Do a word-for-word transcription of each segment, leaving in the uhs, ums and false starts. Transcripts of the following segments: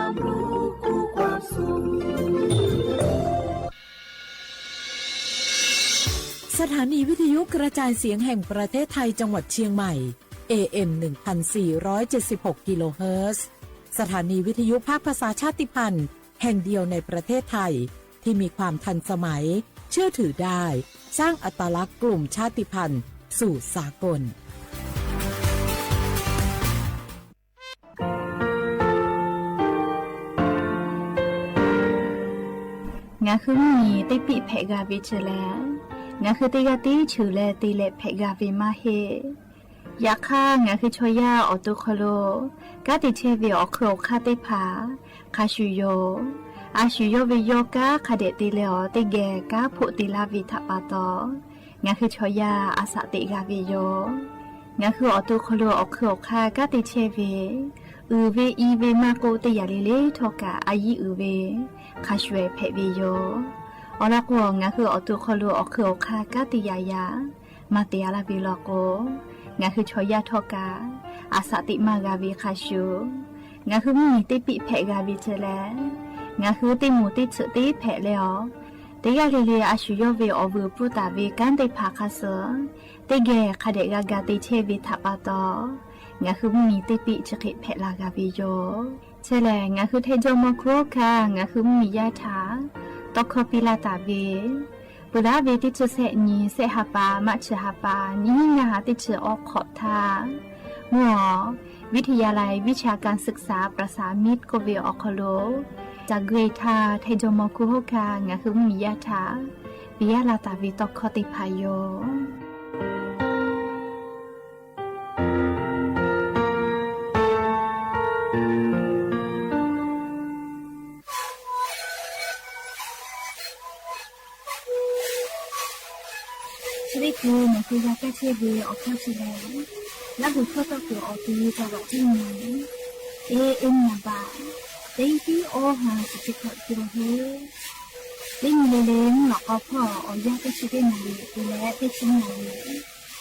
สถานีวิทยุกระจายเสียงแห่งประเทศไทยจังหวัดเชียงใหม่ เอ เอ็ม หนึ่งพันสี่ร้อยเจ็ดสิบหก กิโลเฮิรตซ์ สถานีวิทยุภาคภาษาชาติพันธุ์แห่งเดียวในประเทศไทย ที่มีความทันสมัย เชื่อถือได้ สร้างอัตลักษณ์กลุ่มชาติพันธุ์สู่สากล ငါဃုမုၢ်နံၤ တ့ပံၣ်ဖဲးဂၤဝ့ၤတလဲၣ်, ငါဃုတ့ဂၤတ့ဆူးလဲၣ် တ့လဲးဖဲးဂၤဝ့ၤမးဟ့ၣ်. ယခါ ငါဃုဆီယၢ်အီၣ်တူၢ်ခီလိာ် ကါတ့ဆဲးဝ့ၤအီၣ်ခုၣ်အီၣ်ခါသ့ၣ်တဖၣ် ခါဆူၣ်ယိာ်, အါဆူၣ်ယိာ်ဝ့ၤယိာ် ကါခါဒဲးတ့လဲးအီၤ တ့ဂဲၤကါဖိးတ့လၢဝ့ၤထးပာ်တီၤ, ငါဃုဆီယၢ်အသးတ့ဂၤဝ့ၤယိာ်. ငါဃုအီၣ်တူၢ်ခီလိာ်အီၣ်ခုၣ်အီၣ်ခါ ကါတ့ဆဲးဝ့ၤ အုၣ်ဝ့ၤအံၤဝ့ၤမးကိး တ့ယၤလံလၢထီၣ်ကး အယံၤအုၣ်ဝ့ၤ ခါဆူၣ်ဖဲးဝ့ၤယိာ်. အီၤလီၤကိး ငါဃုအီၣ်တူၢ်ခီလိာ်အီၣ်ခုၣ်အီၣ်ခါ ကါတ့ယၤယၤ မၤတ့အါလၢဝ့ၤလီၤကိး, ငါဃုဆီယၢ်ထီၣ်ကး အသးတ့မးဂၤဝ့ၤခါဆူၣ်. ငါဃုမုၢ်နံၤ တ့ပံၣ်ဖဲးဂၤဝ့ၤတလဲၣ်, ငါဃုတ့မူးတ့ဆူးတ့ဖဲးလဲအီၤ, တ့ဂၤလံၤလံၤ အါဆူၣ်ယိာ်ဝ့ၤအီၣ်ဝုၢ်ပူၤတၢ်ဝ့ၤ ကါသ့ၣ်တဖၣ်ခါဆူၣ်, တ့ဂဲၤခါဒဲးဂၤဂၤတ့ဆဲးဝ့ၤထးပာ်တီၤ, ငါဃုမုၢ်နံၤ တ့ပံၣ်ဆဲးဃ့ဖဲးလၢဂၤဝ့ၤယိာ်. ဆဲးလဲၣ် ငါဃုထဲယိမီၤခူဟီၣ်ခါ ငါဃုမုၢ်နံၤယါထး တီခီပံလၢတၢ်ဝ့ၤ ပူၤလၢဝ့ၤတ့ဆူၣ်ဆဲးနံၤ ဆဲးဟးပၢ် မးဆူၣ်ဟးပၢ် နံၣ်ဟံးနၤဟး တ့ဆူၣ်အိၣ်ခိးထါ မုၢ်အီၤ ဝိทยาลัยวิชาการศึกษาประสานมิตร ကိးဝ့ၤအီၣ်ခီလိာ် တၢ်ဂ့ၤထါ ထဲယိမီၤခူဟီၣ်ခါ ငါဃုမုၢ်နံၤယါထး ပယါလၢတၢ်ဝ့ၤတီခီသ့ၣ်တဖၣ်ယိာ်. သရ့ၣ်ပူၤ နဃုယၤကါဆဲးဝ့ၤအီၣ်ခီဆူၣ်လဲၣ်, လၢဟူးထီၣ်သီၣ်ကိၣ်အီၤ တံၤတၢ်ဝးတံၤမံၤ เอเอ็ม နံပါတ် တံၤတံၤအီဟး สิบเจ็ดกิโลเฮิรตซ์ တံၤမံၤလံၤလံၤ မုၢ်လီၤကီဖီၣ် အီၣ်ယၢ်တဆံတ့နၣ်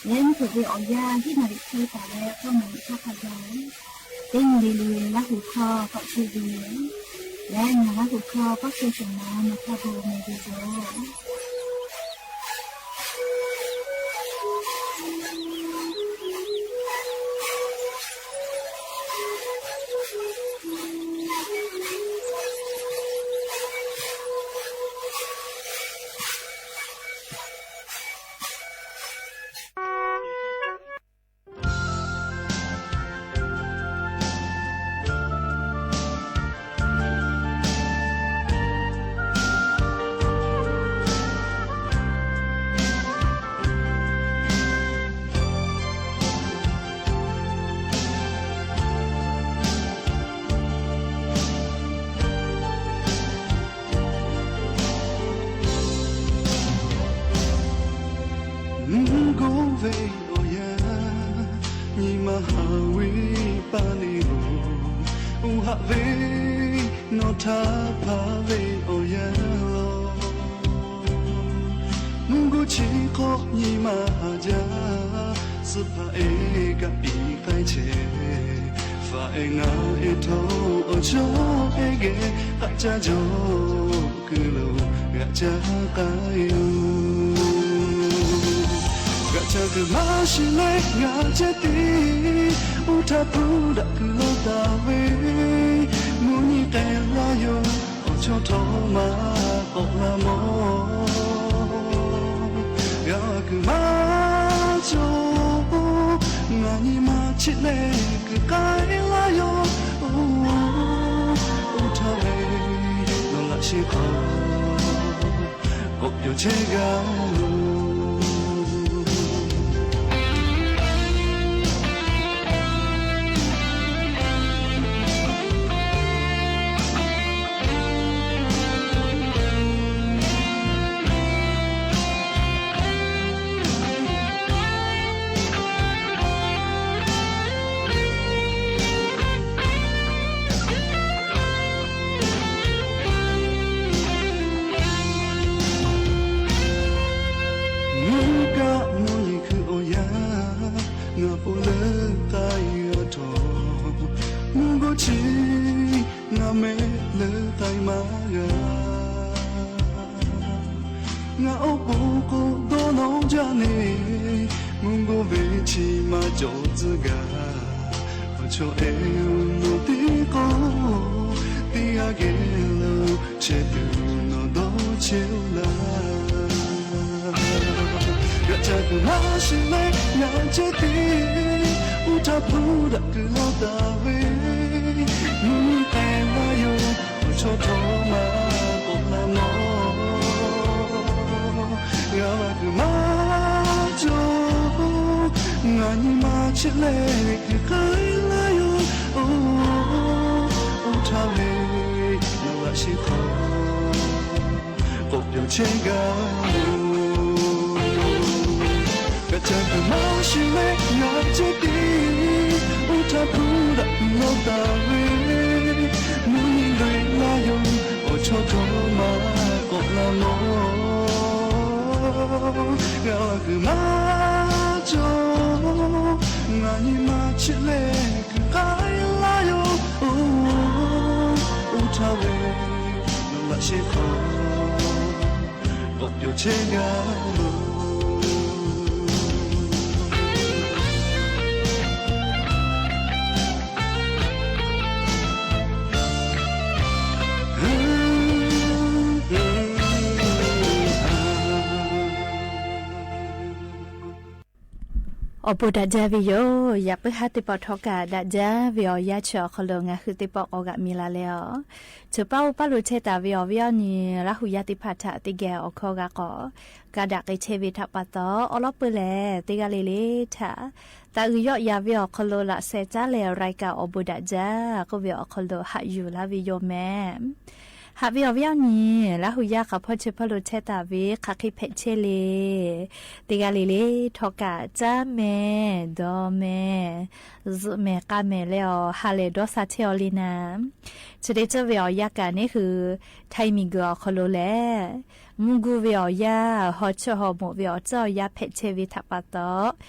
ရံၣ် တုၤလၢတဆံနၣ်ရံၣ် လၢမုၢ်ထူၣ်ဝ့ၤအီၣ်ယၢ် ဟံးနၣ်ရံၣ်ခွံတၢ်လၢ ဃိးနၣ်ရံၣ်ခီခါယီၤ တံၤမံၤလံၤလံၤ လၢဟူးထီၣ်သီၣ်ဆံဝ့ၤ လၢနၤလၢဟူးထီၣ် ပီၣ်ဃဲၣ်စၢၤနၤ နထီဘိမဲာ်ဘျီၣ်ယိာ်.မုၢ်ကိးဝ့ၤအီၣ်ယၢ် နံၤမၤဟးဝ့ၤပာ်န့ၢ်ဧိၤ, အိၣ်ဟးဝ့ၤ နီၢ်ထါဖးဝ့ၤအီၣ်ယၢ်လီၤ. မုၢ်ကိးဆံးခီနံၤမၤဟးယၢ်, သ့ၣ်ဖးအဲၣ်ကပံးဃာ်ဆဲး, ဖးအဲၣ်ငါအဲၣ်ထီၣ်အီၣ်ဆီအဲၣ်ဂဲၤ, ဂၤကၢ်ယီၤ ကလုာ် ဂၤကၢ်ကါယိာ်, ဂၤကၢ်ကမၤရှဲလဲၣ် ဂၤကၢ်တံၤ, အိၣ်ထးပူၤဒၣ်ကုၢ်လီၤတၢ်ဝ့ၤ, မုၢ်နံၤကဲလါယိာ် အီၣ်ဆီထီၣ်မၤအီၣ်လၢမီၢ်, ယၤကမၤကၠီ မၤနံၤမၤဆံးလဲၣ် ကကဲလါယိာ်, အိၣ်ထးဝဲ နီၢ်လၢ်ဆ့ကီး ကိးပယီၤဆဲးဂၤ မဲလၢတၢ်မၤဂၤ ငါအိၣ်ပိာ်ခိၣ်ဒီးနီၢ်ကၠၢန့ၣ် မုၢ်ကိၣ်ဝ့ၢ်ဆံးမၤကၠီၣ်စ့ၢ်ကီး ပဆိၣ်အဲၣ်အီၤနီၢ်သံကိး သံဂၤကဲလၢ ဆဲးတုၤနီၢ်ဒီးဆဲးလၢ ယကၠၢ်ကမၤရှုးလဲ ယကၠၢ်သံ အူထၢဖုဒၣ်ကလီတၢ်ဝဲ မုၢ်သဲလၢယိာ် အိၣ်ဆီထီၣ်မၤကိးလၢမီၢ် ယကမၤကၠီၣ် ငါနံၤမၤဆဲးလဲ ကဃၢၤလၢယိာ် အိၣ် အိၣ်ထၢဝဲ လၢ်လၢ်ဆ့ခီ ကိးပၠီဆဲးဂၤ ကၠၢ်ကမၤရှုးလဲ ယကၠၢ်သံ အူထၢဖုဒၣ်ကလီတၢ်ဝဲ မုၢ်နံၤလွံၢ်လၢယိာ် အိၣ်ဆီထီၣ်မၤကိးလၢမီၢ် ယကမၤကၠီၣ် ငါနံၤမၤဆဲးလဲ ကဃၢၤလၢယိာ် အိၣ် အိၣ်ထၢဝဲ လၢ်လၢ်ဆ့ခီ ကိးပၠီဆဲးဂၤ အိၣ်ဘိးဒၣ်ဒၢဝဲယိာ် ယပုၢ်ဟါသ့ၣ်ပီၣ်ထီၣ်ကၣ် ဒၣ်ဒၢဝဲအီၤယါဆၢအီၤခီလိာ် ငါဟုသ့ၣ်ပီၣ်ကိးဂၤမံၤလၢ်လၢအီၤ ဆိပာ်အိၣ်ပာ်လိာ်ထဲတၢ်ဝဲအီၤဝဲအီၤန့ၣ် လၢဟူးယါသ့ၣ်တဖၣ်ထၣ် သ့ၣ်ဂဲၤအီၤခီဂၤကီး ကးဒၣ်က့ၤဆဲးဝဲထၣ်ပာ်သီ အီၤလီၤပှဲၤလဲၣ် သ့ၣ်ဂၤလံၤလံၤထၣ် သးအုးယီၣ်ယၤဝဲအီၤခီလိာ် လၢ်ဆဲးကၠၢလဲၣ် ရၢၢ်ကၣ်အိၣ်ဘိးဒၣ်ဒၢ ကိးဝဲအီၤခီလိာ် ဟးယူၢ်လၢဝဲယိာ်မဲ ဟးဝဲအီၤဝဲအီၤန့ၣ် လၢဟူးယါဃၣ်ဖီ ဆိပာ်လိာ်ထဲတၢ်ဝဲ ခးဃ့ဖဲးဆဲးလံ သ့ၣ်ဂၤလံၤလံၤထီၣ်ကၣ် ကၠၢ်မဲာ် ဒီမဲာ် စူးမဲာ် ကၢ်မဲာ်လၢအီၤ ဟးလဲၣ်ဒီးစးထဲအီၤလံနၤ ဆိဒ့ကၢၢ်ဝဲအီၤယါကၣ်န့ၣ်ဃု ထၢၣ်မံၤဂုၤအီၤခီလိာ်လဲၣ် မူၢ်ဂူၤဝဲအီၤယါ ဟီၣ်ဆိၣ်ဟီၣ်မိာ်ဝဲအီၤ ကၠၢ်အီၤယါဖဲးဆဲးဝဲထၣ်ပာ်သီ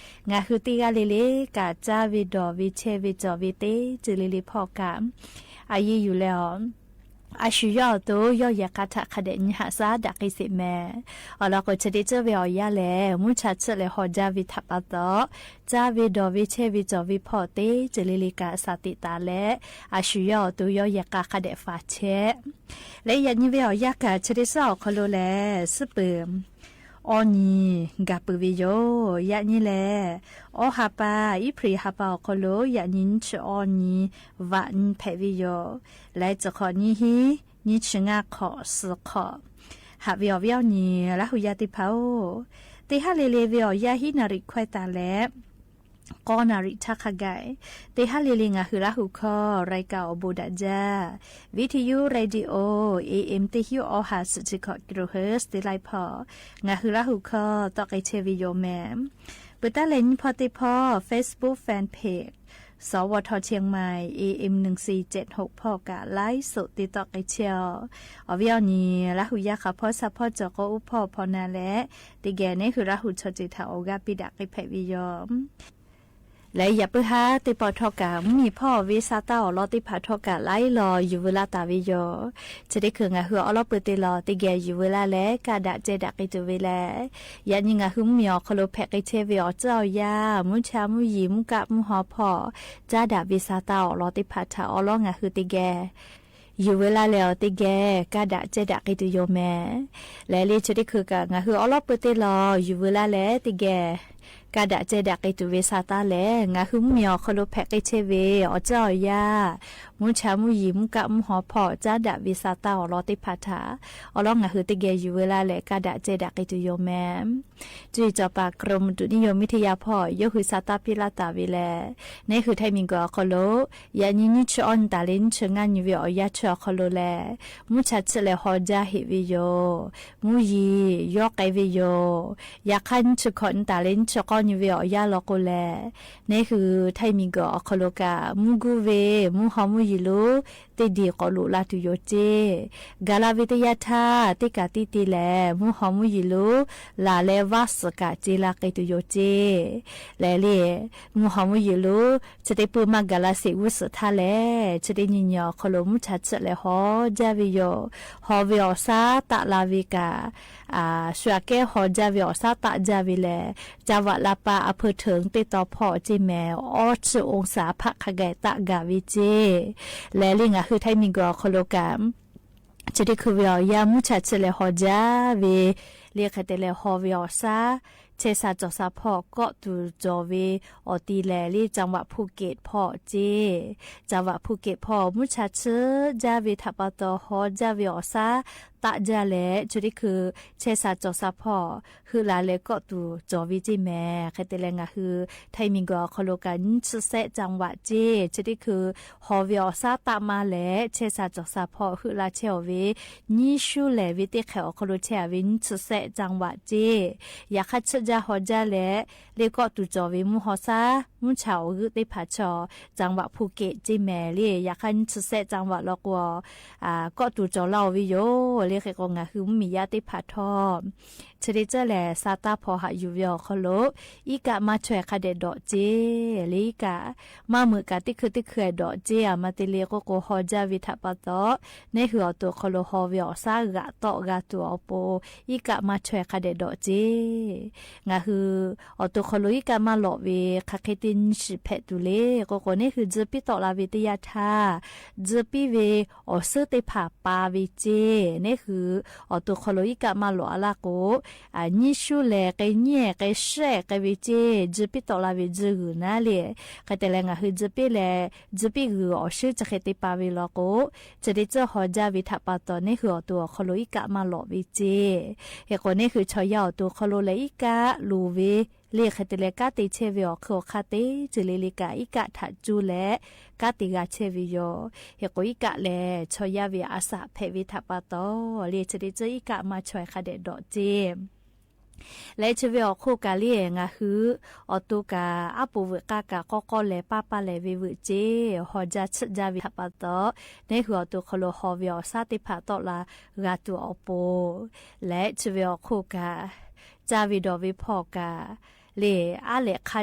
ငါဟုသ့ၣ်ဂၤလံၤလံၤ ကးကၠၢ်ဝဲဒီးဝဲဆဲးဝဲကၠီၣ်ဝဲသ့ၣ် တုၤလံလံၤဖီၣ်ကၣ် အယံၤယူၢ်လၢအီၤ အဆူၣ်ယီၣ်အသိး ယီၣ်ယဲၢ်ကါထၣ်ခါဒဲး နံၤဟးစၢ်ဒၣ်က့ၤစ့ၢ်မဲာ် အီၤလီၤကိး ဆိဒ့ကၢၢ်ဝဲအီၤယါလဲၣ် မူဆါဆၢၣ်လဲၣ် ဟီၣ်ကၠၢ်ဝဲထၣ်ပာ်သီ ကၠၢ်ဝဲဒီးဝဲဆဲးဝဲကၠီၣ်ဝဲဖီၣ်သ့ၣ် တုၤလံလံၤကၢ် အစးသ့ၣ်သၣ်လဲၣ် အဆူၣ်ယီၣ်အသိး ယီၣ်ယဲၢ်ကါခါဒဲး ဖးဆဲး လၢယၤနံၤဝဲအီၤယါကၣ် ဆိဒ့ကၢၢ်အီၤခီလိာ်လဲၣ် စံးပၢၢ် အီနံၤ ကၢ်ပၢၢ်ဝဲယိာ် ယၤနံၤလဲၣ် အီဟးပာ် အ့ဖြ့ၣ်ဟးပာ်အီၤခီလိာ် ယၤနံၤနံၣ်ဆံအီနံၤ ဝးနံၤဖဲးဝဲယိာ် လၢစခီၣ်နံၤဟံး နံၣ်ဆံငါခီၣ် စခီၣ် ဟးဝဲအီၤဝဲအီၤနံၤ လၢဟူးယါသ့ၣ်တဖၣ်ဧၢ သ့ၣ်ဟးလ့လ့ဝဲအီၤယါ ဟံးနၣ်ရံၣ်ခွဲးသးလဲၣ် ကီနၣ်ရံၣ်ထါခါဂၤ သ့ၣ်ဟးလ့လ့ ငါဟုလၢဟူးခီ ရၢၢ်ကၣ်အိၣ်ဘိးဒၣ်ဒၢ ဝံထယု ရေဒီယိ အ့ဢ့မ် သ့ၣ်ဟံးအီဟး စံးဆံခီၣ် ကံရူၢ်ဟၢၣ် သ့ၣ်လၢဖီၣ် ငါဟုလၢဟူးခီ သီၣ်က့ၤဆဲးဝဲယိာ်မဲာ် ပတၢ်လဲၤနံၤဖီသ့ၣ်ဖီ Facebook Fan Page สวท เชียงใหม่ เอเอ็ม หนึ่งสี่เจ็ดหก ဖီၣ်ကၣ် ไลฟ์สด သ့ၣ်သီၣ်က့ၤဆဲးအီၤ အီၤဝဲအီၤနံၤ လၢဟူးယါဃၣ်ဖီ ဆၣ်ဖီၣ် ကၠီၤကိၣ်အိၣ်ဖီၣ်ဖီၣ်နၤလဲၣ် သ့ၣ်ဂဲၤန့ၣ် ဟုလၢဟူးဆီၣ်တ့ၢ်ထးအီၤဂၤ ပ့ၤဒၣ်က့ၤဖဲးဝဲယိာ် လၢယပုၢ်ဟါသ့ၣ်တဖၣ်ထီၣ်ကၣ် မုၢ်နံၤဖီၣ်ဝဲစးတၢ်အီၣ်လီၤသ့ၣ်တဖၣ်ထီၣ်ကၣ် လၢအလီၢ် ယူၢ်ဝဲလၢတၢ်ဝဲယိာ် ဆိဒ့ကၢၢ် ငါဟုအီလီၤပှဲၤသ့ၣ်လီၤ သ့ၣ်ဂဲၤယူၢ်ဝဲလၢလဲၣ် ကးဒၣ်ကဲဒၣ်က့ၤတုၤဝဲလဲၣ် ယၤနံၤ ငါဟုမုၢ်မံၤအီၤခီလိာ် ဖဲးက့ၤဆဲးဝဲအီၤ ကၠၢ်အီၤယါ မူဆါမူယံၤ မူကၣ်မူဟီၣ်ဖီၣ် ကၠၢ်ဒၣ်ဝဲစးတၢ်အီၣ်လီၤသ့ၣ်တဖၣ်ထၣ် အီလီၢ် ငါဟုသ့ၣ်ဂဲၤ ယူၢ်ဝဲလၢလဲၣ်အီၤသ့ၣ်ဂဲၤ ကးဒၣ်ကဲဒၣ်က့ၤတုၤယိာ်မဲာ် လဲၤလံ ဆိဒ့ကၢၢ် ငါဟုအီလီၤပှဲၤသ့ၣ်လီၤ ယူၢ်ဝဲလၢလဲၣ်သ့ၣ်ဂဲၤ ကးဒၣ်ကဲဒၣ်က့ၤတုၤဝဲစးတၢ်လဲၣ် ငါဟုမုၢ်မံၤအီၤခီလိာ် ဖဲးက့ၤဆဲးဝဲအီၤ ကၠၢ်အီၤယါ မူဆါမူယံၤ မူကၣ်မူဟီၣ်ဖီၣ် ကၠၢ်ဒၣ်ဝဲစးတၢ်အီၣ်လီၤသ့ၣ်တဖၣ်ထၣ် အီလီၢ် ငါဟုသ့ၣ်ဂဲၤယူၢ်ဝဲလၢလဲၣ် ကးဒၣ်ကဲဒၣ်က့ၤတုၤယိာ်မဲာ် ကၠုၢ်စီၤပၤ กรมอุตุนิยมวิทยา ဖီၣ် ယိၤဟုးစးတၢ်ပ့ၤလၢတၢ်ဝဲလဲၣ် န့ၣ်ဟုးထၢၣ်မံၤကၢၢ်အီၤခီလိာ် ယၤနံၤနံၣ်ဆံအီနံၤတၢ်လၢ နံၣ်ဆံငါနံၤဝဲအီၤ ယါဆၢအီၤခီလိာ်လဲၣ် မူဆါဆၢၣ်လဲၣ် ဟီၣ်ကၠၢ်ဟ့ၣ်ဝဲယိာ် မူယံၤ ယီၣ်ကဲဝဲယိာ် ယၤခါ နံၣ်ဆံခီၣ်နံၤတၢ်လၢ နံၣ်ဆံဃိး ယူႇဝဵင်းဢေႃးယႃးလီၤၵူၺ်းလႄႈ ၼႆႉၵူၺ်း ထႆးမီၵေႃႈ ဢေႃႈ ၶေႃႈလူးၵႃႈ မူႇၵူႈဝႄႈ မူႇႁေႃမူႇယီႇလူး တေလီၵေႃႈ လူလႃးတူၺ်းယူႇၸေႈ ၵႃႇလႃႇဝေႇတယႃႇထႃႇ တေၵႃႇတီႈတေလႄႈ မူႇႁေႃမူႇယီႇလူး လႃႇလႄႈ ဝႃႉသိူဝ်ႇၵႃႇ ၸေႈလႃႈၵႆႇတူၺ်းယူႇၸေႈ လႄႈလႄႈ မူႇႁေႃမူႇယီႇလူး ၸႃႉတေပိူဝ်ႈမႃး ၵႃႇလႃႇသေႇ ဝူၺ်ႇသိူဝ်ႇထႃႇလႄႈ ၸႃႉတေယိၼ်းယိုဝ်း ဢေႃႈ ၶေႃႈလူး မူႇၸႃႇသိူဝ်ႇလႄႈ ႁေႃႈၸႃႉဝႄႈယူႇ ႁေႃႈဝႄႈဢေႃးသႃႇ တႃႇလႃႇဝေႇၵႃႇ ဢႃႇ သူၺ်ႇၵႄႇ ႁေႃႈၸႃႉဝႄႈဢေႃးသႃႇ တႃႇၸႃႉဝႄႈလႄႈ ၸႃႉဝႃႉလႃႉပႃႉ ဢၽိူဝ်ႇထိူင်း တေႇတေႃႇၽေႃႇ ၸေႈမႄႈ ဢေႃးသိုဝ်ႇဢူင်းသႃႇ ၽၢၵ်ႇၶႃႈၵႆႇ တႃႇၵႃႇဝေႇၸေႈ လႄႈလႄႈ ၼင်ႇႁိုဝ် ထႆးမီၵေႃႈ ဢေႃႈ ၶေႃႈလူးၵႃႈ ၸႃႉတေၶိုၼ်ႈဝႄႈဢေႃးယႃး မူႇၸႃႇသိူဝ်ႇလႄႈ ႁေႃႈၸႃႉဝႄႈ လႄႈ ၶႂ်ႈတေလႄႈ ႁေႃႈဝႄႈဢေႃးသႃႇ ၸႄႈသၢၼ်ၸေႃႇသၢၼ်ၽေႃႇ ၵေႃႉတူၺ်းၸေႃႇဝႄႈ ဢေႃႈ တီႈလႄႈ လႄႈ ၸင်ႇဝႃႉၽူႇၵဵတ်ႉၽေႃႇၸေႈ ၸင်ႇဝႃႉၽူႇၵဵတ်ႉၽေႃႇ မူႇၸႃႇသိူဝ်ႇၸႃႉဝႄႈ ထႃႈပႃႈတေႃႇ ႁေႃႈၸႃႉဝႄႈဢေႃးသႃႇ တႃႇၸႃႉလႄႈ ၸႃႉတေၶိုၼ်ႈ ၸႄႈသၢၼ်ၸေႃႇသၢၼ်ၽေႃႇ ႁိုဝ်လႃႇလႄႈ ၵေႃႉတူၺ်းၸေႃႇဝႄႈ ၸေႈမႄႈ ၶႂ်ႈတေလႄႈ ၼင်ႇႁိုဝ် ထႆးမီၵေႃႈ ဢေႃႈ ၶေႃႈလူးၵႃႈ ယိၼ်းသိုဝ်ႈသႄႉ ၸင်ႇဝႃႉၸေႈ ၸႃႉတေၶိုၼ်ႈ ႁေႃႈဝႄႈဢေႃးသႃႇ တႃႇမႃးလႄႈ ၸႄႈသၢၼ်ၸေႃႇသၢၼ်ၽေႃႇ ႁိုဝ်လႃႇၸေႃႇဝႄႈ ယိၼ်းသူးလႄႈဝႄႈ တေၶႂ်ႈ ဢေႃႈ ၶေႃႈလူး ၸႃႉဝႄႈ ယိၼ်းသိုဝ်ႈသႄႉ ၸင်ႇဝႃႉၸေႈ ယႃႇၶႃႈ သိုဝ်ႈၸႃႉ ႁေႃႈၸႃႉလႄႈ လႄႈ ၵေႃႉတူၺ်းၸေႃႇဝႄႈ မူႇႁေႃးသႃႇ မူႇၸႃႇဢေႃးၵိုတ်း တေၽႃႇၸေႃႇ ၸင်ႇဝႃႉၽူႇၵဵတ်ႉ ၸေႈမႄႈ လႄႈ ယႃႇၶႃႈ ယိၼ်းသိုဝ်ႈသႄႉ ၸင်ႇဝႃႉလႄႈၵေႃႈ ဢႃႇ ၵေႃႉတူၺ်းၸေႃႇလႄႈဝႄႈယူႇ လႄႈ ၶႂ်ႈၵေႃႈ ၼင်ႇႁိုဝ် မီးယႃႈ တေၽႃႇထွမ်ႇ ၸႃႉတေၸႃႉလႄႈ သႃႇတႃႇၽေႃႇ ႁႃယူႇဝႄႈ ဢေႃႈ ၶေႃႈလူး ဢီးၵႃႉမႃးထွႆႇ ၶႃႈတေတေႃႇၸေႈ လႄႈ ဢီးၵႃႉ မႃးမိူဝ်ႈၵႃႈ တေၶိုၼ်ႈ တေၶိုၼ်ႈ တေႃႇၸေႈ ဢႃႇ မႃးတေလႄႈ ၵေႃႈ ၵေႃႈ ႁေႃႈၸႃႉဝႄႈ ထႃႈပႃႈတေႃႇ ၼႆႉၶိုဝ်း ဢေႃႈ တူဝ်ၶေႃႈလူး ႁေႃႈဝႄႈဢေႃးသႃႇ ၵႃႇတေႃႇ ၵႃႇတူႇ ဢေႃႈ ပေႃး ဢီးၵႃႉမႃးထွႆႇ ၶႃႈတေတေႃႇၸေႈ ၼင်ႇႁိုဝ် ဢေႃႈ တူဝ်ၶေႃႈလူး ဢီးၵႃႉမႃးလေႃႇဝႄႈ ၶႃႈၶႂ်ႈတေယိၼ်းသိုပ်ႇၽႄႈတူၺ်းလႄႈ ၵေႃႈ ၵေႃႈ ၼႆႉၶိုဝ်း ၸိုဝ်ႈပီႈ တေႃႇလႃႇဝေႇတယႃႇထႃႇ ၸိုဝ်ႈပီႈဝႄႈ ဢေႃႈ သိုဝ်ႈတေၽႃႇပႃးဝႄႈၸေႈ ၼႆႉၶိုဝ်း ဢေႃႈ တူဝ်ၶေႃႈလူး ဢီးၵႃႉမႃးလေႃႇ ဢႃႇ လႃႇၵေႃႈ ဢႃႇ ယိၼ်းသူးလႄႈ ၵႆႉယႄႉ ၵႆႉသႄႉ ၵႆႉဝႄႈၸေႈ ၸိုဝ်ႈပီႈ တေႃႇလႃႇဝေႇ ၸိုဝ်ႈႁိုဝ်ၼႃႇလႄႈ ၶႂ်ႈတေလႄႈ ၼင်ႇႁိုဝ် ၸိုဝ်ႈပီႈလႄႈ ၸိုဝ်ႈပီႈႁိုဝ် ဢေႃႈ သိုဝ်ႈၸႃႉ ၶႂ်ႈတေပႃးဝႄႈလႄႈၵေႃႈ ၸႃႉတေၸႃႉ ႁေႃႈၸႃႉဝႄႈ ထႃႈပႃႈတေႃႇ ၼႆႉၶိုဝ်း ဢေႃႈ တူဝ်ၶေႃႈလူး ဢီးၵႃႉမႃးလေႃႇဝႄႈၸေႈ ႁဵတ်းၵေႃႈ ၼႆႉၶိုဝ်း ၸေႃႇယႃႉ ဢေႃႈ တူဝ်ၶေႃႈလူးလႄႈ ဢီးၵႃႉလူဝ်ႇဝႄႈ လႄႈ ၶႂ်ႈတေလႄႈ ၵႃႈတေၸႄႈဝႄႈ ဢေႃႈ ၶိုဝ်း ဢေႃႈ ၶႃႈတေ ၸိုဝ်ႈလႄႈ လႄႈ ၵႃႈ ဢီးၵႃႉထႃႈၸူးလႄႈ ၵႃႈတေၵႃႈၸႄႈဝႄႈယူႇ ႁဵတ်းၵေႃႈ ဢီးၵႃႉလႄႈ ၸေႃႇယႃႉဝႄႈ ဢႃႇသႃႇ ၽႄႈဝႄႈ ထႃႈပႃႈတေႃႇ လႄႈ ၸႃႉတေၸႃႉ ဢီးၵႃႉမႃးထွႆႇ ၶႃႈတေတေႃႇၸေႈ လႄႈ ၸႄႈဝႄႈ ဢေႃႈ ၶိုဝ်း ၵႃႈလႄႈ ၼင်ႇႁိုဝ် ဢေႃႈ တူဝ်ၵႃႈ ဢႃႇ ပေႃးဝႄႈ ၵႃႈၵႃႈ ၵေႃႈ ၵေႃႈလႄႈ ပႃးပႃးလႄႈ ဝႄႈဝႄႈၸေႈ ႁေႃႈၸႃႉ သိုဝ်ႈၸႃႉဝႄႈ ထႃႈပႃႈတေႃႇ ၼႆႉၶိုဝ်း ဢေႃႈ တူဝ်ၶေႃႈလူး ႁေႃႈဝႄႈဢေႃးသႃႇ တေၽႃႇတေႃႇလႃႇ ၵႃႈတူႇ ဢေႃႈ ပေႃး လႄႈ ၸႄႈဝႄႈ ဢေႃႈ ၶိုဝ်း ၵႃႈ ၸႃႉဝႄႈတေႃႇဝႄႈၽေႃႇၵႃႈ လႄႈ ဢႃႇ လႄႈ ၶႃႈၸႃႉ ၽိတ်းၽႄႈၸႃႉဝႄႈ ၸႃႉတေၽႃႇလေႃႇၵေႃႈ ၵႃႈၸေႃႇၵႆႉၸေႈ လႄႈ ၸေႃႇၸႃႉဝႄႈ ၵႃႈၸေႃႇၵႆႉၸေႈမႄႈ လႄႈ ၶႂ်ႈၵေႃႈ ဢူးပီႇၼႃႇ ဢႃႇ ၵႃႈလူဝ်ႇဝႄႈ ၸႃႉၽိတ်းၸႃႉယႃႉဝႄႈ ဢႃႇၼႃႇ ၸႃႉတေၽႃႇၵႃႈၽႄႈငၢႆႈၸႃႉ ၸေႈမႄႈ လႄႈ ႁေႃႈၸႃႉဝႄႈ ထႃႈပႃႈတေႃႇ ႁဵတ်းၵေႃႈ ၼင်ႇႁိုဝ် ဢႃႇ တႃႇဝႃႈ မူႇၸႃႉ သိုဝ်ႈၸႃႉဝႄႈ လေႃႇၵေႃႈ ၵႃႈလႄႈ မူႇၸႃႉ တႃႉၵေႃႈၸေႈ ဢေႃႈ လေႃႇၵေႃႈ မူႇၸႃႉ ၵိုတ်းသိုဝ်ႈၵႃႈလႄႈ သိုဝ်ႈၸႃႉ ႁေႃႈၸႃႉလႃႇၵေႃႈ ၼင်ႇႁိုဝ် ၸေႃႇယႃႉ မႃးၼွင်ႉမႃးထႆးမူၺ်ႉလႄႈ ပႃႇသႃႇလႃႇဝႄႈၸေႈမႄႈ ထႆးၶေႃႈလေႃႇၵေႃႈ โรคลมแดด ၵေႃႈဝႄႈၸေႈ မေႃသႃႇလႃႇႁူဝ်ဝႄႈတေႃႇၶေႃႈလေႃႇၵေႃႈ โรค heat stroke ၵေႃႈဝႄႈၽႄႈလႃႇဝႄႈၸေႈ လႄႈ ၸႃႉဝႄႈၵႃႈ ၼႆႉၶိုဝ်း ၸေႃႇယႃႉ ဢေႃႈ တူဝ်ၶေႃႈလူး ႁေႃႈၸႃႉဝႄႈ ထႃႈပႃႈတေႃႇ လႄႈ ႁေႃႈဝႄႈဢေႃးသႃႇ လႄႈ တႃႉၸႃႉလႄႈ လႄႈ တႃႉၸႃႉလႄႈ ဢေႃႈ ပႃႇၽေႃႇတေႃႇလႃႇ မႃးၵႃႈဝႄႈ ထႃႈပႃႈတေႃႇ လႄႈ ႁေႃႈၸႃႉလိုဝ်ႈၸႃႉလႃႇလႄႈ မူၺ်ႉဝႄႈၼႃႇ လႄႈ ၶႂ်ႈၵေႃႈ မူႇၸႃႉၵႃႈ ၶႂ်ႈမႃးမႃး တႃႉၵေႃႈမႄႈ လႄႈ ၸေႃႇၵႆႉမႄႈ တႃႇဝႃႈ ဢႃႇ ဝႄႈဢေႃးယႃႈၵႃႈ တေဝႄႈၵႃႈ ၵႃႈၸေႈၵႃႈၸေႈလႄႈ လႄႈ ဢႃႇ သူႇယေႃးတူဝ်ၵႃႈ ၶႃႈတေၵႃႈႁႃသႃႇ ၵႆႉဝႄႈယူႇမႄႈ လႄႈ လႄႈ ၼင်ႇႁိုဝ် ထႆးမီႇၵေႃႈ ၶေႃႈလူးၵႃႈ မူႇၵူႈဝႄႈ မူႇႁေႃႈမူႇယီႇလူး ၵႃႇလႃႇဝႄႈတယႃႇထႃႇ လႄႈ မူႇႁေႃႈသႃႇၵေႃႈဝႄႈ လႄႈ ၸႄႈသႃႇဝႄႈ ပျႃးလႃႇဝႄႈ တူၵ်းၵေႃႈယူႇ လႄႈ ယႃႇၶႃႈၵႃႈ မူႇႁေႃႈမူႇယီႇလူး ဝႃႈသိုဝ်ႈတေၽႃႇၸေႈလႃႇဝႄႈလေႃႇၵေႃႈ လူဝ်ႇဝႄႈသိုဝ်ႈဝႄႈဢေႃး ၸႄႈတေၽႃႇၵႃႈ ပႃးလႃႇတႃႇဝႄႈမႄႈ လႄႈ ၵေႃႈဝႄႈဢေႃး ၼႆႉ လႃႇႁူႉယႃႈတေၽႃႇ ယႄႈၶေႃႈ လႄႈ ဢႃႇၵႃႇၸႂ် ယႄႈမီးဢႄႇ ယႄႈမီးလူး တေၽႃႇမႃးၵေႃႈ လႄႈ ယႄႈသႄႈတေႃႇပႃႇဝႄႈ ၵူႈတူဝ်ၸေႃႇဝႄႈလေႃႇၵေႃႈ လႄႈ ၶႃႈတေ ယီႈတူဝ်ဢေႃး ပေႃးၶႃႈတေၵူႈ လႄႈ ယႄႈမီးဢႄႇ ယႄႈမီးတေၽႃႇ ဢႃႇ မႃးယီႈဝႄႈလေႃႇၵေႃႈ ပႃႇဝႄႈလေႃႇၵေႃႈ ၵႃႈၶႃႈတေၵူႈ လႄႈ မူႇႁေႃႈမူႇယီႇလူး တေလႃႇၵေႃႈ ပႃႇၸေႈတေလႃႇဝႄႈယူႇ လႄႈ လႄႈ ဢႃႇၵႃႇၸႂ် သိုဝ်ႈၸႄႈၸေႃႇဝႄႈၵႃႈ တႃႇဝႄႈယူႇ ၶႃႈပႆႇတႃႇထူႇပႃႇ လႄႈ သိုဝ်ႈၸႄႈၸေႃႇၵေႃႈ ဢႃႇၸႂ်ၵေႃႈဝႄႈမႄႈ ႁေႃႈဝႄႈဢေႃးသႃႇၵႃႈ ဢႃႇၸ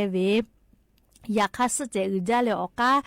ႂ်ၶႄႈဝႄႈ ယၢၵ်ႈဃာ် စ့ၢ်ကီး ဢိုတ်းယၢၵ်ႈလႄႈ ဢေႃႈၵႃႈ လႄႈ ယဲၢ်ၶူဝ်းလႃႇဝႄႈလၢၵ်ႈ ၵေႃႈ သၵႃးထႅင်ႈၵေႃႈယဲႃႇ ပိူဝ်ႈၵူႈတီႈၽၢၵ်ႇ ၶုၺ်ႈလႃႇ ပႃးဢေးလႃႇဝႄႈမႄႈ လႄႈ စ့ၢ်ကီး မိူဝ်းပႃႇတီႇလႃႇဝႄႈ လႄႈ ဢေႃႈၵေႃႈ ယဲၢ်ၶူဝ်း ၵႆႉၸႃႉဝႄႈလၢၵ်ႈ ၵေႃႈ ၵႃႈ သၵႃးတီႈၽၢၵ်ႇ ၵႃႈၵႃႈလီ ပႃႇဝႄႈမႄႈ လႄႈ လႄႈ ငၢႆးႁိုဝ် မီးဢေႃႈၶေႃႈလူး ၸိူဝ်းတီႈၶိုၵ်ႉၵႃႈ ဢႃႇ ဢီးသျိၼ်းမႃးသျိၼ်းၼေႃႈ ဝႄႈဢေႃႈ ယႃႉၽႅတ်ႇ ဝႄႈထႃႈပႃႈတေႃႇ ဢီးသၵႃး မူႇႁေႃႇမႃးၵႃႈ မိုဝ်းထႆႇတူဝ်ဢေႃႈ ပေႃးလႄႈ သၵႃးတီႈၽၢၵ်ႇ ၵႃႈၶႃႈ တေၸႃႉယူႇလႄႈ ၵႃႈပီႈ လႄႈ ၸိူဝ်းတီႈၸဝ်ႈၶေႃႈလူးလႄႈ မုၼ်ၵူႈဝဵင်း မူႇႁေႃႇမူႇယီႇလူး လၢႆးလီ လႄႈ ငၢႆးႁိုဝ် ထႆးမီးၵေႃႈ ၶေႃႈလူး လူဝ်ႇလႃႈတူႈသေၸေး ယဝ်ႉၵေႃႈ ၸၵႃႇလႄႈ ဢေႃႈ ၸဝ်ႈယႃႉၶႃႈ သိုပ်ႇၽႄႈၸႅတ်ႈဝႄႈ ဢေႃႈ လေႃးသႃႇတႃႇ တီႈၽၢႆႇယူႇဝႆႉလႃႈလႄႈ ငၢႆးႁိုဝ် လႃႈႁူႉယႃႉ တီႈၽၢႆႇထႃႈ ၸၵႃႇၶႄႇသီႇလႃႇ ၵႃႈလႃႈဝႆႉယူႇမႄႈ။ ႁၢပ်ႈဝႆႈၸေႃးထႃႈ ငဝ်းမွင်ၵူဝ် နံႉမႃးသီၶေႃး ၸႄႈမႃးၵၢင် ႁၢပ်ႈဝႆႈ နံႉမႃးသီထႃႈၼေႃႈ တႃႇတေႃႇလႃႈ တေႃႇထႃႈၸႄႈငႃး ႁၢပ်ႈတိုဝ်ႉဝႄႈ ၵႃႈတီႈတေႃႇၶေႃး ပီႈၵႃႈထဝ်ႈ ႁႃယူႇမႃးငႃး ၸႄႈၼေႃႈထႃႈ ငီႈဝႃႈၸေး ၼေႃႈထႃႈ ႁၢပ်ႈဝႆႈ နံႉမႃးသီလႄႈ ၸဵမ်မိူဝ်ႈၵႃႈ ၸႄႈဝႆႉမႃးႁႄႉ ႁေႃး မီးမီးဢႅဝ် ႁႃႉၸႃႉတႃႉတေႃႇလႃႈ ၼေႃႈထႃႈ ႁၢပ်ႈဝႆႈ သီတိုဝ်ႉပူင် ၼေႃႈငႃးထႃႈ ႁၢပ်ႈလႃႈတိုဝ်ႉပူင် လီၶေႃးဢေးၸီး ထႃႈၸူးလႄႈ ၵူၼ်းမႃးလႃႈ။ ငါလႄႈ ဢေႃႈ ၵိၼ်မႃးၸွမ်းလႄႈ သူၶႂ်ႈလႆႈမႃး ၽႅတ်ႈငႃးၵၢင် ၼေႃႈ ဢေႃႈ ပေႃးၵေႃႈ ငႃးဢႃႇသႃႇ တႃႇတူႈယွၼ်း ၽႅတ်ႈငႃးၵေႃႈ ၶေႃႈၼေႃႈ တေၸွႆႈ ၼေႃႈလႄႈ ငႃးၵေႃႈ မေႃတႃႇၵၢင် ၼေႃႈ ထႃႈၸႄႈငႃး ႁႃတူႈတႄႉ ဢူၵ်းၸႄႈတူႈယွၼ်း ၼေႃႈ ထႃႈႁၢပ်ႈဝႆႈ နံႉမႃးသီလႄႈ ၸဵမ်မိူဝ်ႈၵႃႈ ၸႄႈဝႆႉမႃးႁႄႉ ႁေႃး မီးမီးဢႅဝ် ႁႃႉၸႃႉတႃႉတေႃႇလႃႈ ၼေႃႈ ထႃႈႁၢပ်ႈဝႆႈ သီတိုဝ်ႉပူင် ၼေႃႈငႃးထႃႈ ႁၢပ်ႈလႃႈတိုဝ်ႉပူင် လီၶေႃးဢေးၸီး ထႃႈၸူးလႄႈ ၵူၼ်းမႃးလႃႈ ၼေႃႈ ထႃႈႁၢပ်ႈဝႆႈ နံႉမႃးသီလႄႈ ၸဵမ်မိူဝ်ႈၵႃႈ ၸႄႈဝႆႉမႃးႁႄႉ ႁေႃး မီးမီးဢႅဝ် ႁႃႉၸႃႉတႃႉတေႃႇလႃႈ ၼေႃႈ ထႃႈႁၢပ်ႈဝႆႈ သီတိုဝ်ႉပူင် ၼေႃႈငႃးထႃႈ ႁၢပ်ႈလႃႈတိုဝ်ႉပူင် လီၶေႃးဢေးၸီး ထႃႈၸူးလႄႈ ၵူၼ်းမႃးလႃႈ။ ၵေႃႈ ၸႃႉလႄႈ လၢတ်ႈၸိူဝ်းလႃႈ ႁႃႉဝႄႈ ဢေႃႈ ၸႄႈတႄႉၽႃႈ ၽႅတ်ႈလႃႈ ဝေႇတယႃႇထႃႇ ငၢႆးႁိုဝ် မီးယႃႇထႃႇ ႁႃႉႁႃႉ သႃႇတႃႇ ပီႈၵႆႉၵႃႈလႄႈ ဢေႃႈ မီးယႃႇ ၵူႈႁႄႈၵူႈၽႃႇလႄႈ ဢေႃႈ လူဝ်ႇဝိသိတ်ႉဝေႇ ၸႂ်မႃးမႃး မႃးၵႃႈ ၽူၵ်ႇၵႆႉတူဝ်ဢေႃႈ ပေႃး လၢတ်ႈၸိူဝ်းလႃႈ ႁႃႉ ၽႅတ်ႈလႃႈ ၽေႃႇ တေႃႇတႃႇလႄႈ ၽႃႇၽေႃႇ ၵႃႈတေၸႄႈဝေႇ ပေႃႈၽေႃႇ ဢေႃႈ မူႇ ဢေႃႈ ၶေႃႈလူးၵႃႈ ဢၼ်ထႃႇ ၸီႇတႃႇဝေႇ ဢေႃႈ ၶေႃ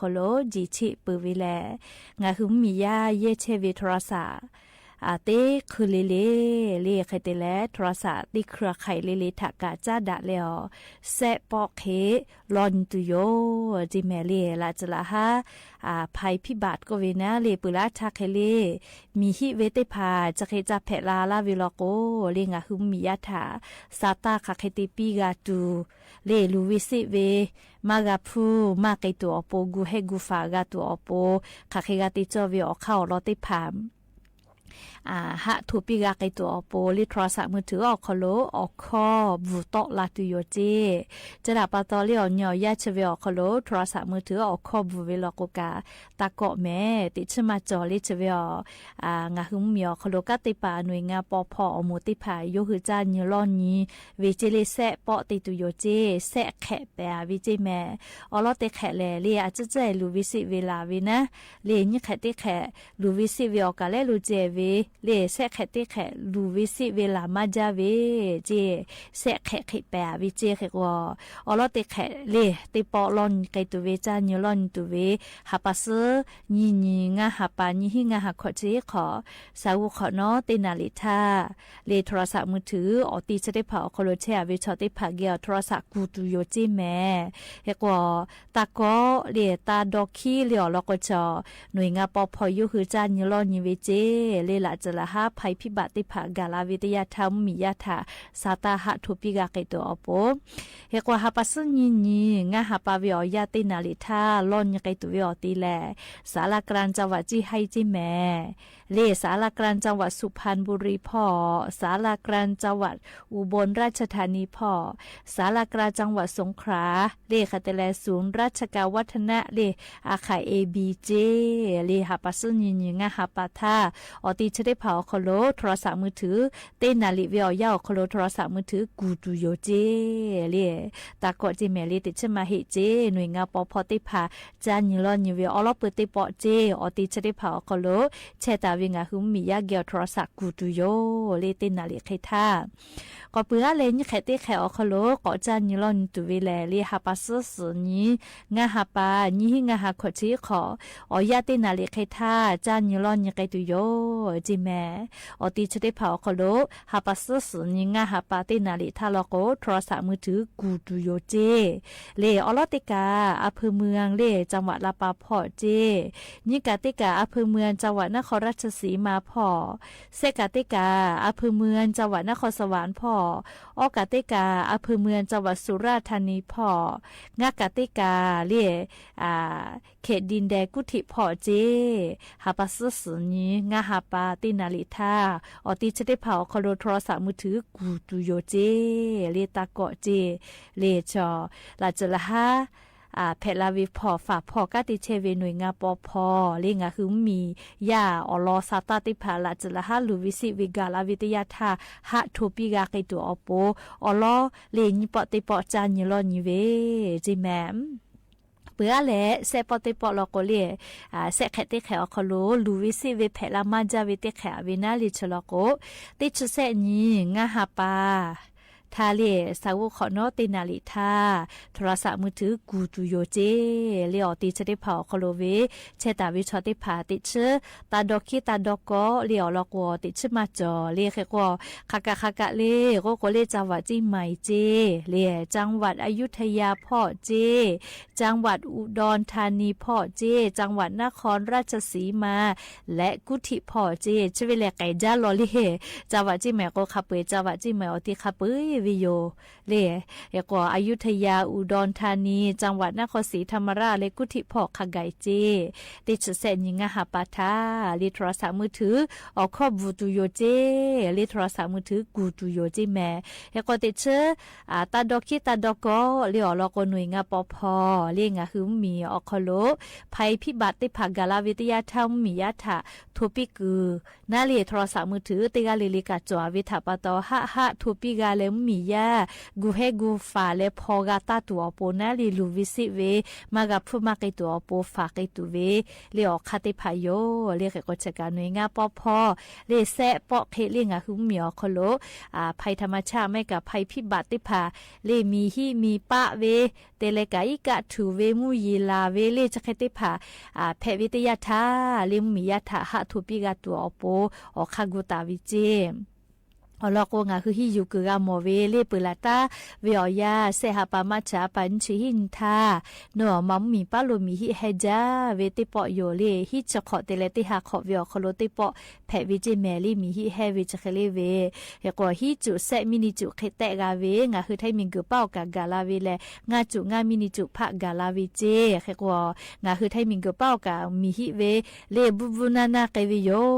ႈလူး ၸီႇထိ ပိူဝ်ႈဝေႇလႄႈ ငၢႆးႁိုဝ် မီးယႃႇ ယႄႉၸႄႈဝေႇ ထူဝ်းရသၢပ်ႉ อ่า เต๊เครือเลๆ เล ใครเต๋แล โทรศัพท์ตี้เครือข่ายเลๆ ถากาจ้าดะแลออก แซะเปาะเขะ ลอดตูโย เจแหม เล ละจะละหา อ่า ภัยพิบัติก็เวนะ เล ปื้อละถ้าใครเล มีหิเวเต๊ผา จะเขะจะแผะลาลาเวลอโก เล งาหื้อมียะถา สาตาขาใครเตปี้กาตู เล ลูวิสิเว มากาพู มาไกลตั๋วออกโป กูแฮกูฝากาตั๋วออกโป ขาใครกาเตจ้อเวออกข้าวออกลอเต๊ผา อ่า หะโทรปี้กาไกลตั๋วออกโป เล โทรศัพท์มือถือออกคอโล ออกข้อบู่เตาะลาตูโยเจ้ จะดาปาตอเลออกเหนี่ยวยาเชเวออกคอโล โทรศัพท์มือถือออกข้อบู่เวลอโกกา ตาเกาะแหม ติดเชื้อมาจ่อเลเชเวออก อ่า งาหื้อมีออกคอโล กาเตปาหน่วยงาน ปภ ออกหมู่เต๊ผา ยกหื้อจ้ายืนล่อยืน เวเจเลแซะเปาะเตตูโยเจ้ แซะแขะแปะเวเจ้แหม ออลอเตแขะแหละ เล อาจจะเจ้าหลู่เวสิเวลาเวนะ เล ยี่แขะเตแขะ หลู่เวสิเวออกกาและหลู่เจเว เล แซะแขะเตแขะ หลู่เวสิเวลามาจ้าเว เจ้ แซะแขะเขะแปะเวเจ้เขะกอ ออลอเตแขะ เล เตเปาะล่อยืนไกลตูเว จ้ายืนล่อยืนตูเว หาปาซื้อ ยี่ยี่ งาหาปา ยี่หิ้งาหาขอเจ้ขอ สาวกขอเนาะ เตนาริท่า เล โทรศัพท์มือถือ ออกตีเชเต๊ผาออกคอโล แชร์เวชอเต๊ผาเกอ โทรศัพท์กูตูโยเจ้แหม เฮกว่า ตาเกาะ เล ตาดอกขี้ เล ออกลอโกจอ หน่วยงาน ปภ ยกหื้อจ้ายืนล่อยืนเวเจ้ เล ละจะละหาภัยพิบัติเต๊ผากาลาวิทยาธรรม มียะถา สาตาหะโทรปี้กาไกลตั๋วออกโป เฮกว่า หาปาซื้อ ยี่ยี่ งาหาปา เวออกยาเตนาริท่า ล่อยืนไกลตั๋วเวออกตีแล ศาลากลางจังหวัดเจียงไฮ้เจ้แหม เล ศาลากลางจังหวัดสุพรรณบุรีพ่อ ศาลากลางจังหวัดอุบลราชธานีพ่อ ศาลากลางจังหวัดสงขลา เล ขะเตแล ศูนย์ราชการวัฒนะ เล อาคาร เอ บี เจ้ เล หาปาซื้อ ยี่ยี่ งาหาปาท่า ออกตีเชเต๊ผาออกคอโล โทรศัพท์มือถือ เตนาริเวออกยาออกคอโล โทรศัพท์มือถือ กูตูโยเจ้ เล ตาเกาะเจ้แหม เล ติดเชื้อมาเหตุเจ้ หน่วยงาน ปภ เต๊ผา จ้ายืนล่อยืนเว ออลอเปิดเตเปาะเจ้ ออกตีเชเต๊ผาออกคอโล แชร์ตาเว งาหื้อมียะเกอ โทรศัพท์กูตูโย เล เตนาริเขะท่า ก็ปื้ออะเล ยี่แขะเตแขะออกคอโล เกาะจ้ายืนล่อยืนตูเวแล เล หาปาซื้อ สี่ยี่ งาหาปา ยี่หิ้งาหาขอเจ้ขอ ออกยาเตนาริเขะท่า จ้ายืนล่อยืนไกลตั๋วโย เจ้แหม ออกตีเชเต๊ผาออกคอโล หาปาซื้อ สี่ยี่ งาหาปา เตนาริท่าลอโก โทรศัพท์มือถือ กูตูโยเจ้ เล ออลอเตกา อำเภอเมือง เล จังหวัดลำปางพ่อเจ้ ยี่กาเตกา อำเภอเมือง จังหวัดนครราชสีมาพ่อ แซะกาเตกา อำเภอเมือง จังหวัดนครสวรรค์พ่อ ออกาเตกา อำเภอเมือง จังหวัดสุราษฎร์ธานีพ่อ งากาเตกา เล อ่า เขตดินแดงกุฏิพ่อเจ้ หาปาซื้อ สี่ยี่ งาหาปา เตนาริท่า ออกตีเชเต๊ผาออกคอโล โทรศัพท์มือถือ กูตูโยเจ้ เล ตาเกาะเจ้ เล จอ ละจะละหา อ่า แผะลาเวพ่อ ฝากพ่อ กาติเชเว หน่วยงาน ปภ เล งาหื้อมียะ ออลอ สาตาเต๊ผา ละจะละหา หลู่เวสิเวกาลาวิทยาธา หะโทรปี้กาไกลตั๋วออกโป ออลอ เล ยี่เปาะเตเปาะ จ้ายืนล่อยืนเว เจ้แหม ปื้ออะเล แซะเปาะเตเปาะลอโก เล อ่า แซะแขะเตแขะออกคอโล หลู่เวสิเว แผะลามาจ้าเว เตแขะเวนะ เล เชอลอโก ติดเชื้อแซะยี่ งาหาปา ท่า เล สาวกขอเนาะ เตนาริท่า โทรศัพท์มือถือ กูตูโยเจ้ เล ออกตีเชเต๊ผาออกคอโลเว แชร์ตาเวชอเต๊ผา ติดเชื้อ ตาดอกขี้ ตาดอกเกาะ เล ออลอโก ติดเชื้อมาจอ เล เขะกอ ขากะ ขากะ เล โกโก เล จังหวัดเจียงใหม่เจ้ เล จังหวัดอยุธยาพ่อเจ้ จังหวัดอุดรธานีพ่อเจ้ จังหวัดนครราชสีมา และกุฏิพ่อเจ้ เชเวแลไก่จ้าลอ เล จังหวัดเจียงใหม่โก ขะเปย จังหวัดเจียงใหม่ ออกตีขะเปยเวโย เล เฮกว่า อยุธยา อุดรธานี จังหวัดนครศรีธรรมราช และกุฏิพ่อ ขะไก่เจ้ ติดเชื้อแซะยี่ งาหาปาท่า เล โทรศัพท์มือถือ ออกข้อบู่ตูโยเจ้ เล โทรศัพท์มือถือ กูตูโยเจ้แหม เฮกว่า ติดเชื้อ อ่า ตาดอกขี้ ตาดอกเกาะ เล ออลอโก หน่วยงาน ปภ เล งาหื้อมี ออกคอโล ภัยพิบัติเตผากาลาวิทยาธรรม มียะถา โทรปี้กือ นา เล โทรศัพท์มือถือ เตกาเลเลกาจ๋อ เวถาปาตอ หะหะ โทรปี้กา เล มี မီးယါ ကူႈဟဲကူႈဖးလႄၢ် ဖီၣ်ဂာ်တၢ်တူၺ်းအီၤပိူၼ်ႈနၢ် လီလူဝ်ဝဲစ့ဝဲ မၤဂာ်ဖုးမၤက့ၤတူၺ်းအီၤပိူၼ်ၢ် ဖးက့ၤတူၺ်းဝဲ လႄၢ်အီၣ်ခါတ့ၢ်ဖၣ်ယိာ် လႄၢ်ဃဲးကွီၢ်ဆဲးကး နွေငါပီၢ်ဖီ လႄၢ်စဲးပိာ်ခဲလႄၢ် ငါးဟုမီးအီၤခီလိာ် အ ภัยธรรมชาติ မ့ၢ်က ภัยพิบัติ တ့ၢ်ဖၣ် လႄၢ်မီးဟံၣ်မီးပၢ်ဝဲ တဲလဲၣ်ကး အံကၣ်ထူၣ်ဝဲ မူၺ်ယံလၤဝဲ လၢၢ်ဆၢခဲတ့ၢ်ဖၣ် အ ဖဲးဝဲတယၢ်ထၢၣ် လၢၢ်မူၺ်ယၢ်ထၢၣ် ဟးထူၣ်ပံဂၤတူၺ်းအီၤပိူၼ်ၢ် အီၣ်ခါကူၣ်တၢ်ဝဲစ့ အလီၢ်ကိး ငါးဟုဟံၣ်ယူၢ်ကဂၤမီၢ်ဝဲ လၢၢ်ပၢၢ်လၢ်တၢ်ဝဲအီၤယါ စဲးဟးပာ်မၤဆၢအပၢ် နဆူၣ်ဟံၣ်နထၢၣ် နီၢ်မၤမုၢ်မံၤပၢ်လိာ် မီးဟံၣ်ဟဲဒ်ဝဲ တ့ၢ်ပိာ်ယိာ်လၢၢ် ဟံၣ်ဆၢခိးတဲလဲၣ် တ့ၢ်ဟးခိးဝဲအီၤခီလိာ် တ့ၢ်ပိာ်ဖဲးဝဲစ့ မ့ၢ်လၢၢ်မီးဟံၣ်ဟဲဝဲဆၢခဲလၢာ်ဝဲ ဃဲးကွီၢ်ဟံၣ်စူၣ်စဲး မံးနံးစူၣ်ဃ့တဲဂၤဝဲ ငါးဟုထၢၣ်မံၤဂုၤပၢ်အီၣ်ကးဂၤလၢ်ဝဲလဲၣ် ငါးစူၣ်ငါး မံးနံးစူၣ်ဖးဂၤလၢ်ဝဲ စ့ ဃဲးကွီၢ် ငါးဟုထၢၣ်မံၤဂုၤပၢ်အီၣ်ကး မီးဟံၣ်ဝဲ လၢၢ်ဘူးဘူးနၢ်နၢ်ကဲဝဲယိာ်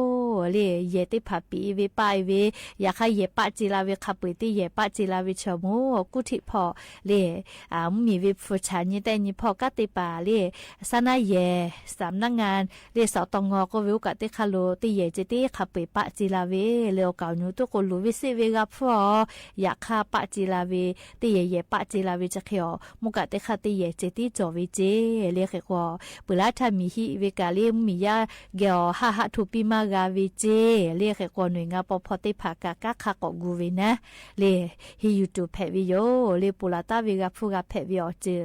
လၢၢ်ယဲၢ်တ့ၢ်ဖၣ်ပံးဝဲပၢ်ဝဲ ယခါယဲၢ်ပၢ်စ့လၢ်ဝဲ ခါပှ့ၤတ့ၢ်ယဲၢ်ပၢ်စ့လၢ်ဝဲ ဆၢမူကူၣ်ထံးဖီၣ် လၢၢ် အ မုၢ်မံၤဝဲဖုဆၣ် ညါတ့ၢ်ညါဖီၣ် ကၣ်တ့ၢ်ပာ်လၢၢ် စၢ်နၢ်ယဲၢ် စၢ်နၢ်ငၢၼ်း လၢၢ်စီၤတီၢ်ငီၤ ကဲဝဲအိၣ်ကးတ့ၢ်ခါလိာ် တ့ၢ်ယဲၢ်စ့တ့ၢ် ခါပှ့ၤပၢ်စ့လၢ်ဝဲ လၢၢ်အီၣ်ကၢၣ်ညူတူၣ်ကိးလူဝဲစ့ဝဲဂၤဖုၣ်အီၤ ယခါပၢ်စ့လၢ်ဝဲ တ့ၢ်ယဲၢ်ယဲၢ်ပၢ်စ့လၢ်ဝဲဆၢခဲအီၤ မူၢ်ကးတ့ၢ်ခါတ့ၢ်ယဲၢ်စ့တ့ၢ် ကၠီၣ်ဝဲစ့ လၢၢ်ဃဲးကွီၢ် ပၢၢ်လၢ်ထၢၣ်မီးဟံၣ်ဝဲကးလၢၢ် မုၢ်မံၤယါကဲအီၤ ဟးဟးထူၣ်ပံမၤဂၤဝဲစ့ လၢၢ်ဃဲးကွီၢ် နွေငါပီၢ်ဖီတ့ၢ်ဖၣ်ကး ကၣ်ခါကိးကူဝဲနၢ် လၢၢ်ဟံၣ်ယူၢ်တူၢ်ဖဲးဝဲယိာ် လၢၢ်ပၢၢ်လၢ်တၢ်ဝဲဂၤဖုၣ်ဂၤဖဲးဝဲအီၤစ့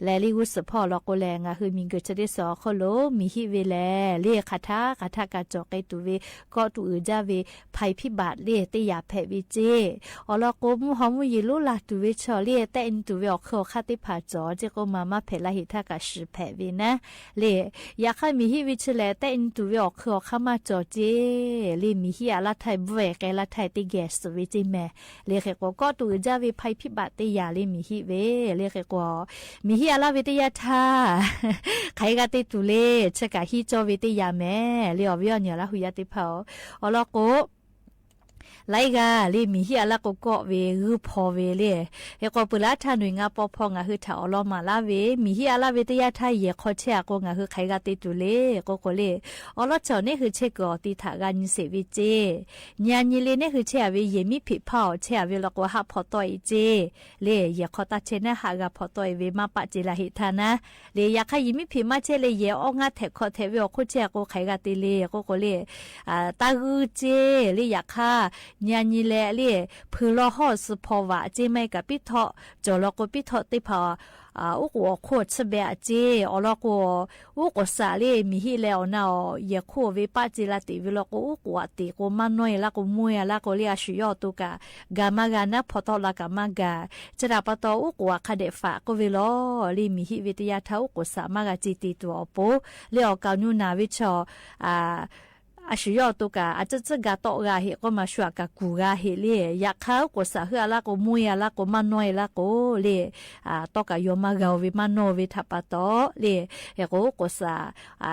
လဲၤလၢဂုၢ်စၢဖီၣ်အလီၢ်ကိးလဲၣ် ငါးဟုမံၤဂုၤဆၢတ့ၢ်စီၤခီလိာ် မီးဟံၣ်ဝဲလဲၣ် လၢၢ်ဃးထၢၣ်ဃးထၢၣ် ကၠီၣ်ကဲတူၢ်ဝဲ ကီးတူၢ်အုးဒ်ဝဲ ภัยพิบัติ လၢၢ်တ့ၢ်ယၤဖဲးဝဲစ့ အလီၢ်ကိး မုၢ်ဟီမုၢ်ယံၤလိလၢ်တူၢ်ဝဲဆၢ လၢၢ်တဲနုာ်တူၢ်ဝဲအီၣ်ခုၣ်အီၣ်ခါတ့ၢ်ဖၣ်ကၠီၣ် စ့ကိးမး မၤဖဲးလၢ်ဟ့ၣ်ထၢၣ်ကး စူၣ်ဖဲးဝဲနၢ် လၢၢ် ယခါမီးဟံၣ်ဝဲဆၢလဲၣ် တဲနုာ်တူၢ်ဝဲအီၣ်ခုၣ်အီၣ်ခါမးကၠီၣ်စ့ လၢၢ်မီးဟံၣ်အလၢ်ထၢၣ် ဘှဲးကဲလၢ်ထၢၣ် တ့ၢ်ဂဲၤစူၣ်ဝဲစ့မ့ၢ် လၢၢ်ဃဲးကွီၢ် ကီးတူၢ်အုးဒ်ဝဲ ภัยพิบัติ တ့ၢ်ယၤလၢၢ်မီးဟံၣ်ဝဲ လၢၢ်ဃဲးကွီၢ် မီးဟံၣ်အလၢ်ဝဲတယၢ်ထၢၣ် ခဲဂၤတ့ၢ်တူၢ်လၢ ဆၢကးဟံၣ်ကၠီၣ်ဝဲတ့ၢ်ယၤမ့ၢ် လၢၢ်အီၣ်ဝဲအီၣ်နံၤ လၢ်ဟူယါတ့ၢ်ဖၣ်အီၤ အလီၢ်ကိး လၢအဂၤ လၢၢ်မီးဟံၣ်အလၢ်ကိးကီးဝဲ ဂုၢ်ဖီၣ်ဝဲလၢၢ် ဃဲးကွီၢ် ပၢၢ်လၢ်ထၢၣ် နွေငါပီၢ်ဖီ ငါးဟုထၢၣ်အီၣ်လီၤမၤလၢ်ဝဲ မီးဟံၣ်အလၢ်ဝဲတယၢ်ထၢၣ် ယဲၢ်ခီဆဲးအကိး ငါးဟုခဲဂၤတ့ၢ်တူၢ်လၢၢ် ကိးကိးလၢၢ် အလီၢ်ကၠီၣ် နၢ်ဟုဆဲးကီးအီၤတံထၣ်ဂၤ နံၤစ့းဝဲစ့ ညါနံၤလၢ နၢ်ဟုဆဲးအဝဲ ယဲၢ်မံဖံးဖးအီၣ်ဆဲးအဝဲလီၤကိး ဟးဖီၣ်တီၢ်အံၤစ့ လၢၢ်ယဲၢ်ခီတၢ်ဆဲးနၢ် ဟးဂၤဖီၣ်တီၢ်အံၤဝဲ မၤပာ်စ့လၢ်ဟ့ၣ်ထၢၣ်နၢ် လၢၢ်ယခါယဲၢ်မံဖံးမၤဆဲးလၢ ယဲၢ်အီၣ်ငါထဲးခီထဲးဝဲအီၤခိၣ်ဆဲးအကိး ခဲဂၤတ့ၢ်လၢၢ် ကိးကိးလၢၢ် တၢ်ဂုၢ်စ့ လၢၢ်ယခါ ညါနံၤလၢ လၢၢ်ဖုလီၤဟီၣ်စ့ဖီၣ်ဝဲစ့ မ့ၢ်ကးပံထီၣ် ကၠီၣ်လီၤကိးပံထီၣ်တ့ၢ်ဖၣ် အူၣ်ကိၣ်အီၣ်ခိၣ်ဆၢဘဲးအစ့ အလီၢ်ကိး အူၣ်ကိၣ်စးလၢၢ်မီးဟံၣ်လဲၤအီၣ်နၢ်အီၣ် ယဲၢ်ခိၣ်ဝဲပာ်စ့လၢ်တ့ၢ်ဝဲလီၤကိး အူၣ်ကိၣ်အတ့ၢ်ကိး မၤနီၢ်အံၤလၢ်ကိး မူအံၤလၢ်ကိးလၢၢ် အစူၢ်ယီၣ်အသိးကး ဂၤမၤဂၤနၢ် ဖီၣ်တီၢ်လၢ်ကးမၤဂၤ ဆဲးတၢ်ပာ်တီၢ် အူၣ်ကိၣ်အခါဒဲးဖးကိးဝဲလီၤ လၢၢ်မီးဟံၣ်ဝဲတယၢ်ထၢၣ် အူၣ်ကိၣ်စးမၤဂၤစ့တ့ၢ်တူၢ်အီၤပိၢ် လၢၢ်အီၣ်ကၢၣ်ညူနၢ်ဝဲဆၢ အ အစူၢ်ယီၣ်အသိးကး အစၢၢ်စၢၢ်ဂၤတီၢ်ဂၤဟ့ၣ် ကိးမၤဆူၣ်အကးကူၣ်ဂၤဟ့ၣ်လၢၢ် ယခါအူၣ်ကိၣ်စးဟုအလၢ်ကိး မူအံၤအလၢ်ကိး မၤနီၢ်အံၤလၢ်ကိးလၢၢ် တီၢ်ကးယီၤမၤဂၤဝဲ မၤနီၢ်ဝဲထၢၣ်ပာ်တီၢ်လၢၢ် ဃဲးကိးအူၣ်ကိၣ်စး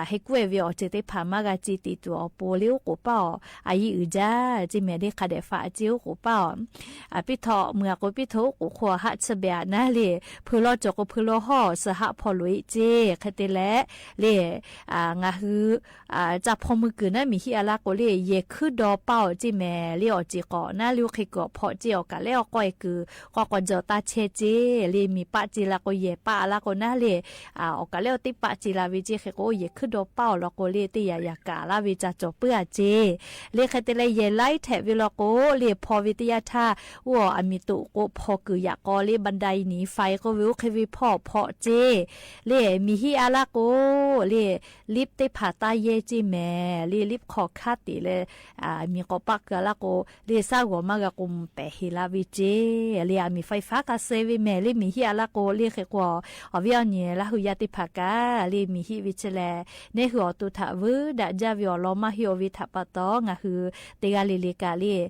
ဟဲကွဲးဝဲအီၤစ့သ့ၣ်တဖၣ် မၤဂၤစ့တ့ၢ်တူၢ်အီၤပိၢ် လၢၢ်အူၣ်ကိၣ်ပၢ်အီၤ အယံာ်အုၣ်ဒၣ် စ့မ့ၢ်လၢၢ်ခါဒဲးဖးအစ့ အူၣ်ကိၣ်ပၢ်အီၤ အပံထီၣ်မုၢ်အကိးပံထီၣ် အူၣ်ကိၣ်ခိၣ်အဟးဆၢဘဲးအနၢ်လၢၢ် ဖုလီၤကၠီၣ်ကိးဖုလီၤဟီၣ်စ့ ဟးဖီၣ်လိာ်အံၤစ့ ခဲတ့ၢ်လဲၣ် လၢၢ် ငါးဟု တၢ်ဖီမုၢ်ကုၢ်နၢ် မီးဟံၣ်အလၢ်ကိးလၢၢ် ယဲၢ်ခုၣ်ဒီးပၢ်အီၤစ့မ့ၢ် လၢၢ်အီၣ်စ့ၢ်ကီးနၢ် လၢၢ်အူၣ်ဃ့ၢ်ကီးဖီၣ်စ့ အီၣ်ကးလၢအီၣ်ကွဲးကုၢ် ကွၢ်ကွၢ်ကၠီၣ်တၢ်ဆဲးစ့ လၢၢ်မီးပာ်စ့လၢ်ကိး ယဲၢ်ပာ်အလၢ်ကိးနၢ်လၢၢ် အီၣ်ကးလၢအီၣ်တ့ၢ်ပာ်စ့လၢ်ဝဲစ့ ဃဲးကိးယဲၢ်ခုၣ်ဒီးပၢ်အီၤလီၤကိးလၢၢ် တ့ၢ်ယၤယၤကးလၢ်ဝဲ ကၠီၣ်ကၠီၣ်ပၢၢ်အစ့ လၢၢ်ခဲတ့ၢ်လဲၣ် ယဲၢ်လၢထဲးဝဲလီၤကိးလၢၢ် ဖီၣ်ဝဲတယၢ်ထၢၣ် အူၣ်အီၣ်အမံၤတူးကိးဖီၣ်ကုၢ်ယၤကီလၢၢ် ဘၣ်ဒၣ်အံၤနံၤ ဖဲးကိးဝဲ အူၣ်ဃ့ၢ်ဝဲဖီၣ်ဖီၣ်စ့ လၢၢ်မီးဟံၣ်အလၢ်ကိးလၢၢ် လံၣ်တ့ၢ်ဖးတၢ်ယဲၢ်စ့မ့ၢ် လၢၢ်လံၣ်ခီၣ်ခါတ့ၢ်လၢ မံၤကိးပၣ်ကုၢ်အလၢ်ကိး လၢၢ်စၢ်ဂီၤမၤဂၤကိးမူးပဲာ်ဟ့ၣ်လၢ်ဝဲစ့ လၢၢ်အမံၤဖဲးဖးကးစဲးဝဲမ့ၢ် လၢၢ်မီးဟံၣ်အလၢ်ကိးလၢၢ် ဃဲးကိး အီၣ်ဝဲအီၣ်နံၤ လၢ်ဟူယါတ့ၢ်ဖးကး လၢၢ်မီးဟံၣ်ဝဲဆဲးလဲၣ် နၢ်ဟူအီၤတိၢ်ထးဝဲဒၣ် ဒ်ဝဲအီၤလီၤမၢ်ဟ့ၣ်အီၤဝဲထၢၣ်ပာ်တီၢ် ငါးဟု တဂၤလၢ်လၢ်ကးလၢၢ်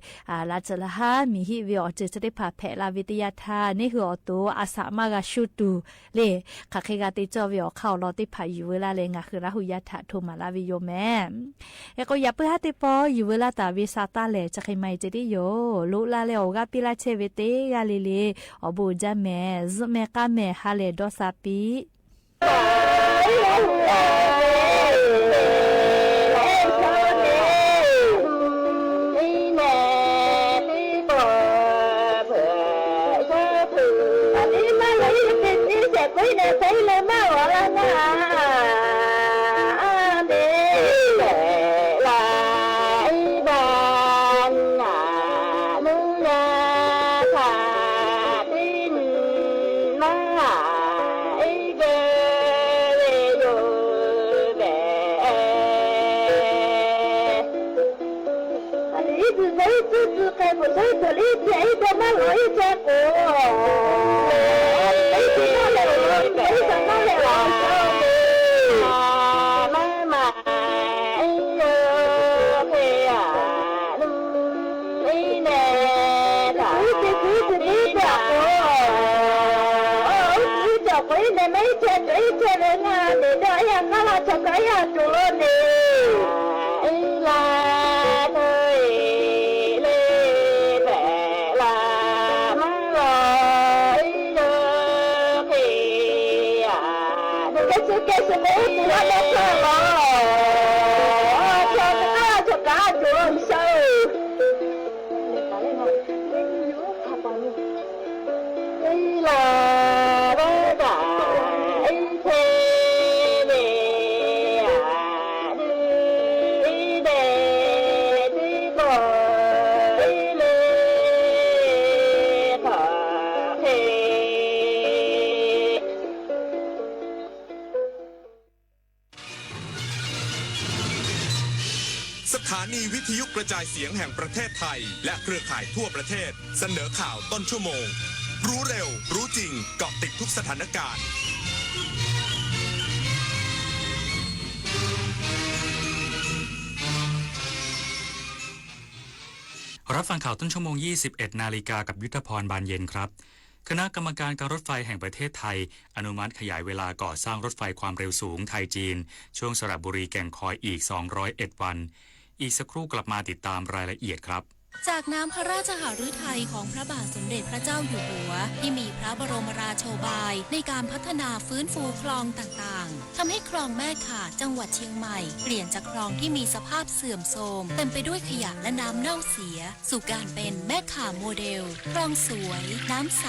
လၢ်စၢၤလၢ်ဟါ မီးဟံၣ်ဝဲအီၤစ့ ဆၢတ့ၢ်ဖးဖဲးလၢ်ဝဲတယၢ်ထၢၣ် နၢ်ဟူအီၤတိၢ် အစးမၤဂၤဆူတူၢ် လၢၢ် ခးဃ့ဂၤတ့ၢ်ကၠီၣ်ဝဲအီၤခါအီၤလီၤတ့ၢ်ဖးယုၢ်ဝဲလၢ်လၢ် ငါးဟုလၢ်ဟူယါထးထိးမၤလၢ်ဝဲယိာ်မ့ၢ် ဃဲးကိးယၤပၢဟါတ့ၢ်ပီၢ် ယုၢ်ဝဲလၢ်တၢ်ဝံသးတၢ်လဲၣ် ဆၢဃ့မၤအံၤစ့ဒၣ်ယိာ် လိၣ်လၢ်လၢအီၤဂၤပံလၢ်ဆဲးဝဲတဂၤလၢ်လၢ် အီၣ်ဘှီၣ်အုၣ်ကၠၢ်မဲာ် စုမဲာ်ကၢ်မဲာ် ဟါလၢၣ်ဒီးစၢ်ပံ นี่ใส่เลยมาว่าละนะ เด แต่หลายบ้าน อนุญาต ถ้าดินมา ไอ้เกเรอยู่แบบ อันนี้คือใคร คือ คือใคร ผมใช้ตัวนี้ ไอ้ตัวนั้นเหรอ ไอ้แจ็ค โอ้ ไอ้ตัวนั้นแหละ ไอ้ตัวนั้นแหละ มา มา ไอ้เออ ไอ้อะ ไอ้แน่ ไอ้แจ็ค โอ้ ไอ้แจ็ค ไอ้แน่ ไม่ใช่ ไอ้แจ็คเลยนะ เดี๋ยว เดี๋ยว ไอ้อะ น่ารักจัง ไอ้อะ ตัวนี้ ลาเทยเลแปะลามาลอยเยอะเพีย ดูได้ซื้อเกสเมสดูว่าได้เท่าไหร่ ชอบก้า ชอบก้า ดวงเซอร์ ลาบะดา ไอ้เทเวอะ ดื้อเด ดื้อบ่ ไอ้เลขอเท สถานีวิทยุกระจายเสียงแห่งประเทศไทย และเครือข่ายทั่วประเทศ เสนอข่าวต้นชั่วโมง รู้เร็ว รู้จริง เกาะติดทุกสถานการณ์ รับฟังข่าวต้นชั่วโมง ยี่สิบเอ็ดนาฬิกา กับยุทธพร บานเย็นครับ คณะกรรมการการรถไฟแห่งประเทศไทย อนุมัติขยายเวลาก่อสร้างรถไฟความเร็วสูงไทย-จีน ช่วงสระบุรี-แก่งคอยอีก สองร้อยเอ็ดวัน อีกสักครู่กลับมาติดตามรายละเอียดครับ จากน้ำพระราชหฤทัยของพระบาทสมเด็จพระเจ้าอยู่หัว ที่มีพระบรมราโชบายในการพัฒนาฟื้นฟูคลองต่างๆ ทำให้คลองแม่ข่าจังหวัดเชียงใหม่ เปลี่ยนจากคลองที่มีสภาพเสื่อมโทรม เต็มไปด้วยขยะและน้ำเน่าเสีย สู่การเป็นแม่ข่าโมเดล คลองสวย น้ำใส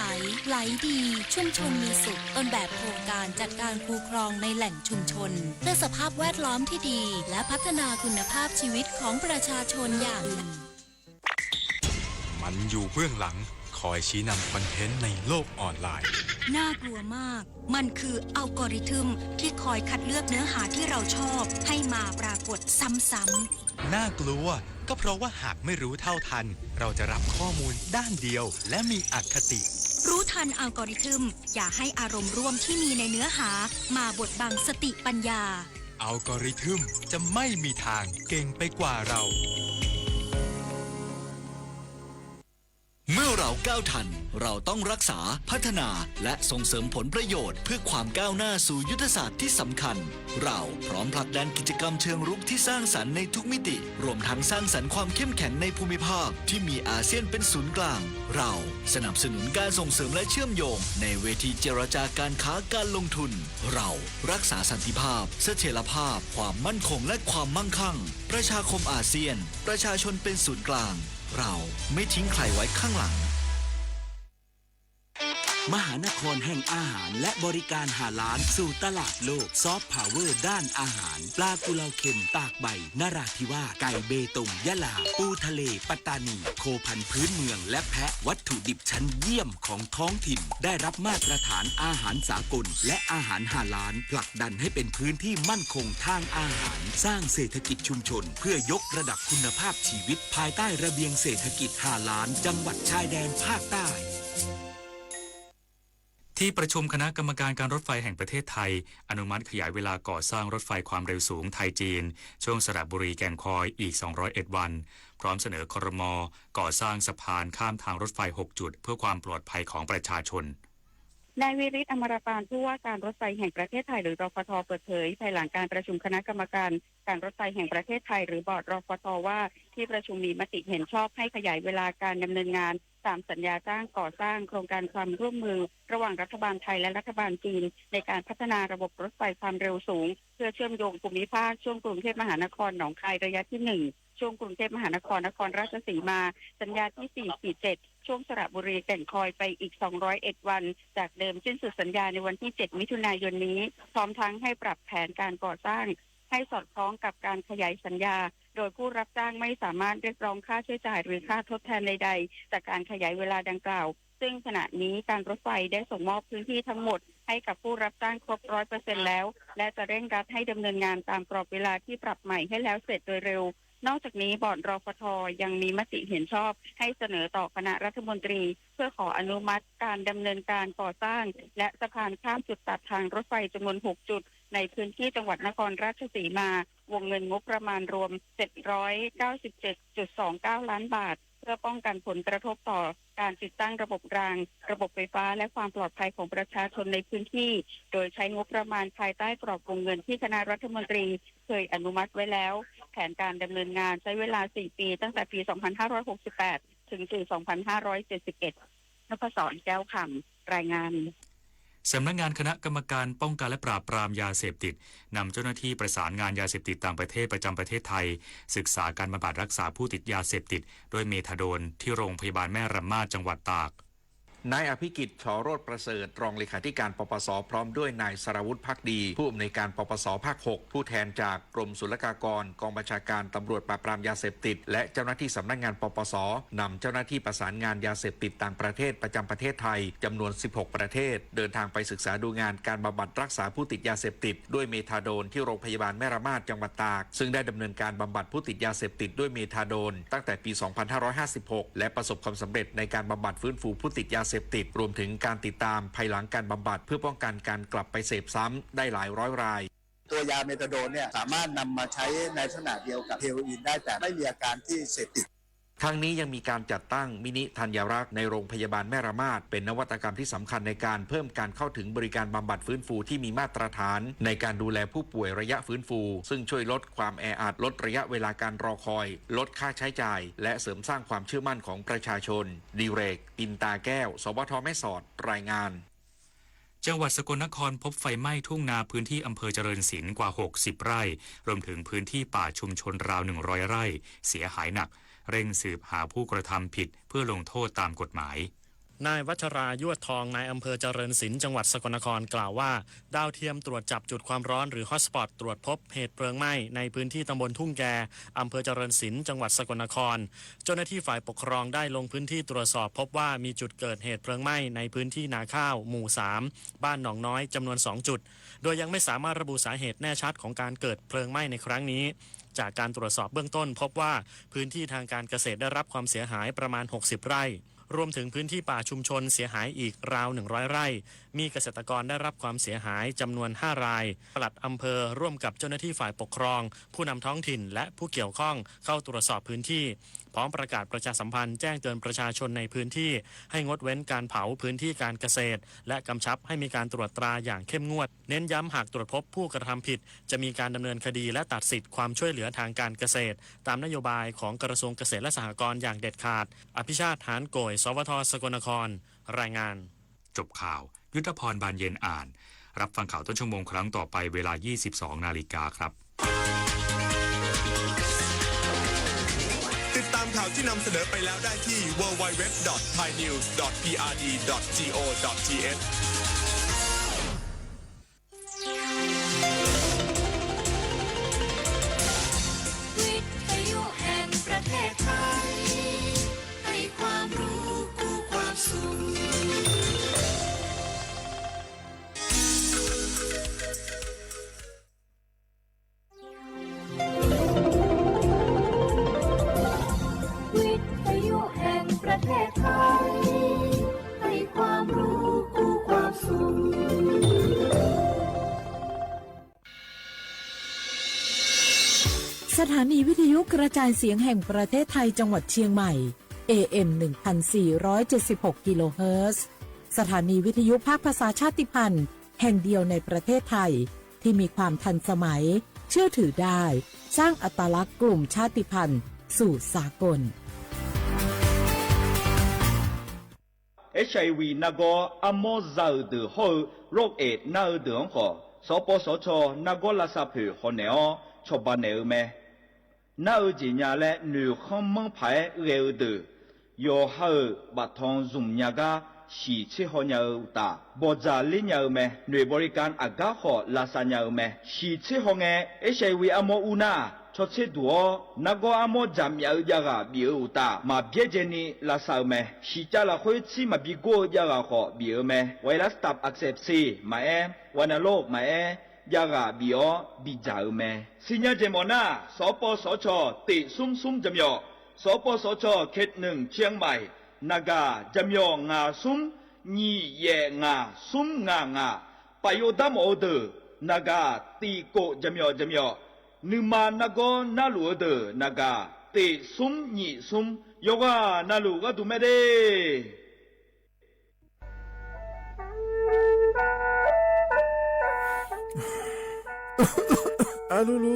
ไหลดี ชุมชนมีสุข ต้นแบบโครงการจัดการคูคลองในแหล่งชุมชน เพื่อสภาพแวดล้อมที่ดี และพัฒนาคุณภาพชีวิตของประชาชนอย่าง มันอยู่เบื้องหลัง คอยชี้นำคอนเทนต์ในโลกออนไลน์ น่ากลัวมาก มันคืออัลกอริทึมที่คอยคัดเลือกเนื้อหาที่เราชอบให้มาปรากฏซ้ำๆ น่ากลัว ก็เพราะว่าหากไม่รู้เท่าทัน เราจะรับข้อมูลด้านเดียวและมีอคติ รู้ทันอัลกอริทึม อย่าให้อารมณ์ร่วมที่มีในเนื้อหามาบดบังสติปัญญา อัลกอริทึมจะไม่มีทางเก่งไปกว่าเรา เมื่อเราก้าวทัน เราต้องรักษา พัฒนา และส่งเสริมผลประโยชน์เพื่อความก้าวหน้าสู่ยุทธศาสตร์ที่สำคัญ เราพร้อมผลักดันกิจกรรมเชิงรุกที่สร้างสรรค์ในทุกมิติ รวมทั้งสร้างสรรค์ความเข้มแข็งในภูมิภาคที่มีอาเซียนเป็นศูนย์กลาง เราสนับสนุนการส่งเสริมและเชื่อมโยงในเวทีเจรจาการค้าการลงทุน เรารักษาสันติภาพ เสถียรภาพ ความมั่นคงและความมั่งคั่ง ประชาคมอาเซียน ประชาชนเป็นศูนย์กลาง เราไม่ทิ้งใครไว้ข้างหลัง มหานครแห่งอาหารและบริการฮาลาลสู่ตลาดโลก ซอฟต์พาวเวอร์ด้านอาหาร ปลากุเลาเค็มตากใบนราธิวาส ไก่เบตงยะลา ปูทะเลปัตตานี โคพันธุ์พื้นเมืองและแพะ วัตถุดิบชั้นเยี่ยมของท้องถิ่น ได้รับมาตรฐานอาหารสากล และอาหารฮาลาล ผลักดันให้เป็นพื้นที่มั่นคงทางอาหาร สร้างเศรษฐกิจชุมชน เพื่อยกระดับคุณภาพชีวิต ภายใต้ระเบียงเศรษฐกิจฮาลาล จังหวัดชายแดนภาคใต้ ที่ประชุมคณะกรรมการการรถไฟแห่งประเทศไทย อนุมัติขยายเวลาก่อสร้างรถไฟความเร็วสูงไทย-จีน ช่วงสระบุรี-แก่งคอยอีก สองร้อยเอ็ดวัน พร้อมเสนอ ครม. ก่อสร้างสะพานข้ามทางรถไฟ หกจุด เพื่อความปลอดภัยของประชาชน นายวิริต อมรปาน ผู้ว่าการรถไฟแห่งประเทศไทย หรือ รฟท. เปิดเผย ภายหลังการประชุมคณะกรรมการการรถไฟแห่งประเทศไทย หรือบอร์ด รฟท. ว่าที่ประชุมมีมติเห็นชอบให้ขยายเวลาการดำเนินงาน ตามสัญญาจ้างก่อสร้างโครงการความร่วมมือระหว่างรัฐบาลไทยและรัฐบาลจีน ในการพัฒนาระบบรถไฟความเร็วสูง เพื่อเชื่อมโยงภูมิภาคช่วงกรุงเทพมหานครหนองคายระยะที่หนึ่ง ช่วงกรุงเทพมหานครนครราชสีมา สัญญาที่สี่ขีดเจ็ด ช่วงสระบุรีแก่งคอยไปอีกสองร้อยเอ็ดวัน จากเดิมสิ้นสุดสัญญาในวันที่เจ็ดมิถุนายนนี้ พร้อมทั้งให้ปรับแผนการก่อสร้างให้สอดคล้องกับการขยายสัญญา โดยผู้รับจ้างไม่สามารถเรียกร้องค่าใช้จ่ายหรือค่าทดแทนใดๆ จากการขยายเวลาดังกล่าว ซึ่งขณะนี้การรถไฟได้ส่งมอบพื้นที่ทั้งหมดให้กับผู้รับจ้างครบร้อยเปอร์เซ็นต์แล้ว และจะเร่งรัดให้ดำเนินงานตามกรอบเวลาที่ปรับใหม่ให้แล้วเสร็จโดยเร็ว นอกจากนี้บอร์ด รฟท ยังมีมติเห็นชอบให้เสนอต่อคณะรัฐมนตรี เพื่อขออนุมัติการดำเนินการก่อสร้าง และสะพานข้ามจุดตัดทางรถไฟจำนวนหกจุด ในพื้นที่จังหวัดนครราชสีมา วงเงินงบประมาณรวมเจ็ดร้อยเก้าสิบเจ็ดจุดสองเก้าล้านบาท เพื่อป้องกันผลกระทบต่อการติดตั้งระบบราง ระบบไฟฟ้า และความปลอดภัยของประชาชนในพื้นที่ โดยใช้งบประมาณภายใต้กรอบวงเงินที่คณะรัฐมนตรีเคยอนุมัติไว้แล้ว แผนการดำเนินงานใช้เวลาสี่ปี ตั้งแต่ปีสองพันห้าร้อยหกสิบแปด ถึงปีสองพันห้าร้อยเจ็ดสิบเอ็ด นพศร แก้วคำ รายงาน สำนักงานคณะกรรมการป้องกันและปราบปรามยาเสพติด นำเจ้าหน้าที่ประสานงานยาเสพติดต่างประเทศประจำประเทศไทย ศึกษาการบำบัดรักษาผู้ติดยาเสพติดด้วยเมทาโดนที่โรงพยาบาลแม่ระมาดจังหวัดตาก นายอภิกิจ ชโรจน์ประเสริฐ รองเลขาธิการ ปปส พร้อมด้วยนายสราวุธ ภักดี ผู้อำนวยการ ปปส ภาคหก ผู้แทนจากกรมศุลกากร กองบัญชาการตำรวจปราบปรามยาเสพติด และเจ้าหน้าที่สำนักงาน ปปส นำเจ้าหน้าที่ประสานงานยาเสพติดต่างประเทศประจำประเทศไทย จำนวนสิบหกประเทศ เดินทางไปศึกษาดูงานการบำบัดรักษาผู้ติดยาเสพติดด้วยเมทาโดนที่โรงพยาบาลแม่ระมาดจังหวัดตาก ซึ่งได้ดำเนินการบำบัดผู้ติดยาเสพติดด้วยเมทาโดนตั้งแต่ปีสองพันห้าร้อยห้าสิบหก และประสบความสำเร็จในการบำบัดฟื้นฟูผู้ติดยาเสพติด รวมถึงการติดตามภายหลังการบำบัดเพื่อป้องกันการกลับไปเสพซ้ำได้หลายร้อยราย ตัวยาเมทาโดนเนี่ยสามารถนำมาใช้ในลักษณะเดียวกับเฮโรอีนได้ แต่ไม่มีอาการที่เสพติด ทั้งนี้ยังมีการจัดตั้งมินิธัญรักษ์ในโรงพยาบาลแม่ระมาด เป็นนวัตกรรมที่สำคัญในการเพิ่มการเข้าถึงบริการบำบัดฟื้นฟูที่มีมาตรฐาน ในการดูแลผู้ป่วยระยะฟื้นฟู ซึ่งช่วยลดความแออัด ลดระยะเวลาการรอคอย ลดค่าใช้จ่าย และเสริมสร้างความเชื่อมั่นของประชาชน ดีเรก อินตาแก้ว สวท แม่สอด รายงาน จังหวัดสกลนครพบไฟไหม้ทุ่งนาพื้นที่อำเภอเจริญศิลป์กว่าหกสิบไร่ รวมถึงพื้นที่ป่าชุมชนราวหนึ่งร้อยไร่ เสียหายหนัก เร่งสืบหาผู้กระทำผิดเพื่อลงโทษตามกฎหมาย นายวัชรา ยวดทอง นายอำเภอเจริญศิลป์ จังหวัดสกลนคร กล่าวว่า ดาวเทียมตรวจจับจุดความร้อนหรือฮอตสปอต ตรวจพบเหตุเพลิงไหม้ในพื้นที่ตำบลทุ่งแก อำเภอเจริญศิลป์ จังหวัดสกลนคร เจ้าหน้าที่ฝ่ายปกครองได้ลงพื้นที่ตรวจสอบ พบว่ามีจุดเกิดเหตุเพลิงไหม้ในพื้นที่นาข้าว หมู่สาม บ้านหนองน้อย จำนวนสองจุด โดยยังไม่สามารถระบุสาเหตุแน่ชัดของการเกิดเพลิงไหม้ในครั้งนี้ จากการตรวจสอบเบื้องต้น พบว่าพื้นที่ทางการเกษตรได้รับความเสียหายประมาณหกสิบไร่ รวมถึงพื้นที่ป่าชุมชนเสียหายอีกราวหนึ่งร้อยไร่ มีเกษตรกรได้รับความเสียหายจำนวนห้าราย ปลัดอำเภอร่วมกับเจ้าหน้าที่ฝ่ายปกครอง ผู้นำท้องถิ่นและผู้เกี่ยวข้องเข้าตรวจสอบพื้นที่ พร้อมประกาศประชาสัมพันธ์แจ้งเตือนประชาชนในพื้นที่ ให้งดเว้นการเผาพื้นที่การเกษตร และกำชับให้มีการตรวจตราอย่างเข้มงวด เน้นย้ำหากตรวจพบผู้กระทำผิด จะมีการดำเนินคดีและตัดสิทธิ์ความช่วยเหลือทางการเกษตร ตามนโยบายของกระทรวงเกษตรและสหกรณ์อย่างเด็ดขาด อภิชาติ หานโกย สวท สกลนคร รายงาน จบข่าว ยุทธพร บานเย็นอ่าน รับฟังข่าวต้นชั่วโมงครั้งต่อไปเวลายี่สิบสองนาฬิกาครับ ติดตามข่าวที่นำเสนอไปแล้วได้ที่ ดับเบิลยู ดับเบิลยู ดับเบิลยู ดอท ไทยนิวส์ ดอท พีอาร์ดี ดอท จีโอ ดอท ทีเอช วิทยุแห่งประเทศไทย ให้ความรู้คู่ความสุข วิทยุแห่งประเทศไทย ให้ความรู้คู่ความสุข สถานีวิทยุกระจายเสียงแห่งประเทศไทยจังหวัดเชียงใหม่ เอเอ็ม หนึ่งพันสี่ร้อยเจ็ดสิบหก กิโลเฮิรตซ์ สถานีวิทยุภาคภาษาชาติพันธุ์ แห่งเดียวในประเทศไทย ที่มีความทันสมัย เชื่อถือได้ สร้างอัตลักษณ์กลุ่มชาติพันธุ์สู่สากล HIV နာ်ကီ အမောဇာ်ဒၢး ဟီၣ်ဧိ ရောဂ် AIDS နာ်အၢဒၢး အီၤဃီ စီၤပီစီၤကၠီ နာ်ကီ လၢ်သၣ်ဖဵး ဟီၣ်နဲၣ်အီၤ ဆီၣ်ဘၣ်နဲၣ်အၢမဲ နာ်အၢကၠီညါလၢ နွေခမ်းမၢင်းဖး ရဲၣ်အၢဒၢး ယီၤဟၣ်အၢ ဘၣ်ထွင် Zoom ညါကါ ဟံၣ်ဆ့ဟီၣ်ညါအၢတၢ် ဘီၣ်စၢ်လ့ညါအၢမဲ နွေบริการ အဂၤဃီ လၢ်သၣ်ညါအၢမဲ ဟံၣ်ဆ့ဟီၣ်ငဲ HIV အမောအူနၢ် ဆီၣ်ဆ့ဒူၣ်အီၤ နာ်ကီ အမောစၢ်မၠးအၢ ယၣ်ဂၢ်ဘံၣ်အၢအတၢ် မၤဘျဲကဲန့ၣ် လၢ်သၣ်အၢမဲ ဟံၣ်ကၠၢ်လၢ်ဃု ဆံမၤဘံၣ်ကိၣ်အၢ ယၣ်ဂၢ်ဃီ ဘံၣ်အၢမဲ ဝဲလၢ ตับอักเสบ မးအဲ ဝဲနၢလိ မးအဲ ယၣ်ဂၢ်ဘံၣ်အီၤ ဘံၣ်စၢ်အၢမဲ စံၣ်ညီၣ်ကဲမီၣ်နၢ် စီၤပီစီၤကၠီ တ့ၣ်သုမ်းသုမ်း ကၠီမၠီၣ် စီၤပီစီၤကၠီ เขตหนึ่ง เชียงใหม่ နၢ်ဂၢ် ကၠီမၠီၣ် ငါးသုမ်း ညိယဲၢ်ငါး သုမ်းငါးငါး ပာ်ယိၣ်တၢ်မီၣ်အၢဒၢး နၢ်ဂၢ် တံၣ်ကိၣ် ကၠီမၠီၣ် ကၠီမၠီၣ် နုၢ်မၤနာ်ကီ နၢ်လူၢ်အၢဒၢး နၢ်ဂၢ် တ့ၣ်သုမ်းညိသုမ်း ယီၤဂာ်နၢ်လူၢ် ဂီၢ်ဒူၣ်မဲဒ့ အလူလူ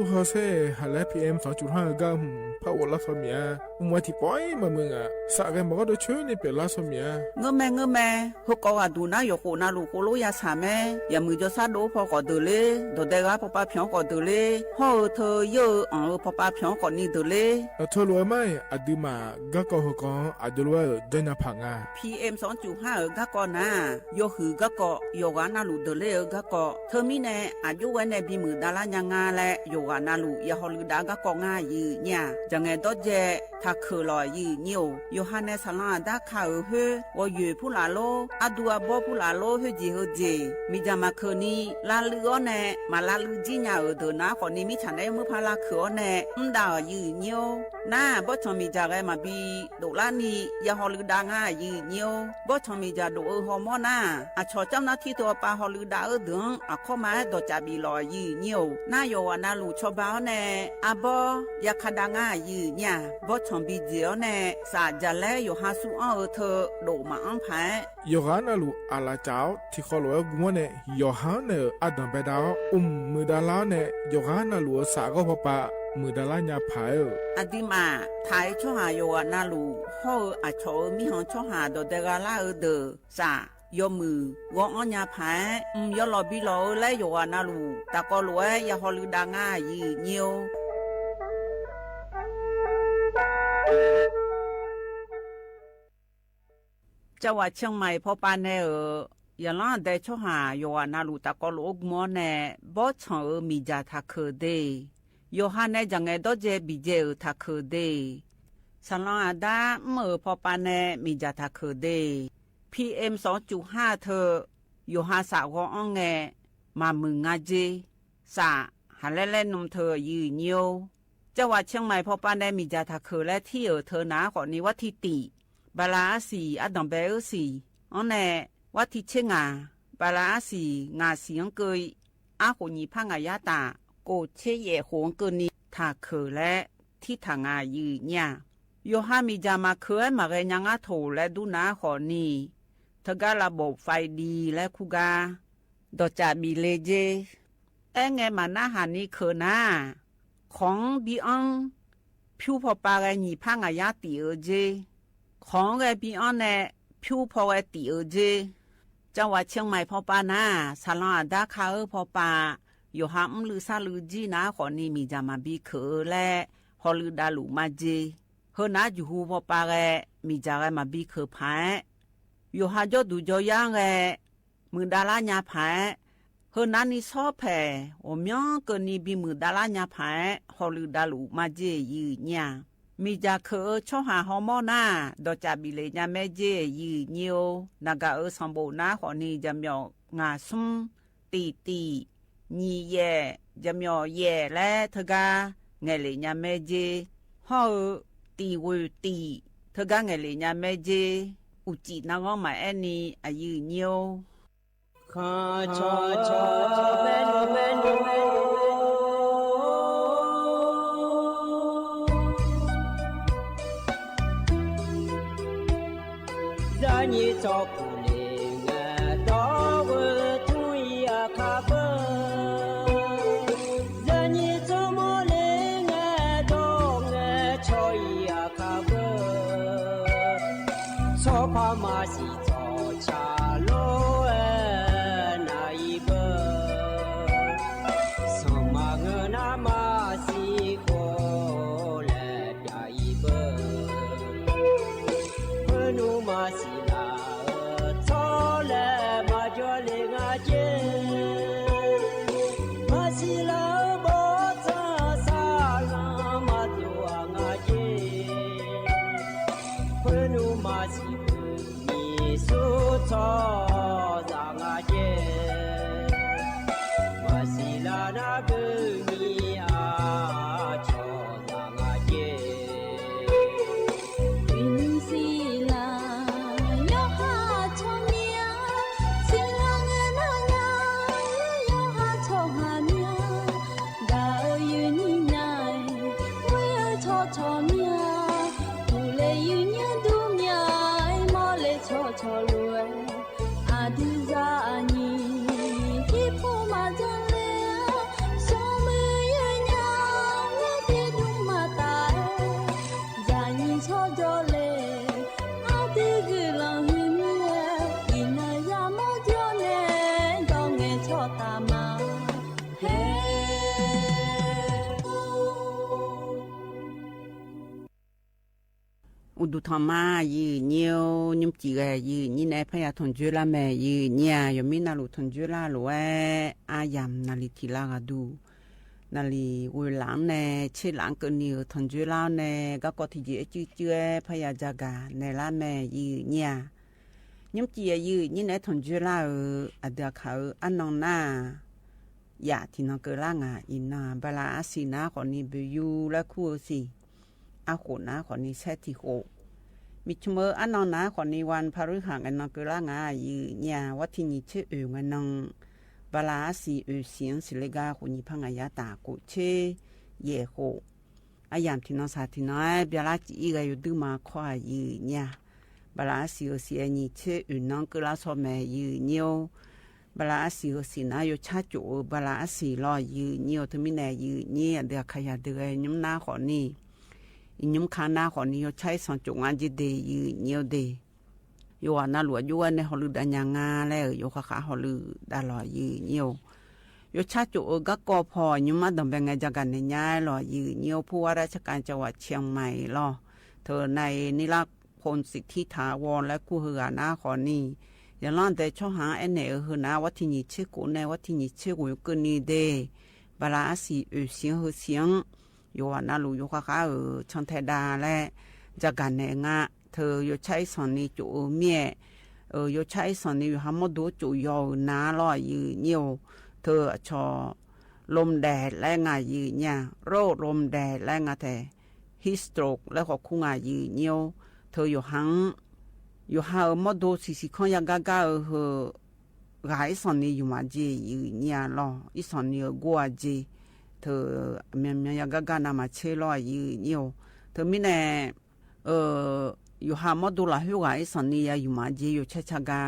ဟီၣ်စဲ ဟးလၢ PM สองจุดห้า အဂၤ ဟွမ် ဖးဝီၤလါဆီမံၤဧါ အိၣ်မူဝဲထံၣ်ပှဲၤမးမုာ်ဧါ စးဂဲၤမီၢ်ဂီၢ်ဒီးဆၢန့ၢ်ပၠးလါဆီမံၤဧါ ငိုၢ်မဲ ငိုၢ်မဲ ဟိုကိးဂၤဒူၣ်နၢ် ယိၤဃိးနၢ်လူၢ်ဃိလိယၤဆၣ်မဲ ယမုၢ်ယီၤဆၣ်ဒိၣ်ဖီခိၣ်ဒၢးလ့ ဒီးဒဲဂၤဖီပာ်ဖျိးခိၣ်ဒၢးလ့ ဟီၣ်အၢထၢယၢၢ်အၢ အီၣ်အၢဖီပာ်ဖျိးခိၣ်နံၤဒၢးလ့ အထၢလိာ်ဝဲမး အဒုးမး ဂၤကီၢ်ဟီၣ်ကီၢ် အဒိးလိာ်ဝဲ ကၠီညါဖးငါ PM สองจุดห้า အၢ ဂၤကီၢ်နၢ် ယိၤဟုၣ်ဂၤကီၢ် ယီၤဂာ်နၢ်လူၢ်ဒၢးလ့အၢ ဂၤကီၢ် ထၢမံၤနဲ အဒိဝဲနဲ ဘံမုၢ်ဒၢလၢညါငါလၢ ယီၤဂာ်နၢ်လူၢ် ယဟီၣ်လုၢ်ဒၢဂၤကီၢ် ငါယုၢ်ညါ ယၤငဲၤဒီးယဲ ထးခုးလီၤယုၢ်ညါအိၣ် ယိၤဟၣ်နဲ ဆၣ်လီၤအသးခးအၢဟၢ ဂီၤယွဲၢ်ဖုလၢ်လိ အဒူအဘီဖုလၢ်လိ ဟၢစ့ၢ်ဟၢစ့ၢ် မ့ၢ်ယၤမၤခုးနံၤ လါလုၢ်အီၤနဲ မၤလါလုၢ်ကၠံညါအၢဒၢးနၢ်ဃီနံၤ မ့ၢ်ဆၣ်နဲ မုၢ်ဖးလၢ်ခုးအီၤနဲ မ့ၢ်ဒၣ်အီၤယုၢ်ညါအိၣ် နၢ် ဘီၣ်ဆီၣ်မ့ၢ်ယၤဂဲၤမၤဘံၣ် ဒိၣ်လၢနံၤ ယဟီၣ်လုၢ်ဒၢငါ ယုၢ်ညါအိၣ် ဘီၣ်ဆီၣ်မ့ၢ်ယၤဒိၣ်အၢဟီၣ်မီၢ်နၢ် အဆီၣ်ကၠီနၢ်ထံတအီပာ်ဟီၣ်လုၢ်ဒၢအၢဒၢး အခီမၤဟဲဒီးကၠးဘံၣ်လီၤယုၢ်ညါအိၣ် နၢ် ယီၤဂာ်နၢ်လူၢ်ဆီၣ်ဘၣ်အီၤနဲ အဘီ ယၤခးဒၢငါယုၢ်ညါ ဘီၣ်ဆီၣ်ဘံၣ်စ့ၢ်အီၤနဲ စးယၤလဲၣ် ယိၤဟၣ်ဆူအီၣ်အၢထၢ ဒိၣ်မးအီၤဖး ယီၤဂာ်နၢ်လူၢ်အလၢ်ကၠး ထံၣ်ဃီလိာ်ဝဲဂုၢ်မီၢ်နဲ ယီၤဟၣ်နဲၣ် အဒိးဘဲဒၣ်အီၤ အိၣ်မုၢ်ဒၢလၢအီၤနဲ ယီၤဂာ်နၢ်လူၢ်အၢ စးဂီၢ်ဖီပာ် မုၢ်ဒၢလၢညါဖးဧၢ အဒုးမး ထးအံၤဆီၣ်ဟၣ်ယီၤဂာ်နၢ်လူၢ် ဟီၣ်အၢအဆီၣ်အၢ မံဟီၣ်ဆီၣ်ဟၣ် ဒီးဒဲဂၤလၢအၢဒၢး စး ယီၤမုၢ် ဂီၤအီၣ်ညါဖး အိၣ်ယီၤလီၤဘံလီၤအၢလၢယီၤဂာ်နၢ်လူၢ် တၢ်ကီလိာ်ဝဲ ယဟီၣ်လုၢ်ဒၢငါယုၢ်ညါအိၣ် ကၠီဝးဆၢၣ်မဲၣ်ဖီပာ်နဲဧၢ, ယလီၤဒဲးဆီၣ်ဟၣ် ယွၤနၢ်လူၢ်တၢ်ကီလိာ်အိၣ် ဂီၤမီၢ်နဲ ဘီၣ်ဆီၣ်ဧၢ မ့ၢ်ယၤထးခုးဒ့, ယိၤဟၣ်နဲ ယၤငဲၤဒီးယဲ ဘံၣ်ယဲၢ်ဧၢ ထးခုးဒ့, ဆၣ်လီၤအဒါ မုၣ်ဧၢ ဖီပာ်နဲ မ့ၢ်ယၤထးခုးဒ့, PM สองจุดห้า ထၢ ယိၤဟၣ်စးဂီၤအီၣ်နဲ မၤမုာ်ငါယ့ စး ဟးလဲလဲနုာ်ထၢ ယုၢ်ညိ ကၠီဝးဆၢၣ်မဲၣ်ဖီပာ်နဲ မ့ၢ်ယၤထးခုးလၢထံဧၢ ထၢနၤဃီၤနံၤ ဝဲထံတံၢ် ဘၤလးအါစံၣ် အဒိၣ်ဘဲဧၢစံၣ် အီၤနဲ ဝဲထံဆ့ငါ ဘၤလးအါစံၣ် ငါစံၣ်အီၤကၢ အါဃိးနံၣ်ဖးငါယါတၢ် ကိးဆ့ယဲၢ်ဃိးအီၤကၢနံၤ ထးခုးလၢထံထးငါ ယုၢ်ညိ ယိၤဟၣ်မ့ၢ်ယၤမၤခုးဝဲ မၤဂဲၤညါငါထိၣ် လဲၤဒုးနၤဃီၤနံၤ ထၢကါလၢဘိး five D လၢခူဂၤ ဒီးကၠးဘံၣ်လ့ယ့ အဲၣ်ငဲမၤနၢ်ဟးနံၤခုးနၤ ของ ဘံအီ ဖၠူဖီပာ်ဂဲၤနံၣ်ဖးငါယါတံၢ်ဧၢယ့, ของ ဂဲၤဘံအီနဲ ဖၠူဖီဝဲတံၢ်ဧၢယ့, ကၠီဝးဆၢၣ်မဲၣ်ဖီပာ်နၤ ဆၣ်လီၤအဒါခါဧၢ ဖီပာ် ယိၤဟၣ်မုၢ်လုၢ်သၣ်လုၢ်ကၠံနၤဃီၤနံၤ မ့ၢ်ယၤမၤဘံခုးလၢ ဟီၣ်လုၢ်ဒၢလူၢ်မၤယ့, ဟၢနၤယုၢ်ဟူဖီပာ်ဂဲၤ မ့ၢ်ယၤဂဲၤမၤဘံခုးဖး ယိၤဟၣ်ကၠီဒူၣ်ကၠီယါဂဲၤ မုၢ်ဒၢလါညါဖး, ဟၢနၤနံၤဆီဖဲး အိၣ်မံကၢနံၤဘံၣ်မုၢ်ဒၢလါညါဖး, ဟီၣ်လုၢ်ဒၢလူၢ်မၤယ့ ယုၢ်ညိ, မ့ၢ်ယၤခုးဧၢ ဆီၣ်ဟၣ်ဟီၣ်မီၢ်နၤ, ဒီးကၠးဘံၣ်လ့ညါမဲယ့ ယုၢ်ညိဧိၤ, နဂၤဧၢ ဆီၣ်ဘိးနၤဃီၤနံၤ ယၤမၠီၣ် ငါးသုမ်း, တံၢ်တံၢ်, နံၣ်ယဲၢ်, ယၤမၠီၣ်ယဲၢ်လၢထၢကါ ငဲၤလ့ညါမဲယ့, ဟီၣ်ဧၢ, တံၢ်ဝ့ၢ်တံၢ်, ထၢကါငဲၤလ့ညါမဲယ့, အူၣ်ကံၣ်နါဂီၢ်မၤအဲၣ်နံၤ အယုၢ်ညိဧိၤ ဆီဖးမၤစံၣ် အိၣ်ဒူၣ်ထီၣ်မး ယိင်းနဵဝ် နုၢ်စံၣ်ဂဲၤ ယိင်းနဵဝ် ဖဲယၤထွန်ၸွဲလၢ်မဲာ် ယိင်းနဵဝ် ယိင်းမံနၤလူၤထွန်ၸွဲလၢ်လိာ်ဝဲ အါယၢမ်ၣ် နၢ်လံထံးလၢဂၤဒူၣ် နၢ်လံဝဲလၢ်န့ၣ် ဆ့လၢ်ကၢၣ်နံၣ်ဧိၤ ထွန်ၸွဲလၢ်န့ၣ် ကၢ်ကီၢ်ထံးယဲၢ်အစုစု ဖဲယၤကၠၣ်ကၣ်နဲၣ်လၢ်မဲာ် ယိင်းနဵဝ် နုၢ်စံၣ်ဂဲၤ ယိင်းနဵဝ် ထွန်ၸွဲလၢ်ဧိၤ အဒုးအခါဧိၤ အနီၢ်နၢ် ယၣ်ထံၣ်နီၢ်ကၢၣ်လၢ် ငါအံၤနၢ် ဘၣ်လၢ်အါစံၣ်နၢ်ဃိးနံၣ် ဘုယူၤလၢခူၣ်ဧိၤစံၣ် အဃိးနၢ်ဃိးနံၣ် ဆဲးထံၣ်ဃိး မ့ၢ်ဆူမၢအနီၢ်နၢ်ဃိးနံၣ် ဝၢၼ်ဖါရုဟၣ် ငဲၢ်နီၢ်ကၢၣ်လၢ် ငါအံၤနၢ် ဝဲထံၣ်နံၣ်ဆ့အုး ငဲၢ်နီၢ် ဘၣ်လၢ်အါစံၣ် အုးစံၣ်စံၣ်လၢဂၤ ဃိးနံၣ်ဖးငါယါတၢ် ကိးဆ့ယဲၢ်ဃိး အယၢမ်ၣ်ထံၣ်နီၢ်ဆၣ်ထံၣ်နီၢ် ဘၣ်လၢ်စံၣ်အံၤဂဲၤ ယိၤဒုးမၤခီ ယိင်းနဵဝ် ဘၣ်လၢ်အါစံၣ်ဧိၤစံၣ် အနံၣ်ဆ့အုးနီၢ်ကၢၣ်လၢ်ဆီမဲာ် ယိင်းနဵဝ် ဘၣ်လၢ်အါစံၣ်ဧိၤစံၣ်နၢ် ယိၤဆါကၠိးဧိၤ ဘၣ်လၢ်အါစံၣ်လီၤ ယိင်းနဵဝ် တမံၤန့ၣ် ယိင်းနၢ် အဒုးအခါယၤဒုးဂဲၤ နုၢ်နၢ်ဃိးနံၣ် ယနုၢ်ခါနၢ်ဃိးနံၣ် ယိၤဆါအ့ၣ်စီၣ်ကၠိးငါက့ဒ့ၣ် ယိင်းနၵ်ဒ့ၣ် ယိၤဝဲနၢ်လူၤအယုဝဲန့ၣ် ဟီၣ်လုၢ်ဒၣ်ညါငါလဲၣ် ယိၤဃၣ်ဃၣ်ဟီၣ်လုၢ်ဒၣ်လီၤ ယိင်းနၵ် ယိၤဆါကၠိးဧိၤ ကၢ်ကီၢ်ဖီ ယမ့ၢ်ဒိးဘဲငဲၤ ကၠၣ်ကၣ်နဲၣ်ညါလီၤ ယိင်းနၵ် ဖုဝါရၢ်ဆၢကၣ် ကၠၣ်ဝၣ်ဆၠံမၢၣ်လီၤ ထၢၣ်နၢ်အံၤ နံၣ်လၢ်ဖိၣ်စံၣ်ထံထးဝီၤလၢကူၣ်ဟုဂၤနၢ်ဃိးနံၣ် ယလီၢ်ဒဲးဆီဟၣ် အဲၣ်နဲၣ်ဧိၤ ဟုၣ်နၢ် ဝဲထံၣ်နံၣ်ဆ့ကိးန့ၣ် ဝဲထံၣ်နံၣ်ဆ့ဝီၤကၢၣ်နံၣ်ဒ့ၣ် ဘၣ်လၢ်အါစံၣ် အုးစံၣ်ဟုၣ်စံၣ် ယိၤဝဲနၢ်လူၤ ယိၤဃၣ်ဃၣ်ဧိၤ ဆၢထဲဒၣ်လဲၣ် ကၠၣ်ကၣ်နဲၣ်ငါ ထၢၣ်ယိၤဆါအ့ၣ်စီၣ်နံၣ်ကၠိးဧိၤမ့ၢ် ယိၤဆါအ့ၣ်စီၣ်နံၣ် ယိၤဟးမီၣ်ဒိၣ်ကၠိးယီၤဧိၤနၢ်လီၤ ယိင်းနၵ် ထၢၣ်အဆီ လိမ်ဒဲးလဲၣ် ငါ ယိင်းနၵ် ရိၣ်လိမ်ဒဲးလဲၣ် ငါထဲ heat stroke လၢဃီခူ ငါ ယိင်းနၵ် ထၢၣ်ယိၤဟး ယိၤဟးဧိၤမီၣ်ဒိၣ်စံၣ်စံၣ်ခီယၤဂၤဂၤဧိၤ ဂၤအ့ၣ်စီၣ်နံၣ်ယုၢ်မးက့ ယိင်းနၵ်လီၤ အ့ၣ်စီၣ်နံၣ်ဧိၤဂီၢ်ဧိၤက့ ထၢၣ်အမံၤမံၤယၤဂၤဂၤနၢ်မၤဆ့လီၤ ယိင်းနၵ် ထၢၣ်မံၤန့ၣ် ယိၤဟးမီၣ်ဒိၣ်လၢ်ဟုၣ်ဂၤအ့ၣ်စီၣ်နံၣ်ယၤယုၢ်မးက့ ယိၤဆဲးဆါဂၤ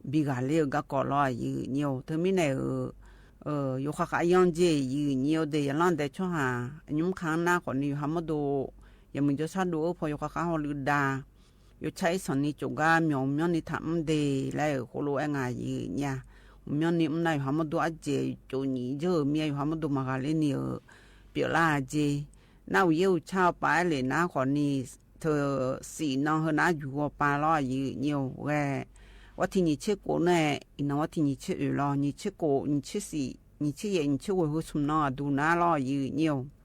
ဘံဂၤလၢဂၤကီၢ်လီၤ ယိင်းနၵ် ထၢၣ်မံၤန့ၣ် ယိၤဃၣ်ဃၣ်ယီၤက့ ယိင်းနၵ်ဒ့ၣ် ယလီၢ်ဒဲးဆီဟၣ် အညုၣ်ခါနၢ်ဃိးနံၣ် ယိၤဟးမီၣ်ဒိၣ် ယမုၢ်ကၠိဆါဒိၣ်ဧိၤဖီ ယိၤဃၣ်ဃၣ်ဟီၣ်လုၢ်ဒၣ် ယိၤဆါအ့ၣ်စီၣ်နံၣ်ကၠိးဂၤ မၠီမၠီနံၣ်ထးမုၢ်ဒ့ၣ် လဲၣ်ဧိၤ ဃိလိအဲၣ် ငါ ယိင်းနၵ် မၠီနံၣ်မုၢ်နၤ ယိၤဟးမီၣ်ဒိၣ်အက့ ကၠိးနံၣ်ယဲၢ်မံၤ ယိၤဟးမီၣ်ဒိၣ်မၤဂၤလၢနံၣ်ဧိၤ ပၠီလၢ်က့ နၢ်ဝံၤယဲၢ်အုၣ်ဆၣ်အပၢ်အဲၣ်လံနၢ်ဃိးနံၣ် ထၢၣ်စံၣ်နီၢ်ဟၢၣ်နၢ်ယူၤဂီၤပၢ်လီၤ ယိင်းနၵ်ဧိၤ ဝဲထံၣ်နံၣ်ဆ့ကိးန့ၣ် အံၤနၢ်ဝဲထံၣ်နံၣ်ဆ့အုးလီၤ နံၣ်ဆ့ကိး နံၣ်ဆ့ယဲၢ် နံၣ်ဆ့ဝီၤဟုၣ်ဆူၣ်နီၢ်အဒူၣ်နၢ်လီၤ ယိင်းနၵ်ဧိၤ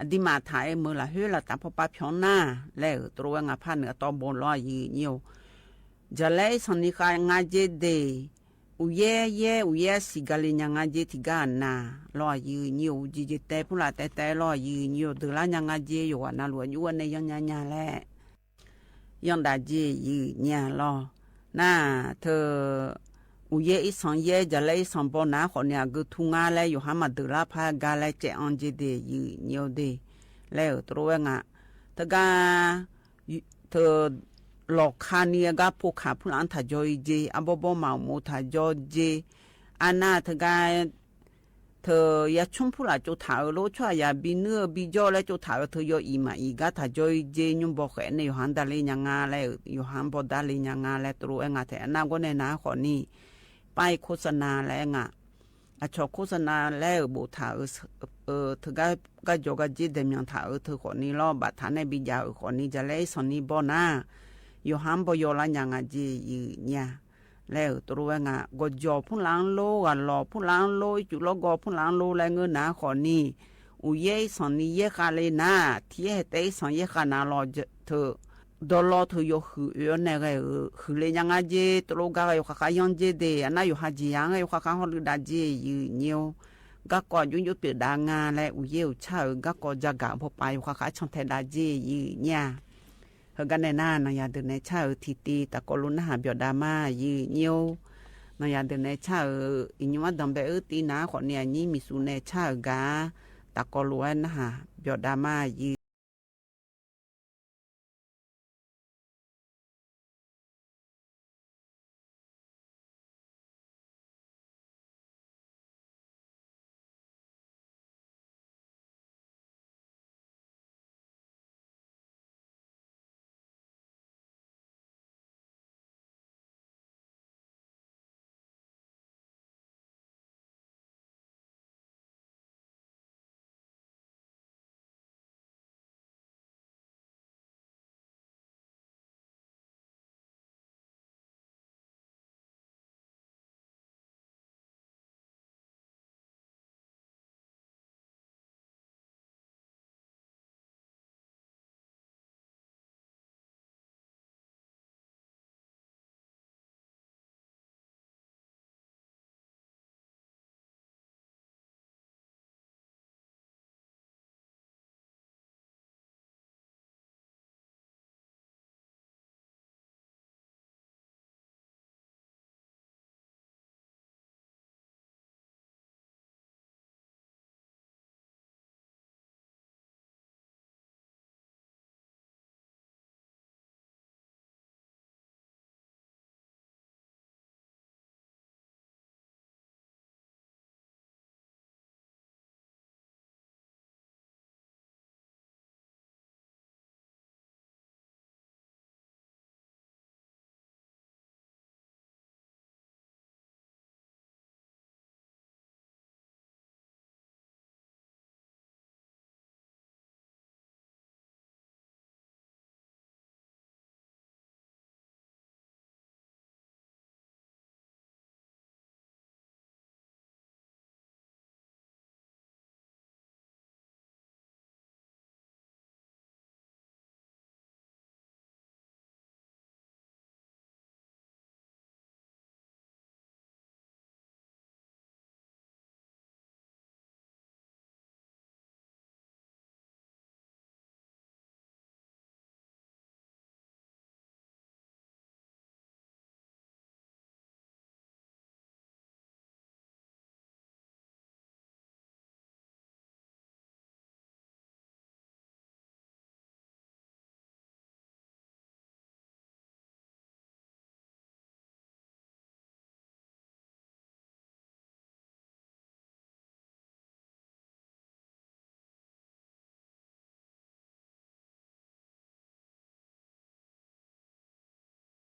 အဒံးမးထးအံၤမၢလၢ်ဟုၣ်လၢ်တၢ်ဖီၣ်ပၢ်ဖျီနၢ် လဲၣ်ဧိၤ တရူးဝဲငါဖးနုာ်အတီဘိလီၤ ယိင်းနၵ်ဧိၤ ကၠၣ်လဲအ့ၣ်စီၣ်နံၣ်ဃာ်ငါက့ဒ့ၣ် အူယဲယဲ အူယဲစံၣ်ဂၤလၢညါငါက့ ထံၣ်ဂၤနၢ်လီၤ ယိင်းနၵ်ဧိၤ ကၠံကၠံတဲဖုလၢ်တဲတဲလီၤ ယိင်းနၵ်ဧိၤ ဒုးလၢညါငါက့ ယိၤဝဲနၢ်လူၤအယူၤဝဲန့ၣ် ယီၢ်ညါညါလဲၣ် ယီၢ်ဒၣ်က့ ယိင်းနၵ်လီၤ နၢ် ထၢၣ် အူယဲအ့ၣ်စီၣ်ယဲ ကၠၣ်လဲအ့ၣ်စီၣ်ဘီနၢ်ဃိးနံၣ် အဂုာ်ထူငါလဲၣ် ယိၤဟးမၤဒုးလၢဖးဂၤလဲၣ် ကဲအီၤက့ဒ့ၣ် ယိင်းနၵ်ဒ့ၣ် လဲၣ်ဧိၤ တရူးဝဲငါ တဂၤ ထၢၣ် လီၤခါနံၣ်အဂၤဖိခးဖုလၢ်ထးကၠီအံၤက့ အဘီဘီမၤအိၣ်မိၢ်ထးကၠီက့ အနၢ်တဂၤ ထၢၣ် ယၤဆူဖုလၢ်ကၠိထးဧိၤ လၢဆိယၤဘံနုၢ်ဘံကၠီလၢကၠိထးဧိၤ ထၢၣ်ယီၤအံၤမးအံၤဂၤထးကၠီအံၤက့ ညိဘီဃဲးန့ၣ် ယိၤဟးဒၣ်လၢညါငါလဲၣ် ယိၤဟးဘီဒၣ်လၢညါငါလဲၣ် တရူးဝဲငါထဲ အနၢ်ဂီၢ်န့ၣ်နၢ်ဃိးနံၣ် ပၢ်အံၤခိၣ်စနၤလဲၣ်ငါ အဆီခိၣ်စနၤလဲၣ်ဧိၤ ဘူးထးဧိၤ ထၢၣ်ဂၤ ဂၤကၠီဂၤက့ ဒဲးမၠီၤထးဧိၤ ထၢၣ်ဃိးနံၣ်လီၤ ဘၣ်ထးန့ၣ်ဘံယၤဧိၤဃိးနံၣ် ကၠၣ်လဲအ့ၣ်စီၣ်နံၣ်ဘီနၢ် ယိၤဟးဘီယီၤလၢညါငါက့ ယိင်းနၵ် လဲၣ်ဧၢ တရူးဝဲငါ ဂီၤယီၤဖုၣ်လၢ်လိ ဂီၤလီၤဖုၣ်လၢ်လိ အီၣ်စူးလိာ်ကီၤဖုၣ်လၢ်လိ လဲၣ် ငၢၢ်နၤဃီၤနံၤ အိၣ်ယဲၢ်အံသီၣ်နံၤယဲၢ်ဃးလံနၤ ထံၣ်ဟဲတဲအံသီၣ်ယဲၢ်ဃးနၤလီၤ ထုး ဒီးလီၤထုးယိၤဟုၣ်အၢန့ၣ်ဂ့ၤဧၢ ဟုၣ်လၢညါငါက့ တရူးဂၤဂ့ၤ ယိၤဃာ်ဃာ်ယီၤက့ဒ့ၣ် အနၢ်ယိၤဟးက့ယါဂ့ၤ ယိၤဃာ်ဃာ်ဟီၣ်လုၢ်ဒၣ်က့ ယုၢ်ညိ ဂၤကီၤယိယိပၢၢ်ဒၣ်ငါလဲၣ် အိၣ်ယဲၢ်အိၣ်ဆၣ်ဧၢ ဂၤကီၤယၤဂၤအဖိပၢ် ယိၤဃာ်ဃာ်ဆီၣ်ထဲဒၣ်က့ ယုၢ်ညိ ဟဲဂၤန့ၣ်နၤ နီၢ်ယၤဒုးနဲၣ်ဆၣ်ဧၢ ထံၣ်တံၢ် တၢ်ကီလိာ်နၢ်ဟးပၠီၤဒၣ်မး ယုၢ်ညိ နီၢ်ယၤဒုးနဲၣ်ဆၣ်ဧၢ အံၤညိမး ဒီးဘဲအၢတံၢ်နၤဃီၤနံၤ အညံမံၤစူၤနဲၣ်ဆၣ်ဧၢ ဂၤ တၢ်ကီလိာ်ဝဲနၢ်ဟးပၠီၤဒၣ်မး ယ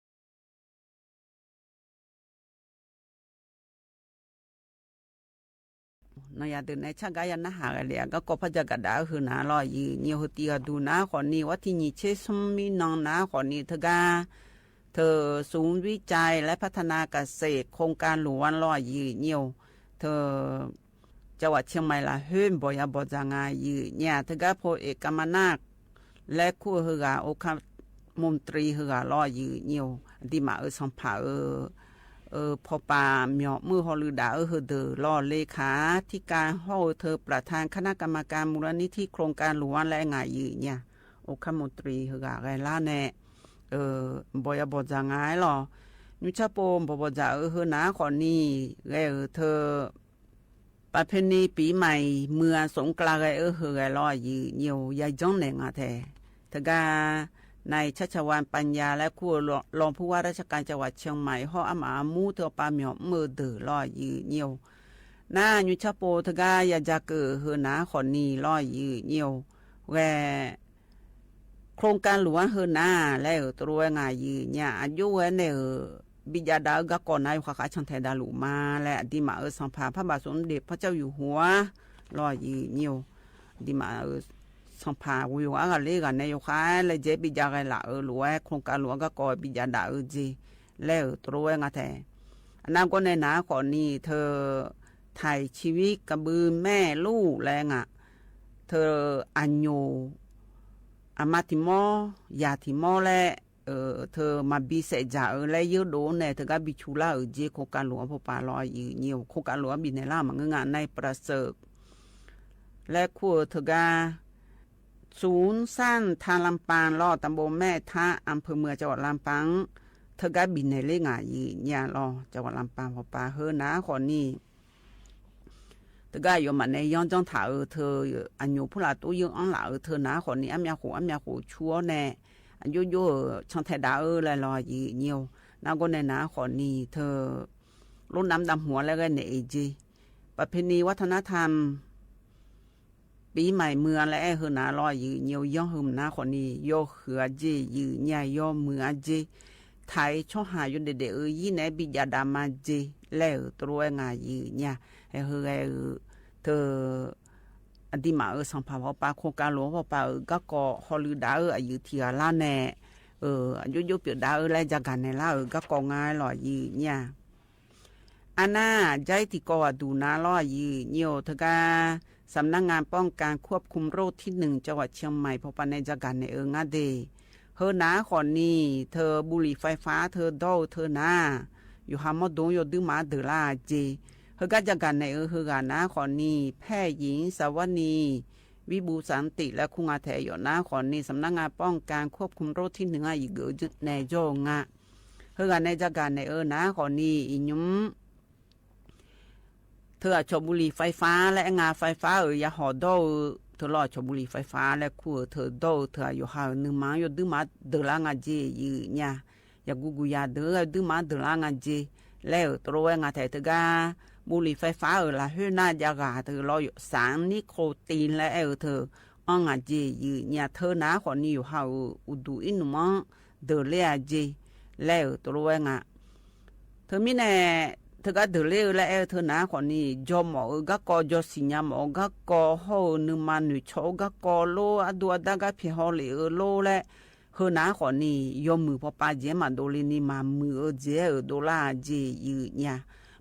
ုၢ်နီၢ်ယၤဒုးနဲၣ်ဆၣ် ကါယၤနၢ်ဟးဂ့ၤလံ အကီၢ်ဖးယၢ်ကဒါအဟုးနၤလီၤ ယုၢ်ညိၣ် ဟူးတံၢ်အဒုးနၤဃီၤနံၤ ဝဲထံၣ်ညံၣ်ဆ့ ဆူမံနီၤနၤဃီၤနံၤ တဂၤ ထၢၣ် ศูนย์วิจัยและพัฒนาเกษตร โครงการหลวง လီၤ ယုၢ်ညိၣ် ထၢၣ် จังหวัดเชียงใหม่ လၢဟဲ ဘီၣ်ယၤဘီၣ်ယၤ ယုၢ်ညိၣ် တဂၤ พลเอกกัมปนาต လဲၤခူၣ်ဟူးဂၤ องคมนตรี ဟူးဂၤလီၤ ယုၢ်ညိၣ် ဒံးမးအၢ သီၣ်ဖးအၢ အၢ ဖီၣ်ပာ် မၠီၣ်မုၢ်ဟီၣ်လုၢ်ဒၣ်အၢ ဟူးဒုးလီၤ เลขาธิการ ဟီၣ်အၢ ထၢၣ် ประธานคณะกรรมการมูลนิธิโครงการหลวง လၢအဂၤ ယုၢ်ညိၣ် องคมนตรี ဟူးဂၤဂဲၤလၢ်န့ၣ် အၢ ဘီၣ်ယၤဘီၣ်ယၤ ဂၤလီၤ ညိၣ်ဆၣ်ဖိ ဘီၣ်ဘီၣ်ယၤအၢ ဟူးနၤဃီၤနံၤ ဂဲၤအၢ ထၢၣ် ประเพณีปีใหม่ เมืองสงกรานต์ ဂဲၤအၢ ဟူးဂဲၤလီၤ ယုၢ်ညိၣ် ယၤယီၣ်န့ၣ် ငါထဲ တဂၤ นายชัชวาล ปัญญา လဲၤခူၣ်အၢ รองผู้ว่าราชการจังหวัดเชียงใหม่ ဟီၣ်အမးအမူ ထၢၣ် ပာ်မၠီၣ်မုၢ်ဒုးလီၤ ယုၢ်ညိၣ် နၤ ညိၣ်ဆၣ်ဖိ တဂၤ ယၤယၤကၢၣ် ဟူးနၤဃီၤနံၤလီၤ ယုၢ်ညိၣ် ဂဲၤ โครงการหลวง ဟူးနၤ လဲၤအၢ တရူးဝဲငါ ယုၢ်ညိၣ် အယိၣ်ဝဲန့ၣ်အၢ ဘံၣ်ယၣ်ဒၣ်အၢ ဂၤကီၢ်နၤ ယိၤဃာ်ဃာ်ဆီၣ်ထဲဒၣ်လူၤမး လၢအဒံးမးအၢ သီၣ်ဖး พระบาทสมเด็จพระเจ้าอยู่หัว လီၤ ယုၢ်ညိၣ် ဒံးမးအၢ သီၣ်ဖး ဝံၤဝဲအဂၤလၢဂၤန့ၣ် ယိၤဃာ်လဲၤကဲဘံၣ်ယၣ်ဂဲၤလၢ်အၢ လူၤဝဲ โครงการหลวง ဂၤကီၢ်ဘံၣ်ယၣ်ဒၣ်အၢက့ လဲၤအၢ တရူးဝဲငါထဲ อันนั้นก็ในหนาข้อนี้เธอไถ่ชีวิตกระบือแม่ลูกแลงอะ เธออะหยู อะมาถิมอ หย่าถิมอแล เออ เธอมาบีเสะจ๋าเออ และเยียะโดนแน่ เธอก็บีชูล่าเออ เจ โครงการหลวงพอปาลอยือเยียว โครงการหลวงบีไหนล่ะ มะเงื้องานในประเสริฐ และครัวเธอก็ ศูนย์สั้นทางลำปางลอ ตำบลแม่ทะ อำเภอเมือง จังหวัดลำปาง เธอก็บีไหนเล่งอ่ะ ยือเยียลอ จังหวัดลำปางพอปา เฮอหนาข้อนี้ เธอก็โยมมาในย้อนจ้องถาเออ เธออะหยูผู้หลาตู้ยื้ออ้อนหลาเออ เธอหนาข้อนี้ อ้ำยาโข อ้ำยาโขชัวแน่ อายุโยเออ ช่างแท้ดาเออ แลลอยือเยียว นาก็ในหนาข้อนี้ เธอรดน้ำดำหัวแล้วก็ในเอเจ ประเพณีวัฒนธรรม ปี๋ใหม่เมืองและแอ้เฮอหนาลอยือเยียว ย้อนเฮอหนาข้อนี้ ยอเหือเจ ยือเยีย ยอเหมือเจ ไถช่อหาโยเด็ดๆ เออ ยี่แหนบิดยาดามาเจ แล้วตรวยงายือเยีย แอ้เฮอแอ้เออ เธอ อดีมาเออ สังผาพอปา โครงการหลวงพอปาเออ ก็ก็ฮอลือดาเออ อะยือเถียล้านแน่ เออ อายุโยเปียดาเออ และจักกั๋นในล่ะเออ ก็ก็งายลอยือเยีย อันน่า ย้ายตี้ก็ว่าดูหนาลอยือเยียว เธอก็ สำนักงานป้องกันควบคุมโรคที่หนึ่ง จังหวัดเชียงใหม่ พอปาในจักกั๋นในเอองาเด เฮอหนาข้อนี้ เธอบุหรี่ไฟฟ้า เธอด้อเธอหนา อยู่หาหม้อดง โยดื้อมาเดอล่าเจ เฮอก็จักกั๋นในเออ เฮอหนาข้อนี้ แพทย์หญิง สวนี วิบูลย์สันติ และครูงาแถวโยหนาข้อนี้ สำนักงานป้องกันควบคุมโรคที่หนึ่ง อะยือเกอในโยงา เฮอหนาในจักกั๋นในเออ หนาข้อนี้ อีหยุม เธออะฉอบบุหรี่ไฟฟ้าและงาไฟฟ้าเออ อย่าห่อด้อเออ เธอลอฉอบบุหรี่ไฟฟ้าและครัวเธอด้อเออ เธออะโยหาเออ นึ่งมาโยดื้อมาเดอล่างาเจ ยือเยีย อย่ากูกูอย่าเดอ ดื้อมาเดอล่างาเจ แล้วเออ ตรวยงาแถวเธอก็ บุหรี่ไฟฟ้าเออ ละเฮอหน้ายากา เธอลอสารนิโคตินและแอ้เออ เธอ อ้องาเจ ยือเยีย เธอหนาข้อนี้ โยหาเออ อุดูอี้หนุ่มอ้อง เดอเล่อาเจ แล้วเออ ตรวยงา เธอมีแน่ เธอก็เดอเล่เออ และแอ้เออ เธอหนาข้อนี้ ยอหมอเออ ก็ก็ ยอสิญญาหมอ ก็ก็ ห่อเออ นึ่งมาหนุ่ยชอ ก็ก็ โล อะดัวดาก็เพียห่อเหล่เออ โล และ เฮอหนาข้อนี้ ยอมือพอปาเจ มาโดเลนี้ มามือเออ เจ เออ โดล่าเจ ยือเยีย